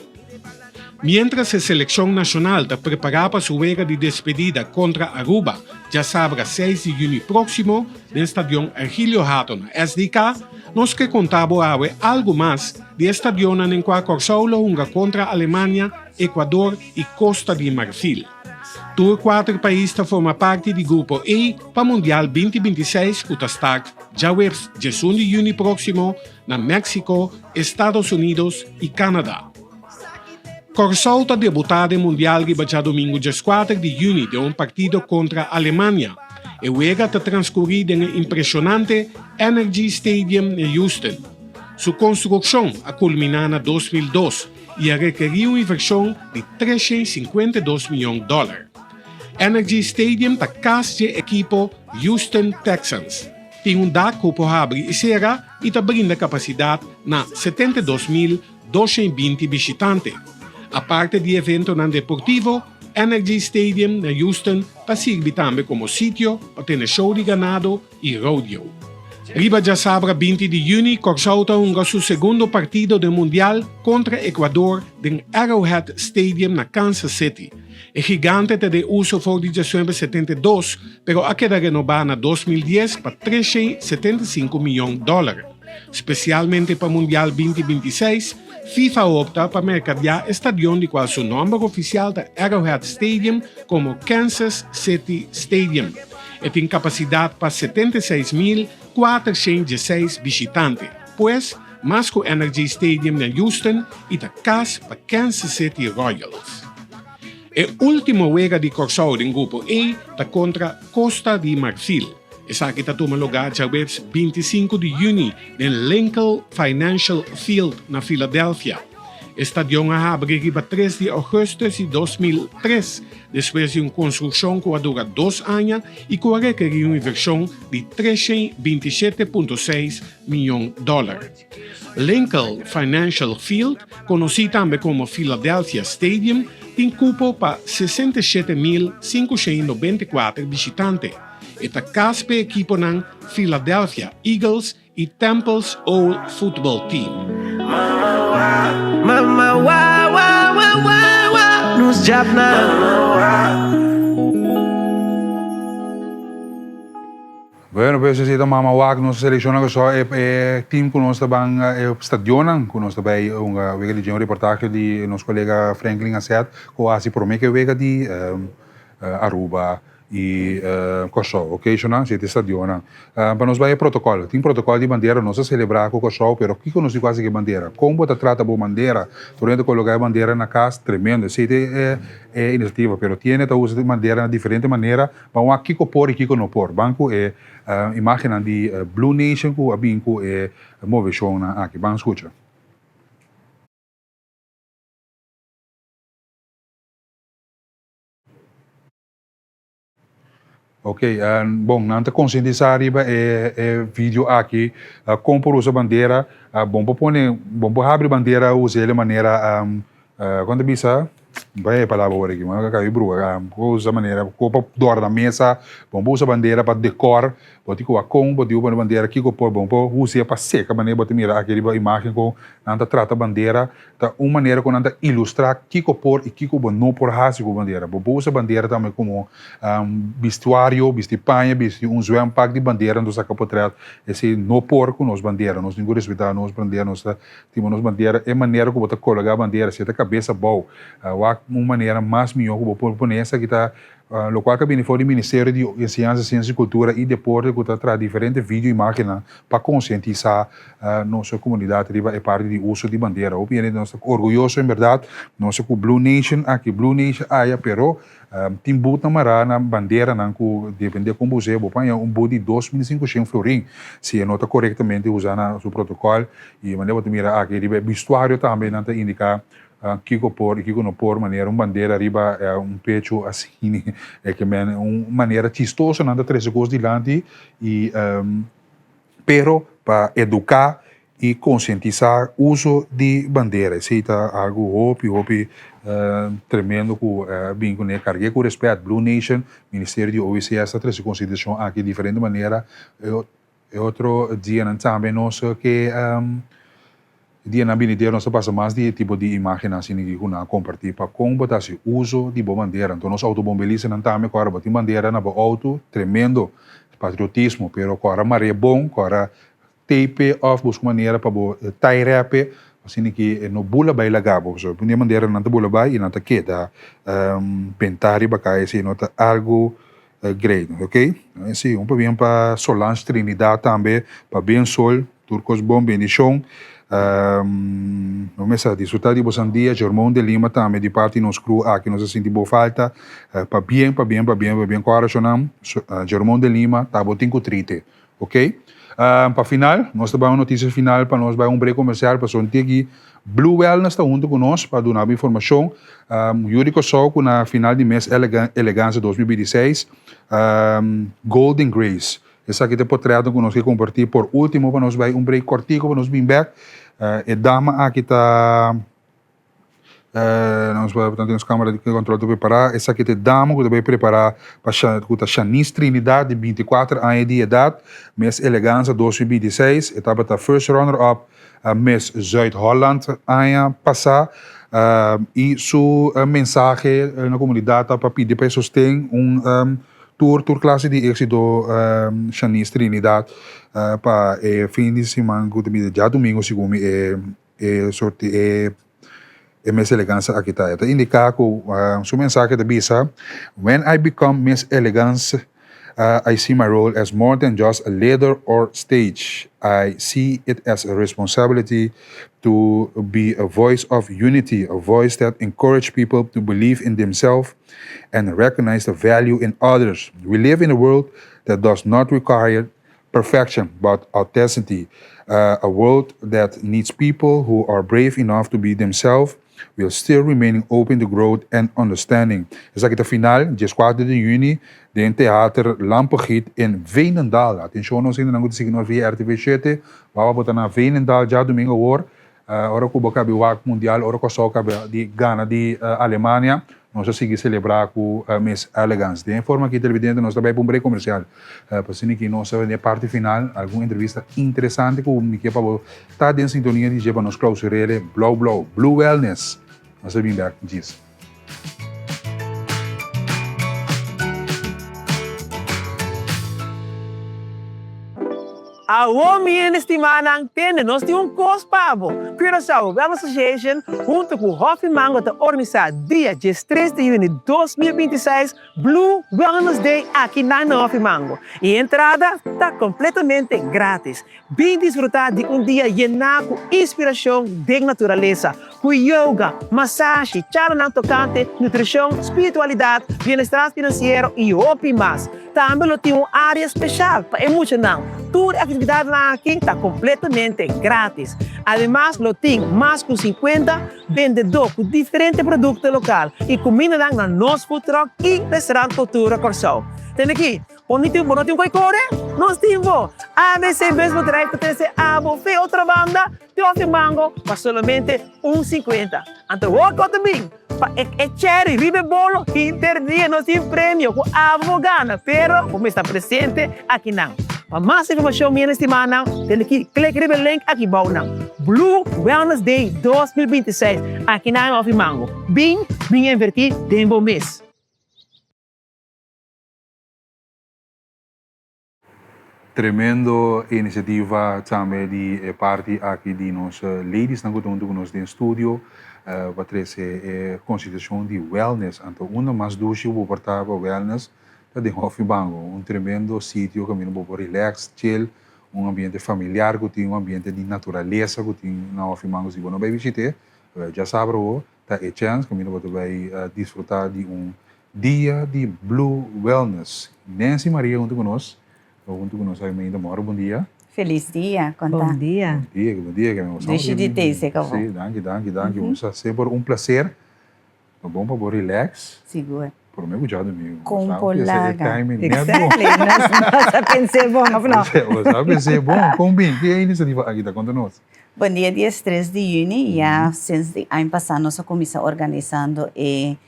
Miéntras e selekshon nashonal ta prepará pa su wega di despedida kontra Aruba djasabra seis di yüni próksimo den Stadion Ergilio Hato na SDK, nos ke konta bo awe algu mas Di e stadionnan den kua Kòrsou lo hunga kontra Alemania, Ekuador i Kosta di Marfil. Tur kuater pais ta forma parti di Grupo E pa Mundial 2026 ku ta start djaweps 11 di yüni próksimo na Mèksiko, Estados Unidos i Kanada. Kòrsou ta debutá den Mundial riba djadumingu 14 di yüni den un partido kontra Alemania. E wega ta transkurí den e impreshonante Energy Stadium na Houston. Su konstrukshon a kulminá na 2002 i a rekerí un invershon di 352 mion dòler. Energy Stadium ta kas dje ekipo Houston Texans. Tin un dak ku por habri i sera i ta brinda kapasidat na 72,220 bishitante. Aparte di eventonan deportivo, Energy Stadium na Houston ta sirbi tambe komo sitio pa tene show di ganado i rodeo. Riba djasabra 20 di yüni Kòrsou ta hunga su segundo partido den Mundial kontra Ecuador den Arrowhead Stadium na Kansas City. E gigante ta den uso for di djasnuebe 72 pero a keda renobá na 2010 pa 375 miyon dòler. Spesialmente pa Mundial 2026, FIFA a opta pa merkadiá e stadion di kual su nòmber ofisial ta Arrowhead Stadium komo Kansas City Stadium. E tin kapasidat pa 76,416 bishitante, pues mas ku NRG Stadium na Houston i ta kas pa Kansas City Royals. E último wega di Kòrsou den Grupo E ta kontra Kosta di Marfil. Esaki ta tuma lugá djaweps 25 di yüni den Lincoln Financial Field na Philadelphia. E stadion a habri riba 3 di ougùstùs di 2003 despues di un konstrukshon ku a dura dos aña i ku a rekerí un invershon di 327.6 mion dòler. Lincoln Financial Field, konosí tambe komo Philadelphia Stadium, tin kupo pa 67,594 bishitante. E ta kas p'e ekiponan Philadelphia Eagles i Temple's Owl Football Team. Mama wa wa wa wa wa nos djapna. Bueno, pues esei ta Mama Wak, nos selecciona cu so e e team cu nos ta ban e stadionnan cu nos ta bay hunga wega di dje. Un reportahe di nos colega Franklin Asset cu a haci prome cu e wega di Aruba i Kòrsou. Oke, shona, si e ta e stadionnan. Pa nos bai e protokòl. Tin protokòl di bandera, nos a selebrá ku Kòrsou, pero kiko nos di ku hasi ku e bandera? Kon bo ta trata bo bandera? Tur hende ta koloká e bandera na kas, tremendo. Esei ta e e inisiativa, pero tiene ta usa e bandera na diferente manera. Ban wak kiko por i kiko no por. Ban ku e imágennan di Blue Nation ku a bin ku e moveshonnan aki. Ban skucha. Ok, bon, nan ta konsientisá riba e e video aki kon por usa bandera. Bon por pone, bon por habri bandera usa el manera kon ta bisa? Bai e palabra awor aki, mi a kabi brua. Por usa manera ku pa dòrna mesa, bon por usa bandera pa dekòr. Bo tin ku wak kon bo diu pone bandera, kiko por, bon por usa pa seka manera bo ta mira aki riba imágen kon nan ta trata bandera. Ta un manera ku nan ta ilustrá kiko por i kiko bo no por hasi ku bandera. Bo por usa bandera tambe komo bistuario, bisti paña, bisti un zwempak di bandera anto saka potrèt. Esei no por ku nos bandera. Nos tin ku respetá nos bandera, nos ta stima nos bandera. E manera ku bo ta kologá bandera, si e ta kabes abou. Wak un manera mas mihó ku bo por pone esaki ta lokual ku a bini for di Ministerio di Enseñansa, Siensia i Kultura i Deporte ku ta traha diferente video imágennan pa konsientisá nos komunidat riba e parti di uso di bandera. Hopi hende nos ta orguyoso en bèrdat nos ku Blue Nation aki, Blue Nation aya pero tin butnan mará na banderanan ku depende kon bo us'é bo por haña un but di 2500 florin si e no ta korektamente usá na su protokòl i manera bo ta mira aki riba e bistuario tambe nan ta indiká Kiko por i kiko no por, manera un bandera riba un pechu asini, e ke men un manera chistoso nan ta trese kos dilanti i pero pa eduká i konsientisá uso di bandera. Esei ta algu hopi hopi tremendo ku a bin kuné. Karg'é ku rèspèt, Blue Nation, Ministerio di OECS ta trese konsientisashon aki diferente manera. E otro dianan tambe nos ke dianan binidero nos ta pasa mas di e tipo di imagennan asina ki ku nan a kompartí pa kon bo ta hasi uso di bo bandera. Anto nos outobombelistanan tambe ku ora bo tin bandera na bo outo, tremendo patriotismo, pero ku ora mar'é bon, ku ora tape òf buska un manera pa bo tie wrap e, asina ki e no bula bai laga bo. Pasobra un di e banderanan ta bula bai i nan ta keda bentá riba kaya, esei no ta algu Great, ok. Si, un pabien pa Solange Trinidad tambe, pabien Sol, tur kos bon, bendishon. No mester a disfruta di bosan dia, Jermon de Lima tambe di parti nos crew aki nos a sinti bo falta. Pabien, pabien, pabien, pabien ku orashonnan, Jermon de Lima ta bo tin ku trite, ok. Pa final, nos ta bai un notisia final pa nos bai un break komersial pasobra tin aki Blue Wellness ta huntu ku nos pa duna bo informashon. Yu di Kòrsou ku na final di mes Elegansia 2026, Golden Grace. Esaki ta e potretnan ku nos ke kompartí. Por último pa nos bai un break kòrtiku pa nos bin bèk. E dama aki ta nos bai tantu nos kamera di kòntròl ta prepará. Esaki ta e dama ku ta bai prepará pa ku ta Shanice Trinidad di 24 aña di edat, Miss Eleganza 2026. E tabata first runner up Miss Zuid-Holland aña pasá i su mensahe na komunidat ta pa pidi pa e sosten un tur tur klase di éksito Shanice Trinidad pa e fin di siman ku ta bini djadumingu segun mi e e sorti e e Miss Eleganza aki ta. E ta indiká ku su mensahe ta bisa, When I become Miss Elegance I see my role as more than just a leader or stage. I see it as a responsibility to be a voice of unity, a voice that encourage people to believe in themselves and recognize the value in others. We live in a world that does not require perfection, but authenticity. A world that needs people who are brave enough to be themselves while still remaining open to growth and understanding. Esaki ta final, 14 di juni, den Theater Lampegiet in Veenendaal. Atencion nos hendenan cu ta sigui nos via RTV 7, wou bo ta na Veenendaal djadomingo awor. Ora cu bo cabe wak mundial, ora Kòrsou cabe di gana di Alemania, nos a sigui celebra cu Miss Elegance. Den e forma aki televidente nos ta bay pa un break comercial. Pa asina ki nos ta den e parti final algun entrevista interesante cu mi ke pa bo ta den sintonia di dje pa nos clausurele Blauw Blauw, Blue Wellness. Nos ta bin bek djis. Awor mi hende stimánan, tende, nos tin un kos pa bo! Curaçao Wellness Association huntu ku Hofi Mango ta organisá dia 13 di yüni 2026 Blue Wellness Day aki na na Hofi Mango. I e entrada ta kompletamente grátis. Bin disfrutá di un dia yená ku inspirashon den naturalesa, ku yoga, masashi, charlanan tokante nutrishon, spiritualidat, bienestar finansiero i hopi mas. Tambe lo tin un área speshal pa e muchanan. Tur e aktividatnan aki ta kompletamente grátis. Ademas lo tin mas ku 50 bendedó ku diferente produkto lokal i kumindanan na nos food truck i restaurant Kultura Kòrsou. Tende aki, Bo no tin bo no tin ku e kore? Nos tin bo! ABC Busbedrijf ta trese abo fe otro banda di Hofi Mango pa solamente un 50. Anto wou ku ta bin pa e e cherry riba e bolo hinter dia nos tin premio ku abo por gana pero bo mester ta presente akinan. Pa mas informashon mi estimanan tene ki klik riba e link aki bou nan. Blue Wellness Day 2026 akinan na Hofi Mango. Bin bin inverti den bo mes. Tremendo iniciativa tambe di e parti aki di nos ladiesnan cu ta hunto cu nos den studio. Pa trese e konsiderashon di wellness. Anto unda mas dushi bo por ta pa wellness ta den Hòfi Bango, un tremendo sitio kaminda bo por relax, chill, un ambiente familiar ku tin, un ambiente di naturalesa ku tin na Hòfi Mango. Si bo no bai bishit'é, djasabra bo ta e chèns kaminda bo ta bai disfrutá di un dia di Blue Wellness. Nancy Maria huntu ku nos. Huntu ku nos Arminda Moro, bon dia. Felis dia, kon ta? Bon dia. Bon dia, bon dia. Dushi di tei seka bo. Si, danki, danki, danki. Bo sa semper un placer. Ta bon pa bo relax. Sigur. Prome ku djadumingu. Kon por laga. Exactly, nos a pens'é bon, of no? Nos a pens'é bon. Kon bin? Ki e inisiativa aki ta? Konta nos. Bon dia, dia tres di yüni, ya since di aña pasá nos a kuminsá organisando e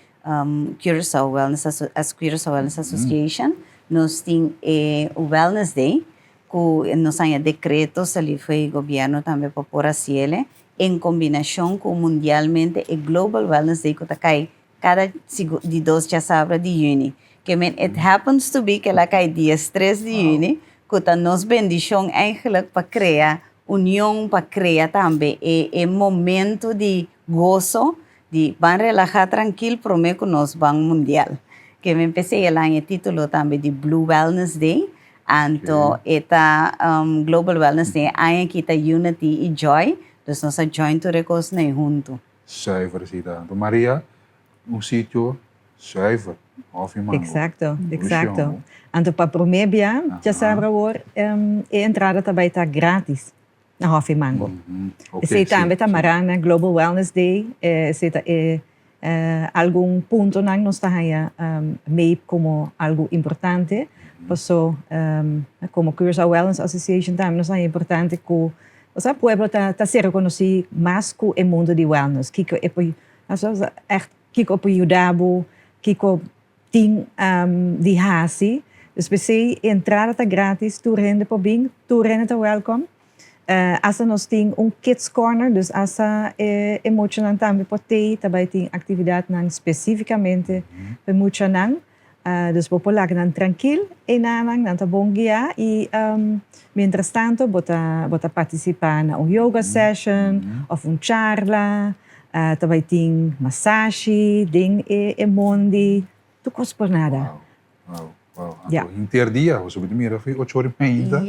Curaçao Wellness as Curaçao Wellness Association nos tin e Wellness Day ku nos haña dekreto salí for e gobièrnu tambe pa por hasiele en kombinashon ku mundialmente e Global Wellness Day ku ta kai kada di dos djasabra di yüni. Ke men it happens to be ke el a kai diestres di yüni ku ta nos bendishon eigenlijk pa krea union pa krea tambe e e momento di goso Di ban relahá trankil promé ku nos ban mundial. Ke mi empesé el haña e título tambe di Blue Wellness Day, anto e ta Global Wellness Day e aña aki ta Unity i Joy, dus nos a join tur e kosnan ei huntu. Zuiver si ta. Anto Maria, un sitio zuiver, hòf i mango. Exacto, exacto. Anto pa promé bia, djasabra awor, e entrada ta bai ta gratis. Na Hòfi Mango. Esei tambe ta mará na Global Wellness Day. Esei ta e algun puntonan nos ta haña mee komo algu importante. Paso komo Curaçao Wellness Association tambe nos ta haña importante ku osea pueblo ta ser rekonosí mas ku e mundu di wellness. Kiko e por ègt kiko por yuda bo, kiko tin di hasi. Dus p'esei e entrada ta gratis, tur hende por bin, tur hende ta welkom. Asta nos tin un kids corner, dus asta e muchanan tambe por tei, ta bai tin aktividatnan spesífikamente pa e muchanan. Dus bo por laga nan trankil einanan, nan ta bon guiá i mientras tanto bo ta bo ta partisipá na un yoga session òf un charla. Ta bai tin masashi den e mondi, tur kos por nada. Wow, wow, wow. Anto henter dia, bo subi ta mira fo'i ocho ora i meinta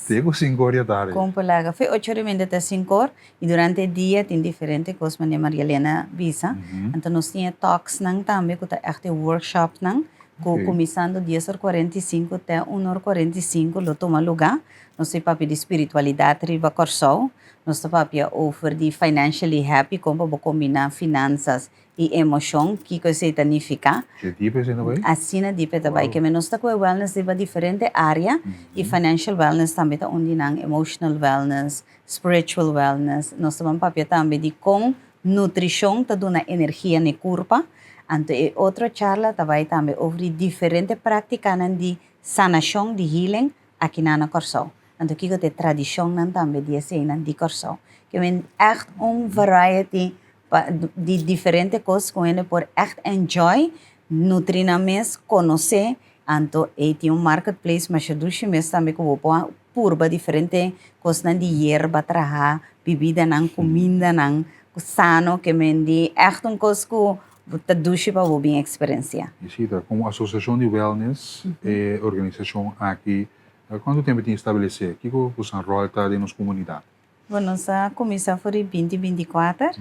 te ku sinku ora di e tardi. Kon por laga fo'i ocho ora i meinta te sinku or i durante e dia tin diferente kos manera Maria Elena bisa. Anto nos tin e talksnan tambe ku ta ègt e workshopnan ku kuminsando dies or 45 te un or 45 lo tuma lugá. Nos ta papia di spiritualidat riba Kòrsou. Nos ta papia over di financially happy, kon pa bo kombiná finansas i emoshon, kiko esei ta nifiká. Ke dip esei ta bai? Asina dip e ta bai. Keme nos ta kohe wellness riba diferente área i financial wellness tambe ta un di nan, emotional wellness, spiritual wellness. Nos ta ban papia tambe di kon nutrishon ta duna energia na e kurpa. Anto e otro charla ta bai tambe over di diferente práktikanan di sanashon, di healing, Akinan na Kòrsou. Anto kiko ta e tradishonnan tambe di eseinan di Kòrsou. Ke men ègt un variety pa di diferente kos ku hende por ègt enjoy, nutri nan mes, konosé. Anto ei tin un marketplace masha dushi mes tambe ku bo por purba diferente kosnan di yerba traha, bibidanan, kumindanan sano. Ke men di ègt un kos ku Bo ta dushi pa bo bin eksperensiá. I si ta komo asosiashon di wellness e organisashon aki kuantu tempu tin establesé? Kiko ku san ròl ta den nos komunidat? Bo nos a kuminsá for di binti 24,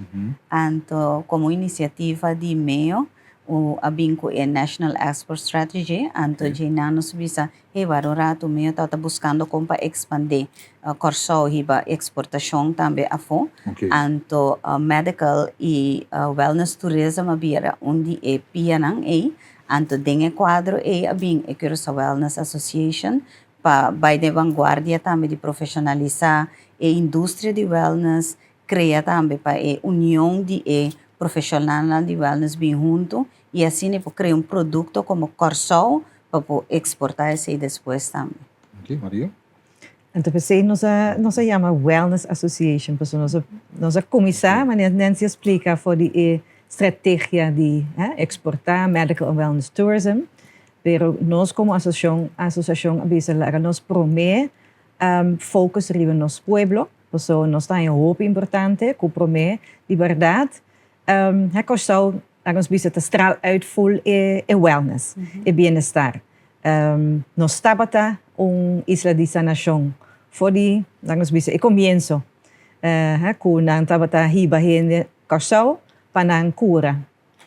anto komo inisiativa di meo u a bin ku e National Export Strategy, anto djeinan nos bisa Hey wak un ratu mi tabata buskando kon pa ekspandé Kòrsou hiba eksportashon tambe afó. Anto medical i wellness tourism a bira un di e pianan ei. Anto den e kuadro ei a bin e Curaçao Wellness Association pa bai den vanguardia tambe di profeshonalisá e industria di wellness, krea tambe pa e union di e profeshonalnan di wellness bin huntu i asina e por krea un produkto komo Kòrsou pa por eksportá esei despues tambe. Ok, Maria. Anto p'esei nos a nos a yama Wellness Association pasobra nos a nos a kuminsá manera Nancy a splika for di e strategia di eksportá medical and wellness tourism pero nos komo asosiashon asosiashon a bisa laga nos promé focus riba nos pueblo pasobra nos ta haña hopi importante ku promé di bèrdat. Um, hè, Kòrsou, laga nos bisa, ta straal uit full e, e wellness, e bienestar. Um, nos tabata un isla di sanashon for di, laga nos bisa, e komienso. Uh, hè, ku nan tabata hiba hende Kòrsou pa nan kura.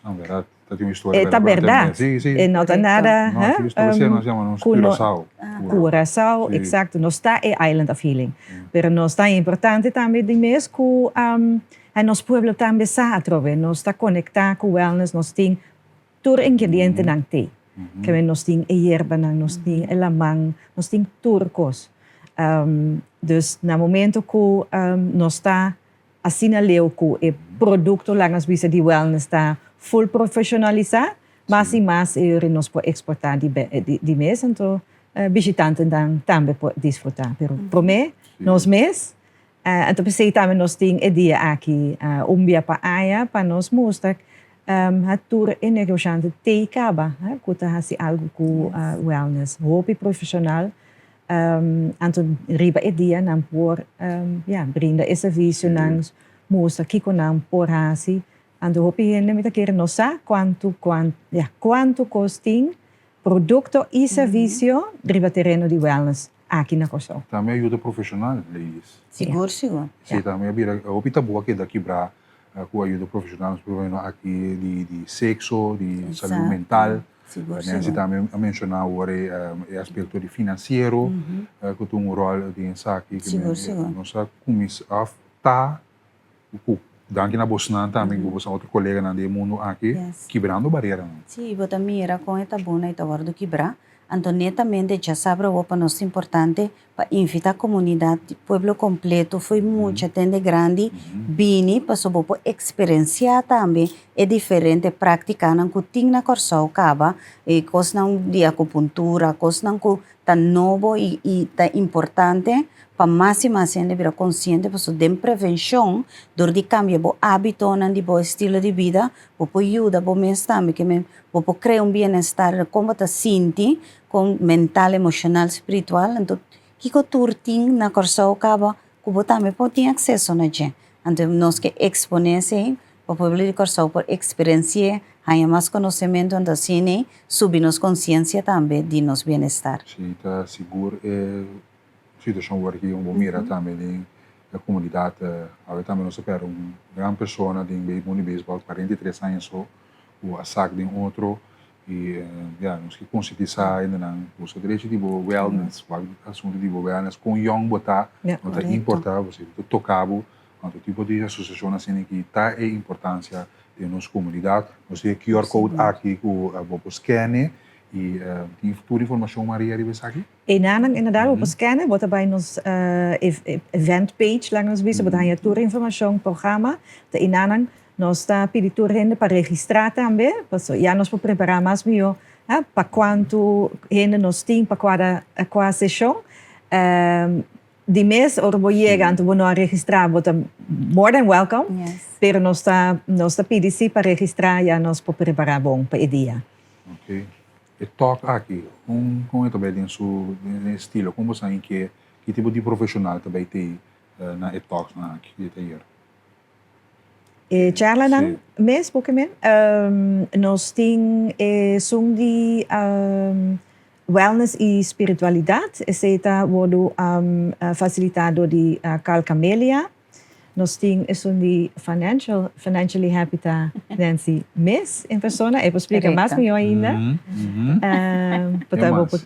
No, bèrdat. Ta tin un historia. E ta bèrdat. Si, si. E no ta nada. No, tin historia nos yama nos Curaçao. Curaçao, exacto. Nos ta e island of healing. Pero nos ta importante tambe di mes ku nos pueblo tambe sa atrobe. Nos ta konektá ku wellness, nos tin tur ingredientenan te. Ke nos tin e yerbanan, nos tin e laman, nos tin tur kos. Dus na momento ku nos ta Asina leu ku e produkto laga nos bisa di wellness ta full profeshonalisá, mas i mas e ora nos por eksportá di di mes, anto bishitantenan tambe por disfrutá. Pero promé nos mes, anto p'esei tambe nos tin e dia aki un bia pa aña pa nos mustra tur e negoshante t'ei kaba ku ta hasi algu ku wellness hopi profeshonal. Anto riba e dia nan por ya brinda e servisionan, mustra kiko nan por hasi. Anto hopi hende mi ta kere no sa kuantu ya kuantu kos tin produkto i servisio riba tereno di wellness aki na Kòrsou. Tambe ayuda profeshonal, ladies. Sigur, sigur. Si, tambe a bira hopi tabú a keda kibrá ku ayuda profeshonal, nos por mira aki di sekso, di salú mental. Nancy tambe a menshoná awor e aspekto di finansiero ku ta un ròl den esaki. Nos a kuminsá òf ta ku danki na bosnan tambe ku boso otro koleganan den e mundu aki kibrando bareranan. Sí, bo ta mira kon e tabúnan ei ta wòrdu kibrá. Anto netamente djasabra awor pa nos ta importante pa invita comunidad di pueblo completo fo'i mucha te hende grandi bini pasobra bo por experiencia tambe e diferente practicanan cu tin na Corsou caba e cosnan di acupuntura cosnan cu ta nobo y y ta importante pa mas y mas hende bira consciente pasobra den prevencion dor di cambia bo habitonan di bo estilo di bida bo por yuda bo mes tambe ke men bo por crea un bienestar con bo ta sinti Kon mental, emoshonal, spiritual, anto kiko tur tin na Kòrsou kaba ku bo tambe por tin akseso na dje. Anto nos ke eksponé esei pa pueblo di Kòrsou por eksperensi'é, haña mas konosementu, anto asina subi nos konsiensia tambe di nos bienestar. Sí, ta sigur e situashon wòrdu ki bo mira tambe den e komunidat. Awe tambe nos a pèrdè un gran persona den mundu di beisbòl, 43 aña so, ku a sak den otro. I ya, nos ke konsientisá hendenan buska derecho di bo wellness, wak asuntu di bo wellness, kon yòn bo ta, no ta importá, bo ta toká bo, anto tipo di asosiashon asina ki ta e importansia den nos komunidat. Nos tin e QR code aki ku bo por skène i tin tur informashon Maria riba esaki? Enanan inderdaad, bo por skène, bo ta bai nos event page laga nos bisa, bo ta haña tur informashon, programa, ta enanan. Nos ta pidi tur hende pa registrá tambe, paso ya nos por prepará mas mihó pa kuantu hende nos tin pa kuada kua seshon. Di mes ora bo yega anto bo no a registrá bo ta more than welcome, pero nos ta nos ta pidi si pa registrá ya nos por prepará bon pa e dia. Ok. E talk aki, kon kon e ta bai den su den e estilo? Kon bo sa in ke ki tipo di profeshonal ta bai tei na e talksnan aki di e tayer? E charlanan mes bo ke men? Nos tin esun di wellness i spiritualidat, esei ta wordu fasilitá dor di Carl Camelia. Nos tin esun di financial, financially happy ta Nancy mes en persona, e por splika mas mihó ainda. Por ta bo por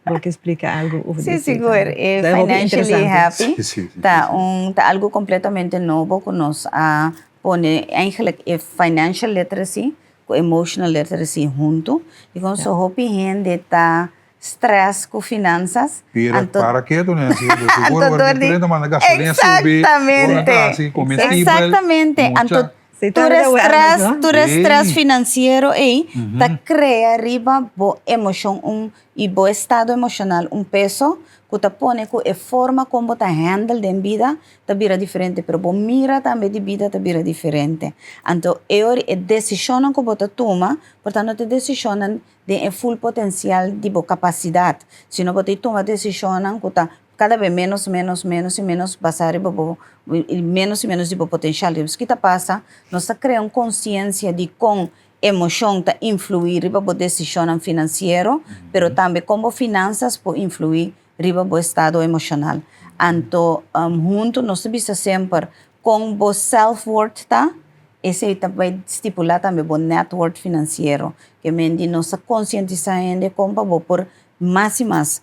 Bo ke splika algu over di esei? Sí, sigur. E Financially Happy ta un ta algu kompletamente nobo ku nos a pone eigenlijk e financial literacy ku emotional literacy huntu. Dikon so hopi hende ta stress ku finansas. Pira para ketu Nancy, de seguro ora di tur hende manda gasolina subi, ora ta hasi comestibel, Exactamente. Anto Tur e stress, tur e stress financiero ei ta crea riba bo emocion un y bo estado emocional un peso cu ta pone cu e forma con bo ta handle den bida ta bira diferente, pero bo mira tambe di bida ta bira diferente. Anto e ora e decisionnan cu bo ta tuma por ta no ta decisionnan den e full potencial di bo capacidad, sino bo ta tuma decisionnan cu ta. kada bes ménos, ménos, ménos i ménos basá riba bo, i ménos i ménos di bo potenshal. Entonces ki ta pasa? Nos ta krea un konsiensia di kon emoshon ta influí riba bo desishonnan finansiero, pero tambe kon bo finansas por influí riba bo estado emoshonal. Anto huntu nos ta bisa semper kon bo self worth ta, esei ta bai stipulá tambe bo net worth finansiero. Ke men di nos ta konsientisá hende kon pa bo por mas i mas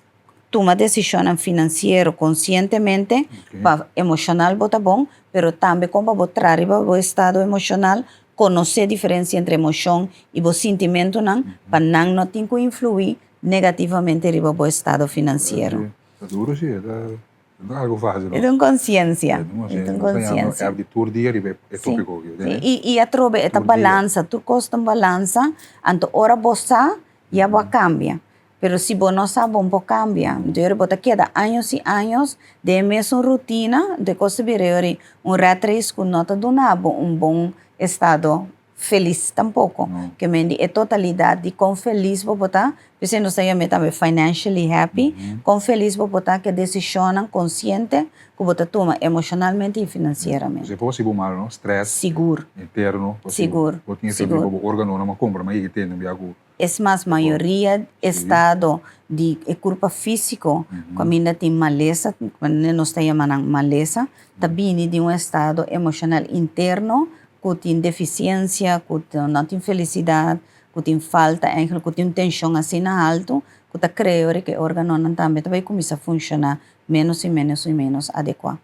tuma desishonnan finansiero konsientemente pa emoshonal bo ta bon, pero tambe kon pa bo traha riba bo estado emoshonal, konosé diferensia entre emoshon i bo sintimentunan pa nan no tin ku influí negativamente riba bo estado finansiero. Ta duro si, e ta algo fácil no. E ta un konsiensia, e ta un konsiensia. App di tur dia riba e tópiko aki. Si, i atrobe e ta balansa, tur kos ta un balansa, anto ora bo sa ya bo a kambia. Pero si bo no sa bo por cambia. Entonces yori bo ta keda años y años den e mesun rutina, entonces cos ta bira yori un rat race cu no ta duna bo un bon estado felis tampoco. Ke men di e totalidad di con felis bo por ta, p'esei nos ta yama e tambe financially happy, con felis bo por ta cu e decisionnan consciente cu bo ta tuma emocionalmente y financieramente. Esei por haci bo malo no, stress Sigur. interno, Sigur, bo tin efecto sigur. riba bo organonan, bo a compra, ma yega e tende un bia cu Es mas, mayoria estado di e kurpa físiko kaminda tin malesa, kaminda nos ta yama nan malesa, ta bini di un estado emoshonal interno ku tin defisiensia, ku no tin felisidat, ku tin falta eigenlijk, ku tin un tenshon asina haltu ku ta krea ora ku e órganonan tambe ta bai kuminsá funshoná ménos i ménos i ménos adekuá.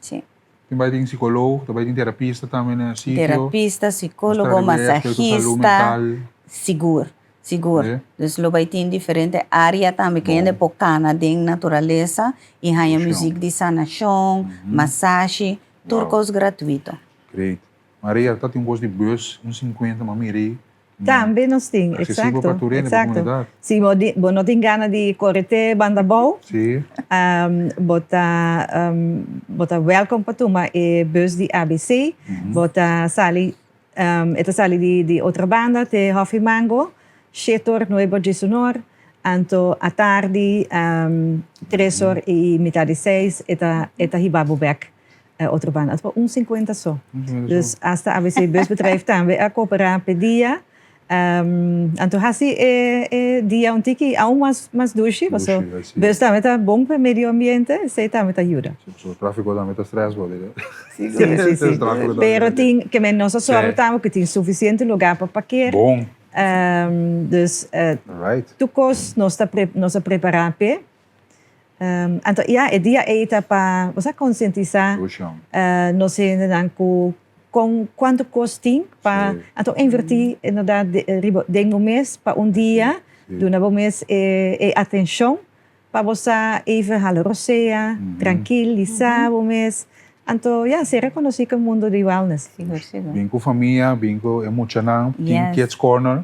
Sí. Tin bai tin psicoloog, ta bai tin terapista tambe na e sitio. Terapista, psicologo, masahista, sigur, sigur. Dus lo bai tin diferente area tambe ku hende por kana den naturalesa i haña muzik di sanashon, masashi, tur kos gratuito. Great. Maria, ta tin un kos di bus, un 50, m'a mira ei. Tambe nos tin, exacto, exacto. Si bo di, bo no tin gana di kore te banda bou, bo ta, bo ta welkom pa tuma e bus di ABC. Bo ta sali, e ta sali di di Otrabanda te Hòfi Mango, shete or, nuebe or diesun or, anto atardi tres or i mitad di seis e ta e ta hiba bo bèk. Otro banda ta un 50 so. Dus hasta ABC Busbedrijf tambe a cooperá p'e dia. Anto hasi e e dia un tiki aun mas mas dushi paso bus tambe ta bon pa e medio ambiente, esei tambe ta yuda. Si, paso tráfiko tambe ta stress bo dede. Si, si, si. Pero tin, ke men nos a sòru tambe ku tin sufisiente lugá pa parkeer. Bon. Dus tur kos nos ta nos a prepará p'e. Anto ya e dia ei ta pa bo sa konsientisá nos hendenan ku kon kuantu kos tin pa anto invertí inderdat riba den bo mes pa un dia duna bo mes e atenshon pa bo sa even hala rosea trankil lisa bo mes anto ya ser rekonosí ku e mundo di wellness. Bin ku famia bin ku e muchanan tin kids corner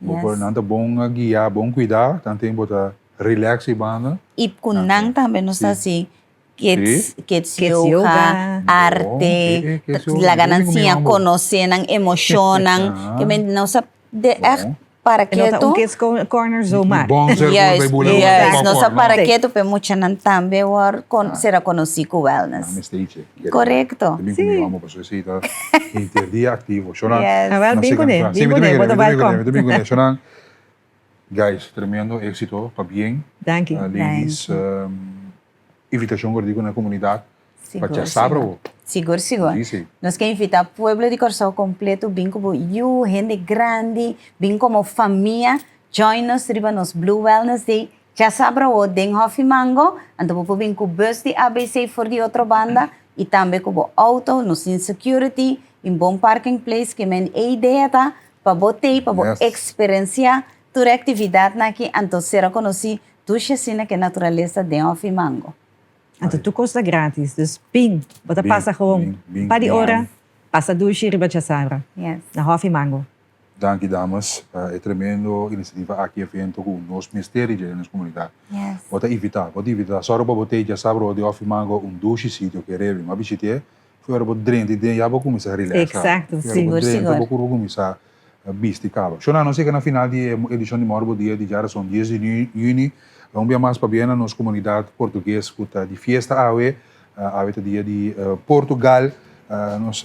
bo por nan ta bon guia bon kuida tanten bo ta Relax y banda. Y cu nan tambe nos ta haci kids, kids yoga, arte, laga nan siña conoce nan emocionnan. Ke men nos a de echt para E no ta ketu. un kids corner zomaar. Juist, juist. Nos a para ketu pa e muchanan tambe wor sera conoci cu wellness. Corecto. Yes. Awel bin cune, bin cune, bo ta welkom. Guys, tremendo exito, pabien. Danki. Ladies, invitacion cu rico na comunidad pa djasabra bo. Sigur, sigur. Nos ke invita pueblo di Corsou completo bin cu bo yu, hende grandi, bin como famia, join nos riba nos Blue Wellness Day djasabra bo den Hofi Mango, anto bo por bin cu bus di ABC for di otro banda y tambe cu bo auto, nos tin security y un bon parking place, ke men e idea ta Pa bo tei pa bo eksperensiá tur e aktividatnan aki anto sera konosí dushi asina ku e naturalesa den Hòfi Mango. Anto tur kos ta gratis, dus bin, bo ta pasa gewoon un par di ora, pasa dushi riba djasabra na Hòfi Mango. Danki damas pa e tremendo inisiativa aki, evento ku nos mester di dje den nos komunidat. Bo ta invitá, bo ta invitá. Sòru pa bo tei djasabra di Hòfi Mango, un dushi sitio kere bin. Bo a bishit'é Fu ora bo drenta i den ya bo kuminsá rilèks kaba. Exacto, Fu ora bo sigur, drenta sigur. bo kurpa kuminsá bisti kaba. Shona, nos yega na final di e edishon di Mòrbo Dia di djarason dies di yüni. Un bia mas pabia na nos komunidat portugues ku ta di fiesta awe. Awe ta dia di Portugal. Nos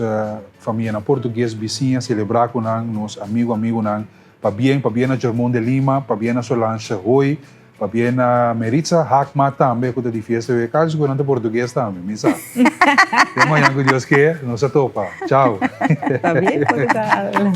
famianan portugues bisiña selebrá ku nan, nos amigu amigunan. Pabien, pabien na Jermon de Lima, pabien na Solange Hoy, pabien na Meritza Haakma tambe ku ta di fiesta awe. Kasi ku nan ta portugues tambe, mi sa. Te mañan ku Dios ke, nos a topa. Chao. Pabien, Portugal.